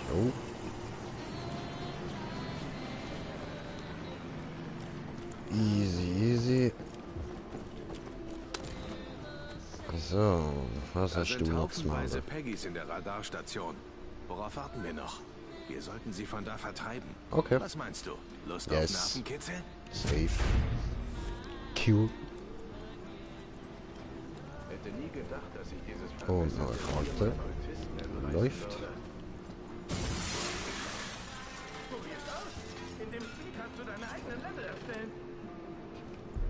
So. Easy. So, was hast du noch zu machen? Peggys in der Radarstation. Worauf warten wir noch? Wir sollten sie von da vertreiben. Okay. Was meinst du? Lust auf Nervenkitzel? Safe. Cool. Hätte nie gedacht, dass ich dieses Und neue Karte. Läuft. In dem Spiel kannst du deine eigenen Level erstellen.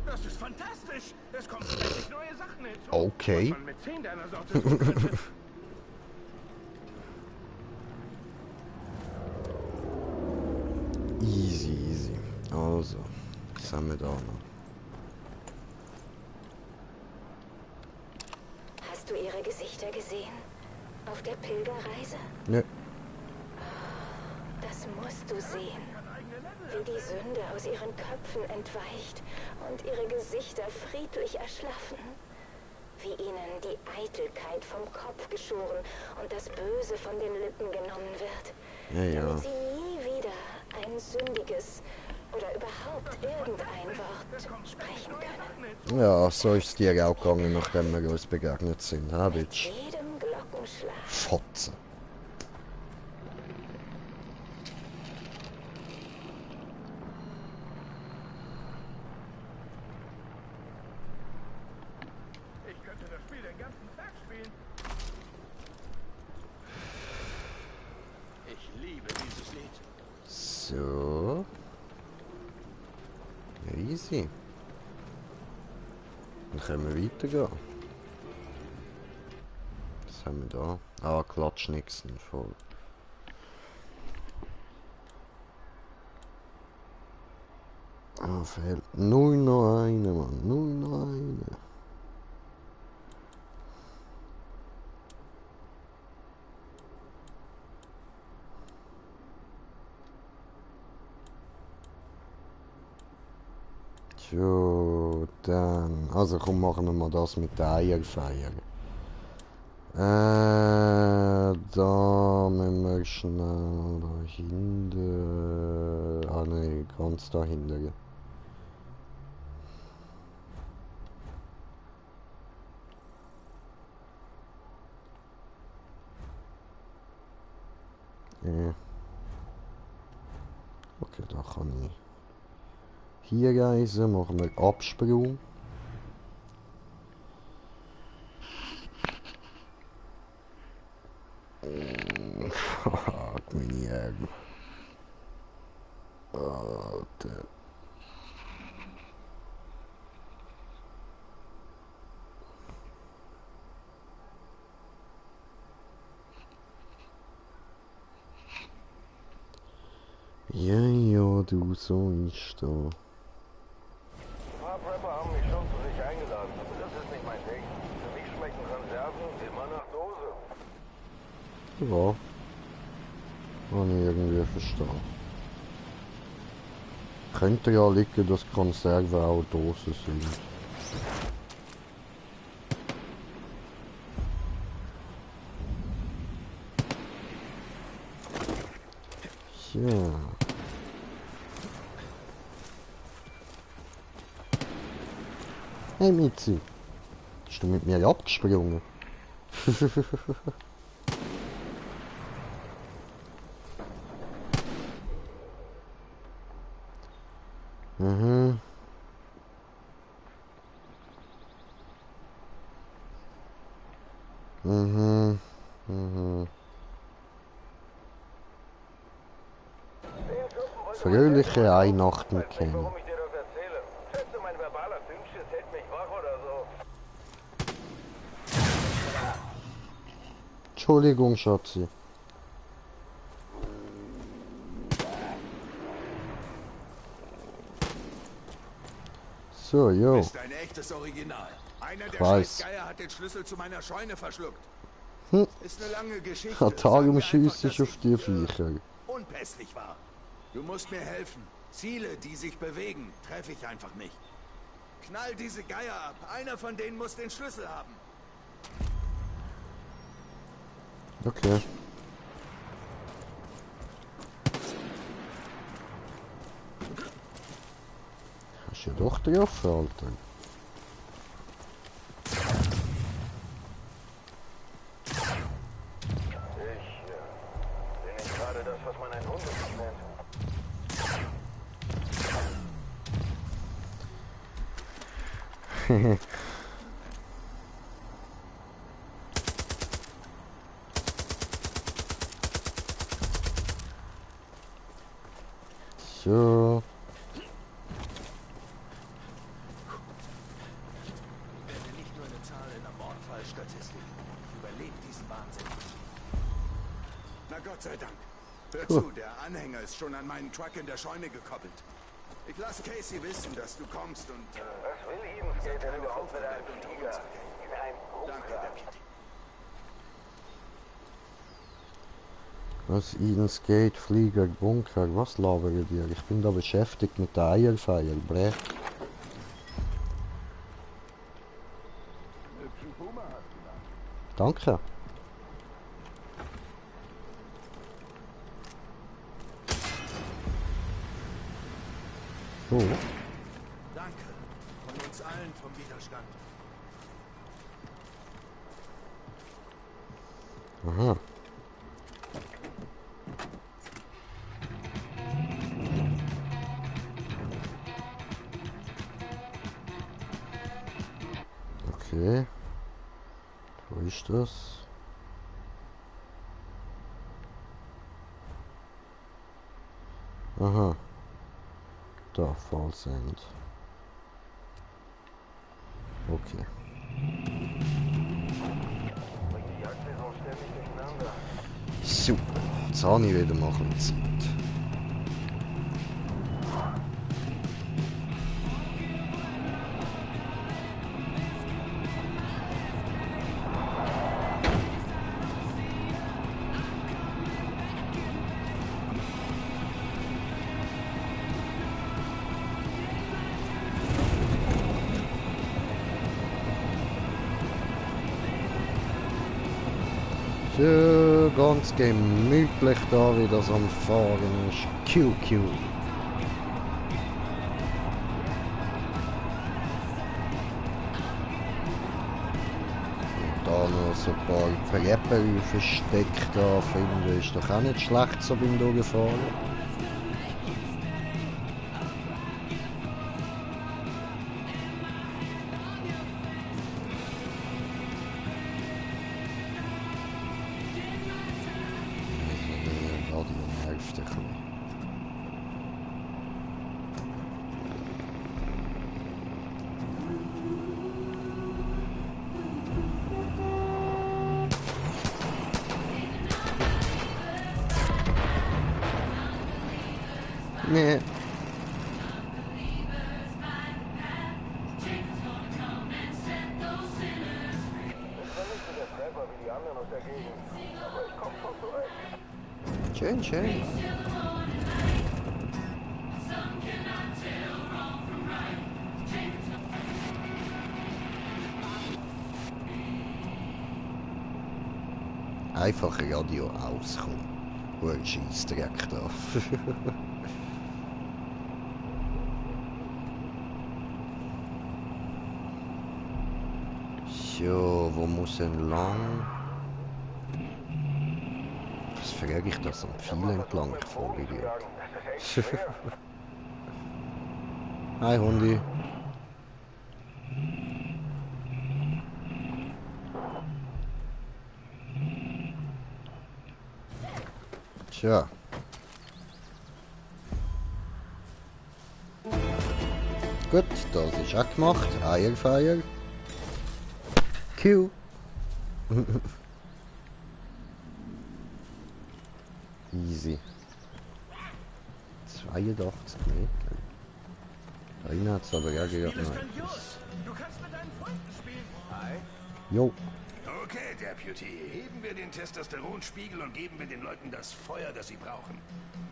Das ist fantastisch. Es kommen ständig neue Sachen hinzu. Okay. Was man mit 10 deiner Sorte tun könnte. Easy. Also, was haben wir da noch? Hast du ihre Gesichter gesehen? Auf der Pilgerreise? Nö. Das musst du sehen. Wie die Sünde aus ihren Köpfen entweicht und ihre Gesichter friedlich erschlaffen. Wie ihnen die Eitelkeit vom Kopf geschoren und das Böse von den Lippen genommen wird. Ja. Damit sie nie wieder ein sündiges oder überhaupt irgendein Wort sprechen können. Ja, so ist es dir auch gegangen, nachdem wir uns begegnet sind, ha, Bitch? Mit jedem Glockenschlag. Fotze. Ich könnte das Spiel den ganzen Tag spielen. Ich liebe dieses Lied. So. Easy. Dann können wir weitergehen. Was haben wir da? Ah, Klatschnixen voll. Oh, fehlt nur noch eine, Mann. Nur noch eine. Tja, dann... Also komm, machen wir mal das mit der Eierfeier. Da müssen wir schnell da hinten... Ah ne, ganz da hinten. Okay, da kann ich hier reisen, machen wir Absprung. Fuck, meine Ärger. Alter. Ja, ja, du, so ist da. Ein paar Prepper haben mich schon zu sich eingeladen, aber das ist nicht mein Ding. Für mich schmecken Konserven immer nach Dose. Ja. Habe ich irgendwie verstanden. Könnte ja liegen, dass Konserven auch Dosen sind. Ja. Hey Mitzi, bist du mit mir abgesprungen? Mhm. Mhm. Mhm. Fröhliche Weihnachten, Kenny. Warum ich dir das erzähle? Schätze, mein verbaler Dünnschiss hält mich wach oder so. Entschuldigung, Schatzi. So, jo. Ist ein echtes Original. Einer der Scheißgeier hat den Schlüssel zu meiner Scheune verschluckt. Ist eine lange Geschichte. Darum schieße ich auf die Viecher. Unpässlich war. Du musst mir helfen. Ziele, die sich bewegen, treffe ich einfach nicht. Knall diese Geier ab. Einer von denen muss den Schlüssel haben. Okay. Hast du ja doch getroffen, Alter. Bin ich gerade das, was man ein Hundekind nennt? So. Ich werde nicht nur eine Zahl in der Mordfallstatistik. Ich überlebe diesen Wahnsinn. Na Gott sei Dank. Hör zu, der Anhänger ist schon an meinen Truck in der Scheune gekoppelt. Ich lasse Casey wissen, dass du kommst und... Was will Edens Gate denn überhaupt mit einem Tiger? Ein Danke, Deputy. Was? Edens Gate, Flieger, Bunker, was labere dir? Ich bin da beschäftigt mit der Eierfeier, bleh. Danke. So. Danke. Von uns allen vom Widerstand. Aha. Okay. Wo ist das? Aha. Da, Falls End. Okay. Super. Jetzt habe ich wieder mal ein bisschen Zeit. So, ganz gemütlich da wieder so am Fahren ist. QQ. Und da noch so ein paar Preppen versteckt da finde ist doch auch nicht schlecht so beim Durchfahren. Nee. Schön, schön. Einfach Radio auskommen. Ein Scheissdreck da. So, wo muss denn lang? Was frage ich das am Pfeil entlang? Ich Vollidiot. Hi Hundi. Tja. Gut, das ist auch gemacht. Eierfeier. Q. Easy. 82 Meter. Einer hat es aber ja gehört. Du kannst mit deinen Freunden spielen. Hi. Jo. Okay, Deputy. Heben wir den Testosteronspiegel und geben wir den Leuten das Feuer, das sie brauchen.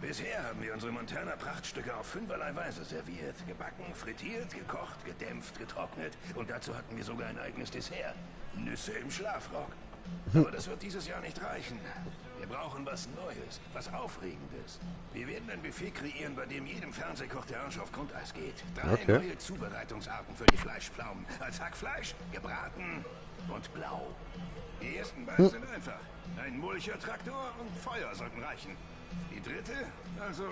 Bisher haben wir unsere Montana-Prachtstücke auf fünferlei Weise serviert. Gebacken, frittiert, gekocht, gedämpft, getrocknet. Und dazu hatten wir sogar ein eigenes Dessert. Nüsse im Schlafrock. Aber das wird dieses Jahr nicht reichen. Wir brauchen was Neues, was Aufregendes. Wir werden ein Buffet kreieren, bei dem jedem Fernsehkoch der Arsch auf Grundeis geht. 3 neue Zubereitungsarten für die Fleischpflaumen. Als Hackfleisch, gebraten und blau. Die ersten beiden sind einfach. Ein Mulcher-Traktor und Feuer sollten reichen. Die dritte, also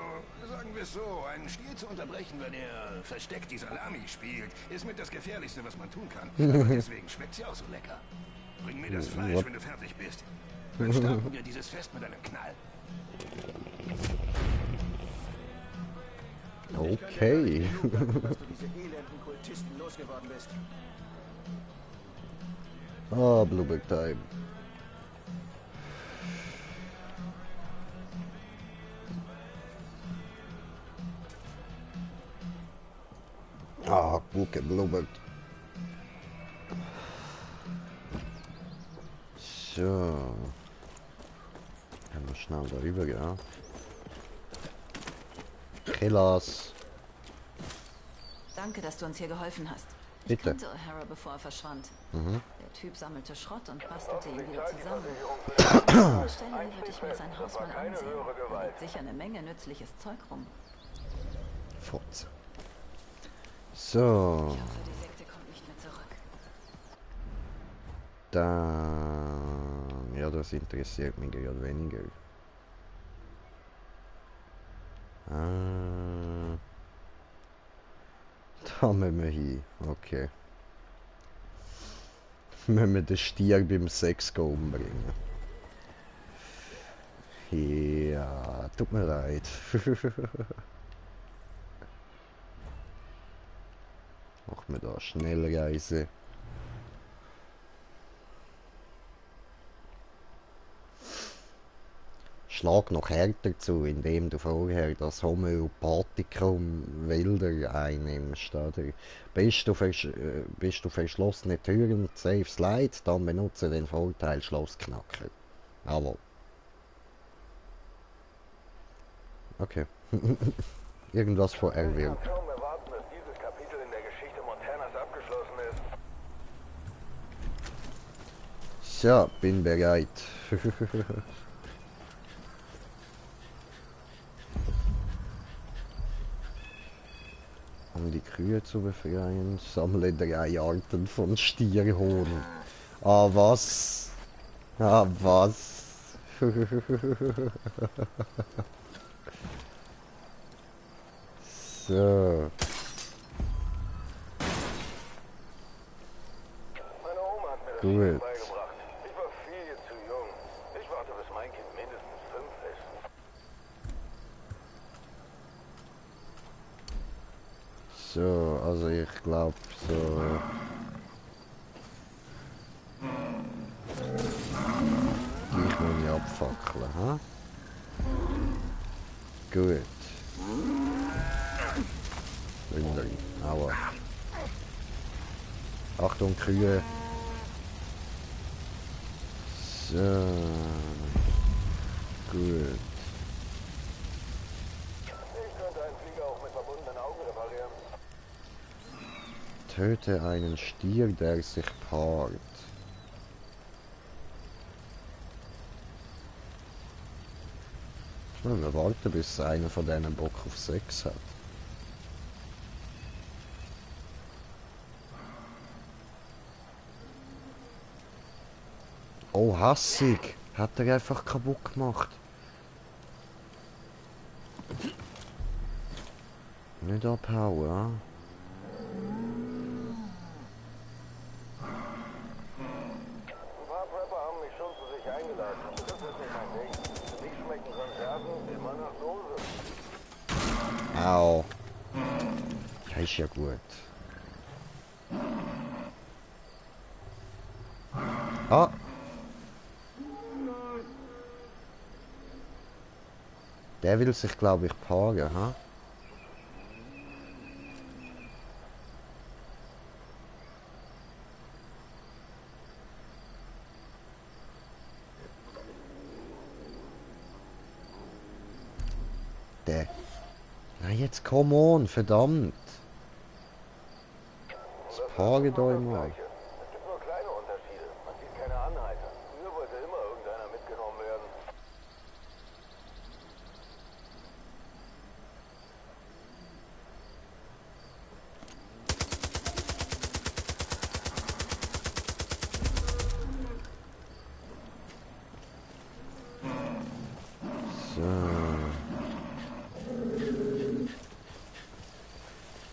sagen wir es so, einen Stier zu unterbrechen, wenn er versteckt die Salami spielt, ist mit das Gefährlichste, was man tun kann. Aber deswegen schmeckt sie auch so lecker. Bring mir das Fleisch, wenn du fertig bist. Dann starten wir dieses Fest mit einem Knall. Okay. dass du diese elenden Kultisten losgeworden bist. Ah, Blueberg Time. Ah, Buke Blueberg. So. Können wir schnell darüber gehen. Killers. Danke, dass du uns hier geholfen hast. Ich Bitte. kannte O'Hara, bevor er verschwand. Mhm. Der Typ sammelte Schrott und bastelte ihn wieder zusammen. An dieser Stelle würde ich mir sein Haus mal ansehen. Da liegt sicher eine Menge nützliches Zeug rum. Fort. So. Ich hoffe, die Sekte kommt nicht mehr zurück. Dann... Ja, das interessiert mich gerade weniger. Da müssen wir hin. Okay. Müssen wir den Stier beim Sex umbringen. Ja, tut mir leid. Machen wir da Schnellreise. Schlag noch härter zu, indem du vorher das Homöopathikum wilder einnimmst. Oder? Bist du verschlossene Türen, Safe Slide, dann benutze den Vorteil Schlossknacker. Jawohl. Okay. Irgendwas von erwähnt. So, bin bereit. Um die Kühe zu befreien, sammle 3 Arten von Stierhoden. Ah, was? Ah, was? So. Meine Oma hat mir das Gut. Spielen beigebracht. Ich war viel zu jung. Ich warte, bis mein Kind mindestens 5 ist. So, also ich glaube so. Ich muss mich abfackeln, ha? Gut. Wunderlich. Aua. Achtung, Kühe. So. Gut. Ich könnte einen Flieger auch mit verbundenen Augen reparieren. Töte einen Stier, der sich paart. Wir warten, bis einer von denen Bock auf Sex hat. Oh, hassig! Hat er einfach kaputt gemacht. Nicht abhauen, ja? Ein paar Prepper haben mich schon zu sich eingeladen. Das ist nicht mein Ding. Für mich schmecken Konserven immer nach Dose. Au. Ja, ist ja gut. Ah! Der will sich, glaube ich, paaren, ha? Der. Na jetzt, come on, verdammt. Das paaren da mal. Es gibt nur kleine Unterschiede. Man sieht keine Anhalter. Früher wollte immer irgendeiner mitgenommen werden.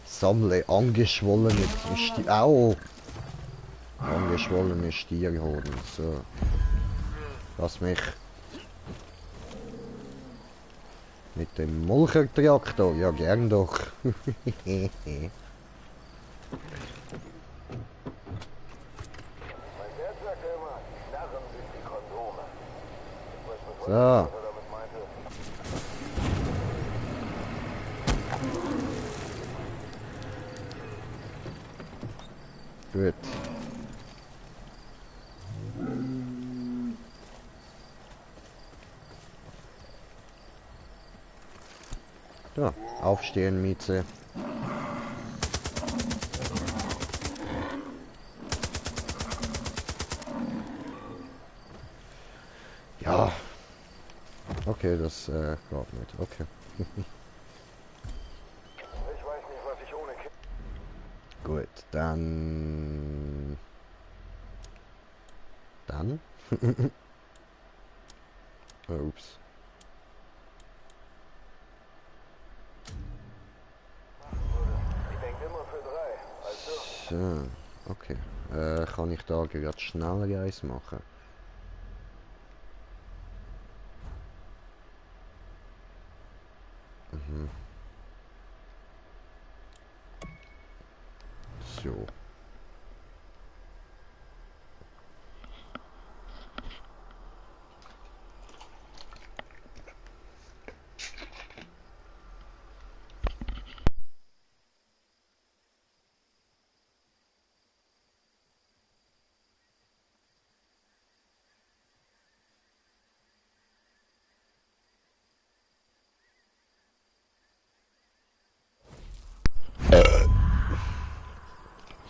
Sammle angeschwollene angeschwollene Stierhoden. So. Lass mich mit dem Mulchertraktor. Ja, gern doch. So. Gut. Ja, aufstehen, Mieze. Ja. Okay, das geht nicht. Okay. Ich weiß nicht, was ich ohne Kind... Gut, dann... Ups. Ich denke immer für 3. Also... So, okay. Kann ich da gerade schneller eins machen? Mhm. So.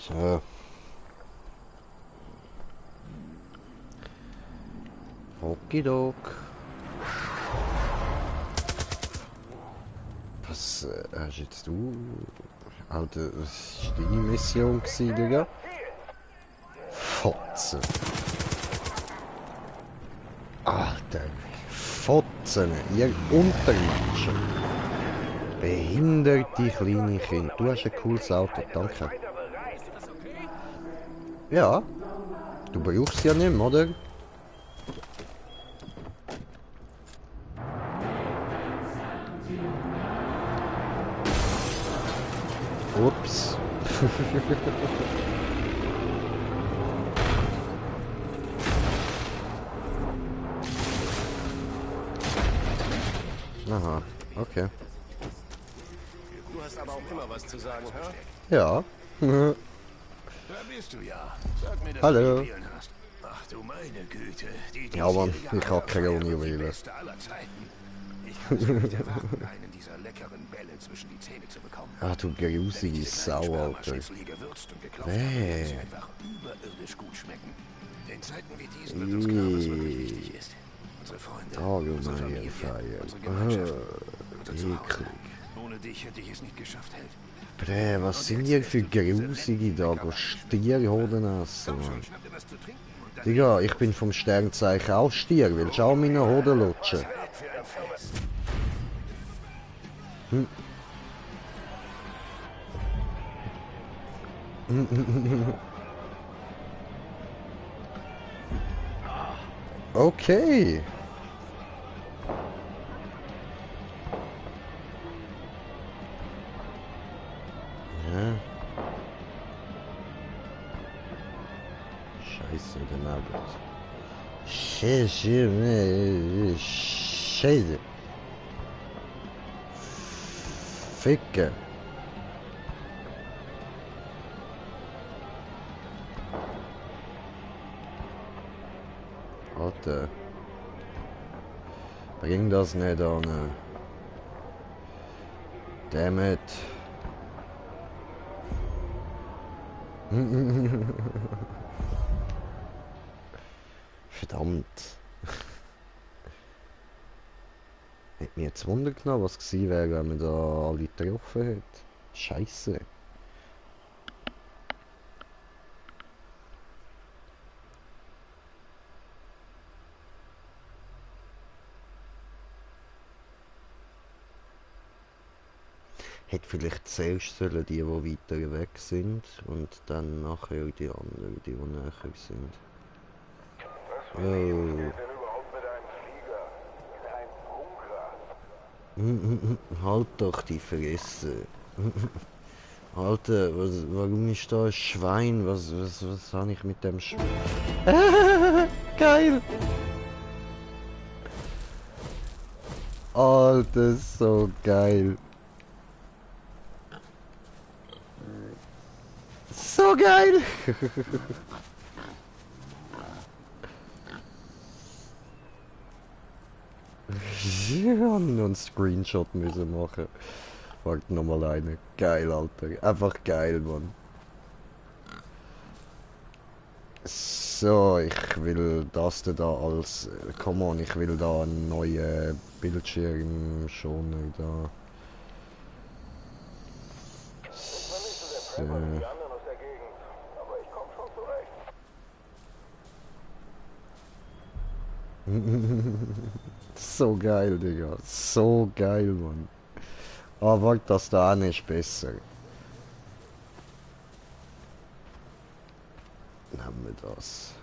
So. Okidok. Was hast jetzt du? Alter, was war deine Mission, Digga? Fotzen. Alter, Fotzen, ihr Untermenschen. Behinderte kleine Kinder. Du hast ein cooles Auto, danke. Ja. Du brauchst es ja nicht mehr, oder? Ups. Aha, okay. Du hast aber auch immer was zu sagen, hä? Ja. Da bist du ja. Sag mir, dass Hallo. du Juwelen hast. Ach du meine Güte. Ja, Mann, ich hab keine Juwelen. Ich kann es nicht erwarten, einen dieser leckeren Bälle zwischen die Zähne zu bekommen. Ah, du grusige Sau, Alter. Einfach überirdisch gut schmecken. In Zeiten wie diesen wird uns klar, was wirklich wichtig ist. Unsere Freunde, unsere Familie, unsere Gemeinschaft, unser Zuhause. Ohne dich hätte ich es nicht geschafft, Held. Bre, was sind hier für grusige da? Go Stierhoden essen, Mann. Digga, ich bin vom Sternzeichen auch Stier. Willst du auch meine Hoden lutschen? Hm. Okay. Ja. Scheiße, der Nugget. Scheiße. Ficke. Warte. Bring das nicht an. Damn it. Verdammt. Hätte mich jetzt Wunder genommen, was gewesen wäre, wenn man da alle getroffen hätte. Scheiße. Hätte vielleicht zuerst sollen die weiter weg sind und dann nachher die anderen, die näher sind. Oh. Halt doch die Fresse. Alter, warum ist da ein Schwein? Was habe ich mit dem Schwein? Geil! Alter, so geil. So geil! Ich habe nur einen Screenshot müssen machen. Warte nochmal eine. Geil, Alter. Einfach geil, Mann. So, ich will das da als... Come on, ich will da einen neuen Bildschirmschoner da. So. So geil, Digga. So geil, Mann. Aber warte, das da auch nicht besser. Nehmen wir das.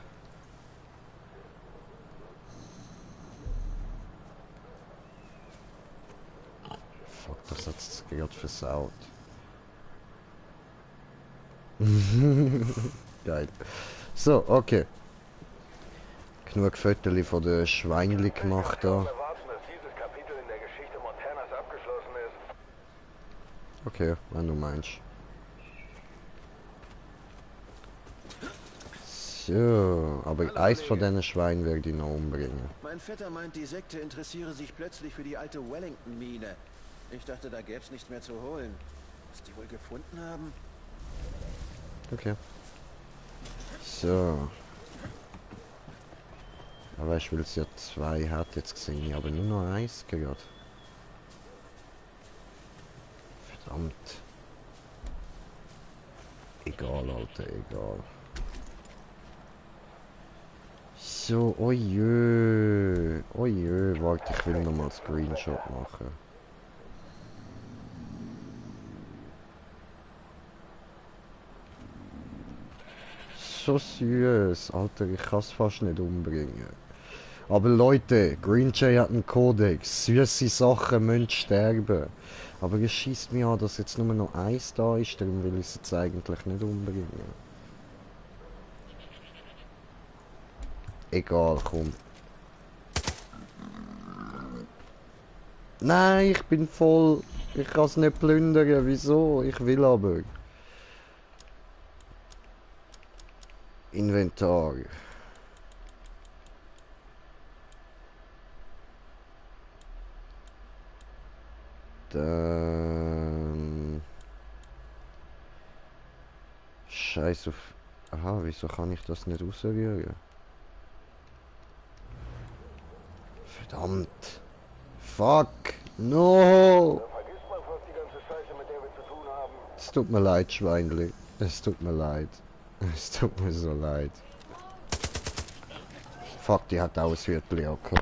Fuck, das hat es gerade versaut. Geil. So, okay. Genug Fotos von den Schweinli gemacht da. Okay, wenn du meinst. So, aber eins von diesen Schweinen werde ich noch umbringen. Mein Vetter meint, die Sekte interessiere sich plötzlich für die alte Wellington-Mine. Ich dachte, da gäbe es nichts mehr zu holen. Was die wohl gefunden haben? Okay. So. Aber weißt du, weil es ja 2 hat, jetzt gesehen ich aber nur noch 1 gerade. Verdammt. Egal, Alter, egal. So, ojö. Ojö, warte, ich will nochmal Screenshot machen. So süß. Alter, ich kann es fast nicht umbringen. Aber Leute, Green Jay hat einen Kodex. Süße Sachen müssen sterben. Aber es schießt mich an, dass jetzt nur noch 1 da ist, darum will ich es jetzt eigentlich nicht umbringen. Egal, komm. Nein, ich bin voll. Ich kann es nicht plündern. Wieso? Ich will aber. Inventar. Dann... Scheiß auf... Aha, wieso kann ich das nicht rausrühren? Verdammt. Fuck. No. Es tut mir leid, Schweinli. Es tut mir leid. Es tut mir so leid. Fuck, die hat auch ein Viertel okay.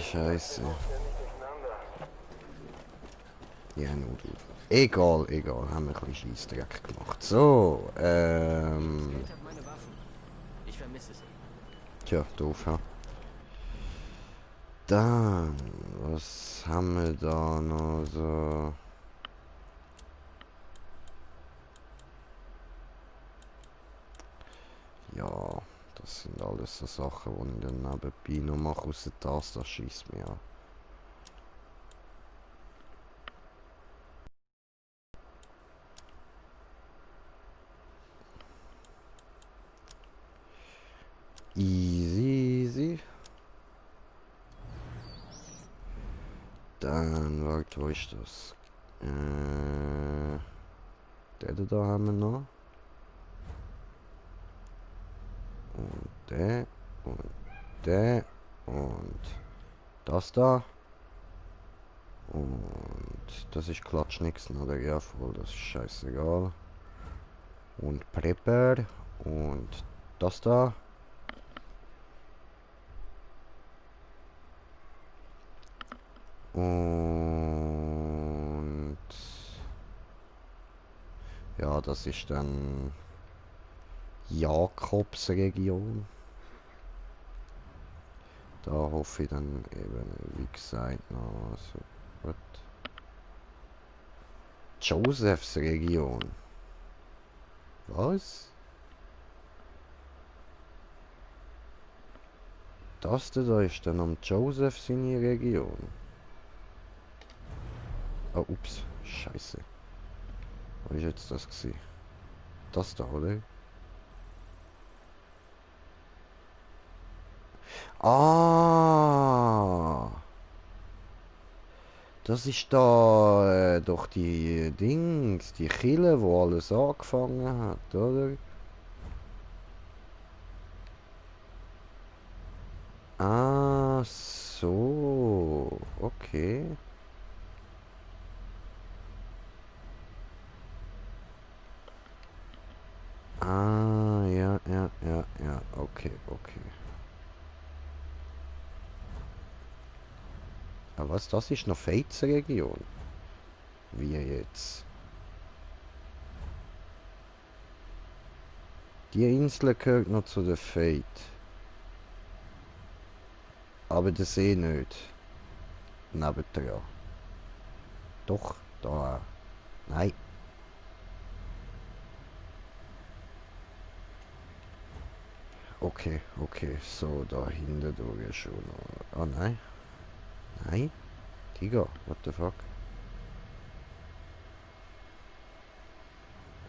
Scheiße. Ja, nur du. Egal, egal. Haben wir ein bisschen Scheissdreck gemacht. So, Ich vermisse sie. Tja, doof, ha. Dann, was haben wir da noch so? Ja, das sind alles so Sachen, die ich dann nebenbei noch mache, außer das schießt mich an. Easy, easy. Dann, warte, wo ist das? Den da haben wir noch. Und der. Und der. Und das da. Und das ist Klatsch nix, oder? Ja, voll, das ist scheißegal. Und Prepper. Und das da. Und ja, das ist dann Jakobsregion. Da hoffe ich dann eben, wie gesagt, noch so gut. Josephsregion. Was? Das da ist dann am Joseph seine Region. Oh, ups. Scheiße. Was ist jetzt das gewesen? Das da, oder? Ah! Das ist da doch die Dings, die Kille, wo alles angefangen hat, oder? Ah, so. Okay. Ah, ja, okay, okay. Aber was, das ist noch Fates Region? Wie jetzt? Die Insel gehört noch zu der Fate. Aber der See nicht. Nebendran. Doch, da. Nein. Okay, okay, so, da hinten durch schon noch. Oh nein. Nein? Tiger, what the fuck?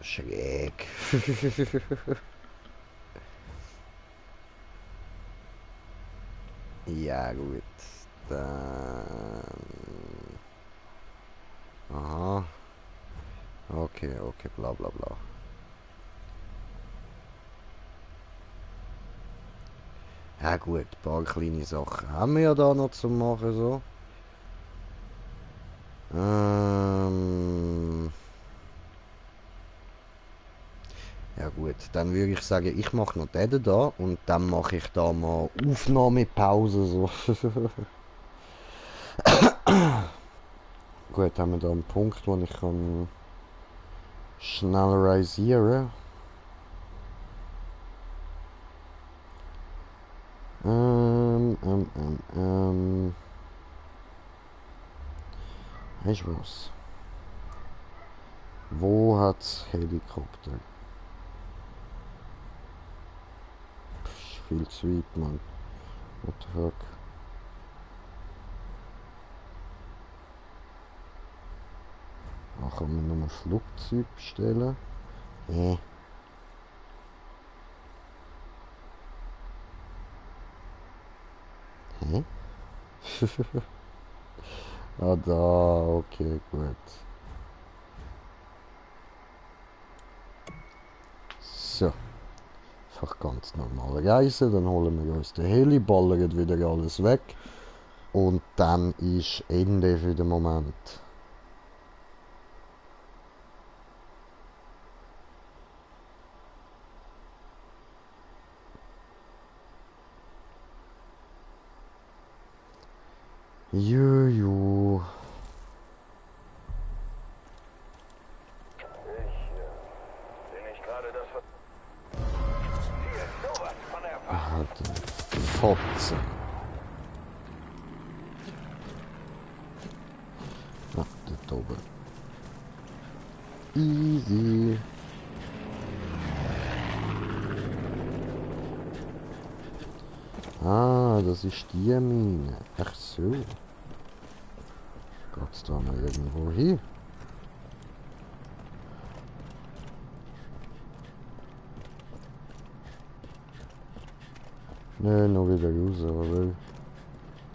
Schräg. Ja gut, dann... Aha. Okay, bla bla bla. Ja gut, ein paar kleine Sachen haben wir ja da noch zu machen, so. Ja gut, dann würde ich sagen, ich mache noch den da und dann mache ich da mal Aufnahmepause, so. Gut, haben wir da einen Punkt, wo ich kann schnellerisieren. Weißt du was? Wo hat's Helikopter? Pff, viel zu weit, Mann. What the fuck? Da kann man nur ein Flugzeug bestellen. Hä? Ah, da, okay, gut. So. Einfach ganz normale Reise, dann holen wir uns den Heli, ballern wieder alles weg. Und dann ist Ende für den Moment. Juju. Alter, Fotze. Ach, dort oben. Easy. Ah, das ist die Mine. Ach so. Geht's da mal irgendwo hin? Ne, noch wieder raus, oder?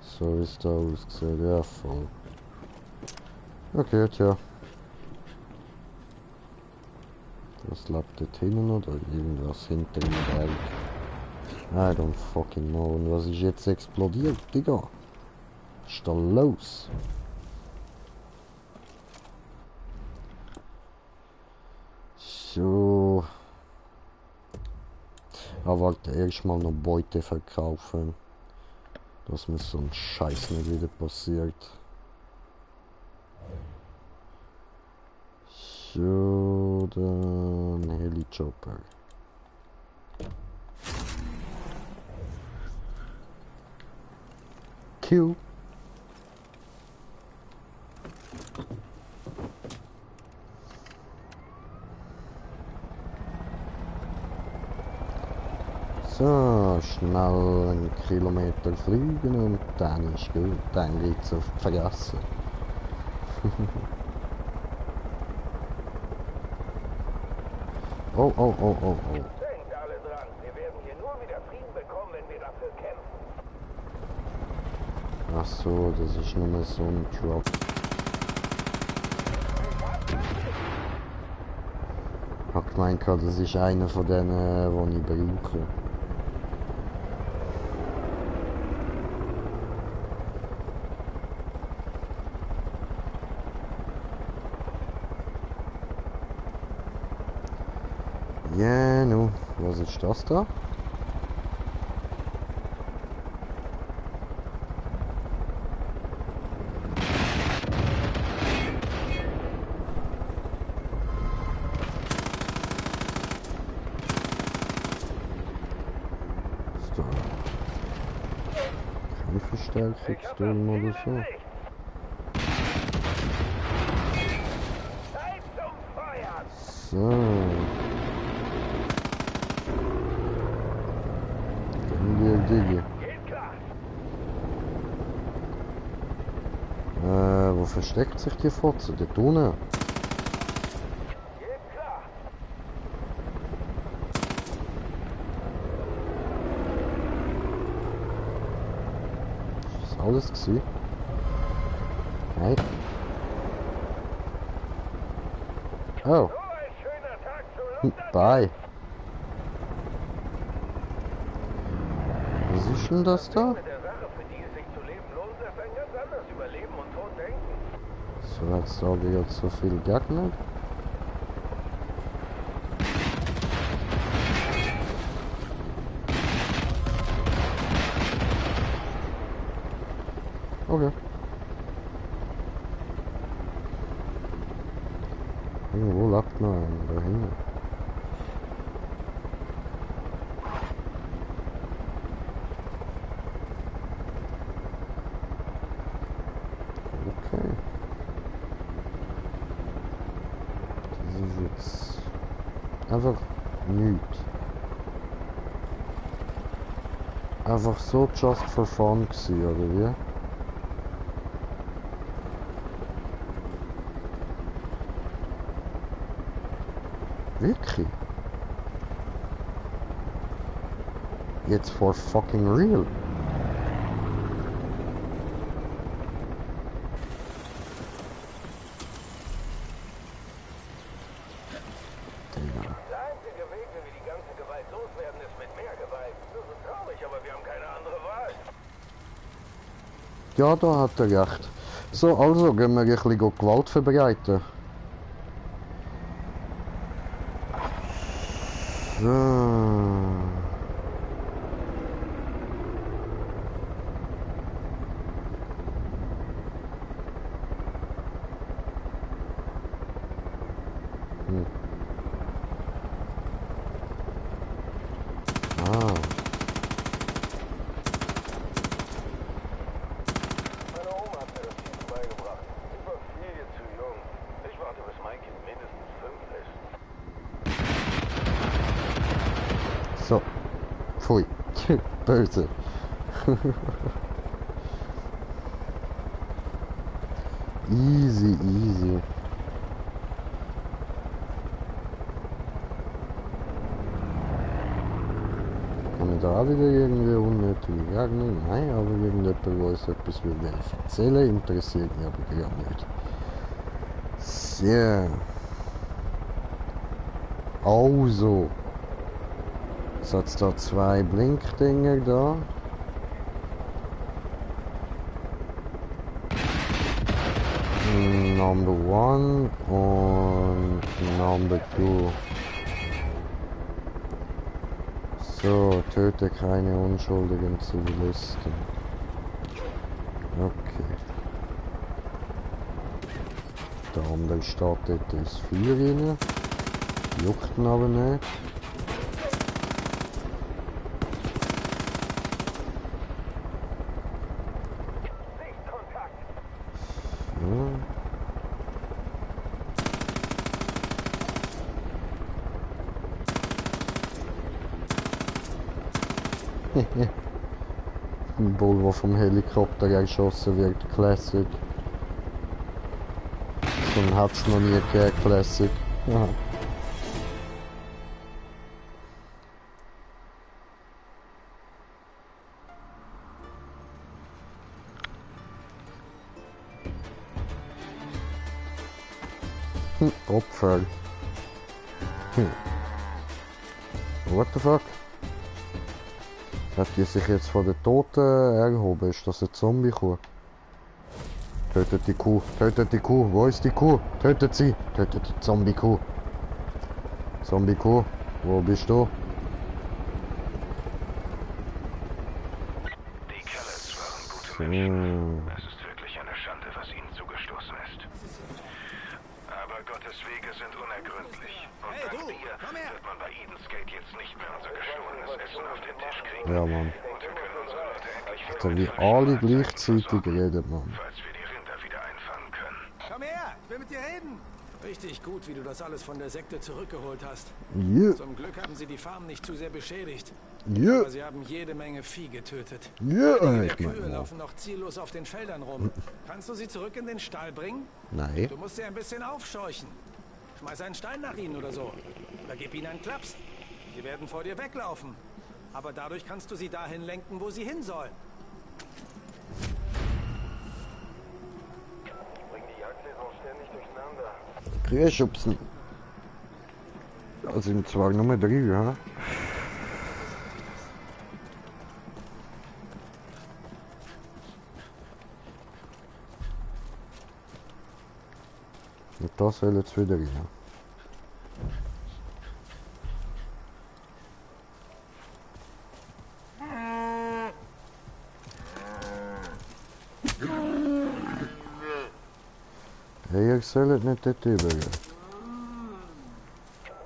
So wie es da aussieht. Ja, voll. Okay, tja. Was lebt dort hinten oder irgendwas hinter dem Berg? I don't fucking know. Und was ist jetzt explodiert, Digga? Was ist da los? So. Aber warte, erstmal noch Beute verkaufen. Dass mir so ein Scheiß nicht wieder passiert. So, dann Heli-Chopper. Q. So, schnell einen Kilometer fliegen und dann ist gut. Dann geht's auf die Fresse. Oh. Denkt alle dran, wir werden hier nur wieder Frieden bekommen, wenn wir dafür kämpfen. Ach so, das ist nur so ein Drop. Ich hab gemeint, das ist einer von denen, die ich brauche. Ja, nu, was ist das da? Ist da keine Verstärkungsturm oder so? So. Digga. Wo versteckt sich die Fotze? Dort unten? alles gewesen? Nein. Oh. Bye. Was ist denn das da? So, jetzt habe ich jetzt so viel Gegner. Okay. Irgendwo lebt noch einer da hinten. Okay. Das ist jetzt einfach nichts. Einfach so just for fun gewesen, oder wie? Wirklich? Jetzt for fucking real? Der einzige Weg, wie wir die ganze Gewalt loswerden, ist mit mehr Gewalt. Das ist traurig, aber wir haben keine andere Wahl. Ja, da hat er recht. So, also gehen wir ein bisschen Gewalt verbreiten. So. Ah. Meine Oma hat mir das Schießen beigebracht. Ich war viel zu jung. Ich warte, bis mein Kind mindestens 5 ist. So. Pfui. Böse. Easy, easy. Kann ich da wieder irgendwie unnötige Gegner? Nein, aber irgendjemand, der uns etwas will erzählen, interessiert mich aber gerade nicht. So. Also. Jetzt hat es da 2 Blinkdinger da. Number 1 und Number 2. So, töte keine unschuldigen Zivilisten. Okay. Der andere steht dort ins Feuer rein. Juckt ihn aber nicht. Ein Volvo vom Helikopter geschossen wird, Classic. So einen hat es noch nie gegeben, Classic. Ja. Opfer. What the fuck? Hat die sich jetzt von den Toten erhoben? Ist das eine Zombie-Kuh? Tötet die Kuh, tötet die Kuh. Wo ist die Kuh? Tötet sie, tötet die Zombie-Kuh. Zombie-Kuh, wo bist du? Die Callets waren gute Menschen. Es ist wirklich eine Schande, was ihnen zugestoßen ist. Aber Gottes Wege sind unergründlich. Und dank dir wird man bei Eden's Gate jetzt nicht mehr unser gestohlenes Essen auf den Tisch kriegen. Ja, Mann. Und wir können unsere Leute endlich Also wie alle gleichzeitig reden, Mann. falls wir die Rinder wieder einfangen können. Komm her, ich will mit dir reden. Richtig gut, wie du das alles von der Sekte zurückgeholt hast. Yeah. Zum Glück haben sie die Farm nicht zu sehr beschädigt. Yeah. Aber sie haben jede Menge Vieh getötet. Yeah, Einige ich der mein, Kühe ja. laufen noch ziellos auf den Feldern rum. Kannst du sie zurück in den Stall bringen? Nein. Du musst sie ein bisschen aufscheuchen. Schmeiß einen Stein nach ihnen oder so. Oder gib ihnen einen Klaps. Sie werden vor dir weglaufen. Aber dadurch kannst du sie dahin lenken, wo sie hin sollen. Grünschubsen. Da sind zwar nur 3, ja. Und da soll jetzt wieder rein. Hey, ihr sollt nicht dort übergehen.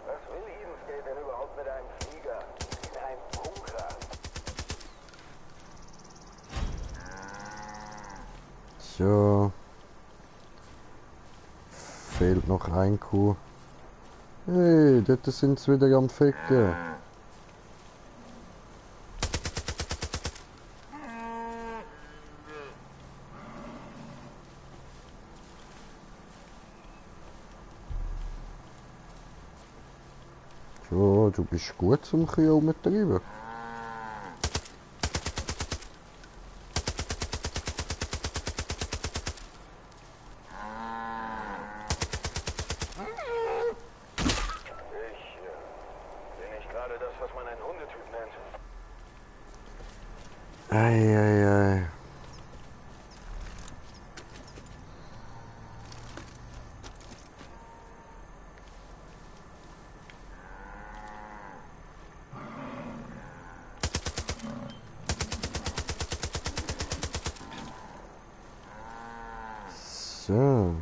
Was will Eden Skate denn überhaupt mit einem Flieger? In einem Bunker. So. Fehlt noch ein Kuh. Hey, dort sind sie wieder am Ficken. So, du bist gut zum Kühe umtreiben. Bin ich gerade das, was man einen Hundetyp nennt? Ei. So.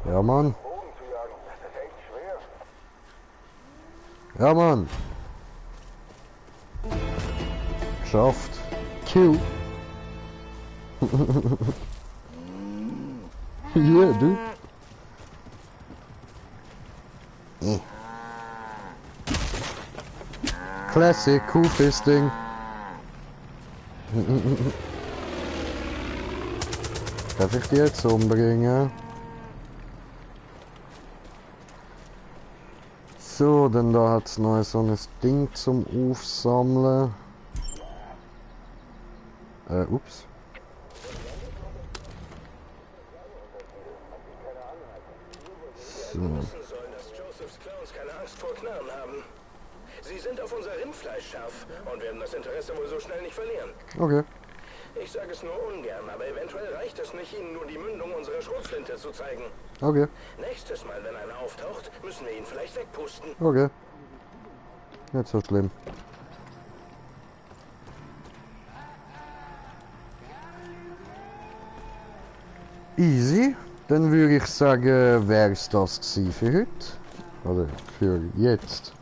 Ja, Mann. Ja, Mann. Geschafft. Kill. Hier, du. Classic Kuhfisting. Darf ich die jetzt umbringen? So, denn da hat es noch so ein Ding zum Aufsammeln. Ups. So. Sie sind auf unser Rindfleisch scharf und werden das Interesse wohl so schnell nicht verlieren. Okay. Ich sage es nur ungern, aber eventuell reicht es nicht, Ihnen nur die Mündung unserer Schrotflinte zu zeigen. Okay. Nächstes Mal, wenn einer auftaucht, müssen wir ihn vielleicht wegpusten. Okay. Nicht so schlimm. Easy. Dann würde ich sagen, wäre es das gewesen für heute. Oder für jetzt.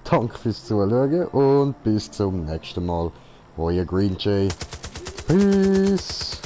Danke fürs Zuschauen und bis zum nächsten Mal. Euer Green Jay. Peace.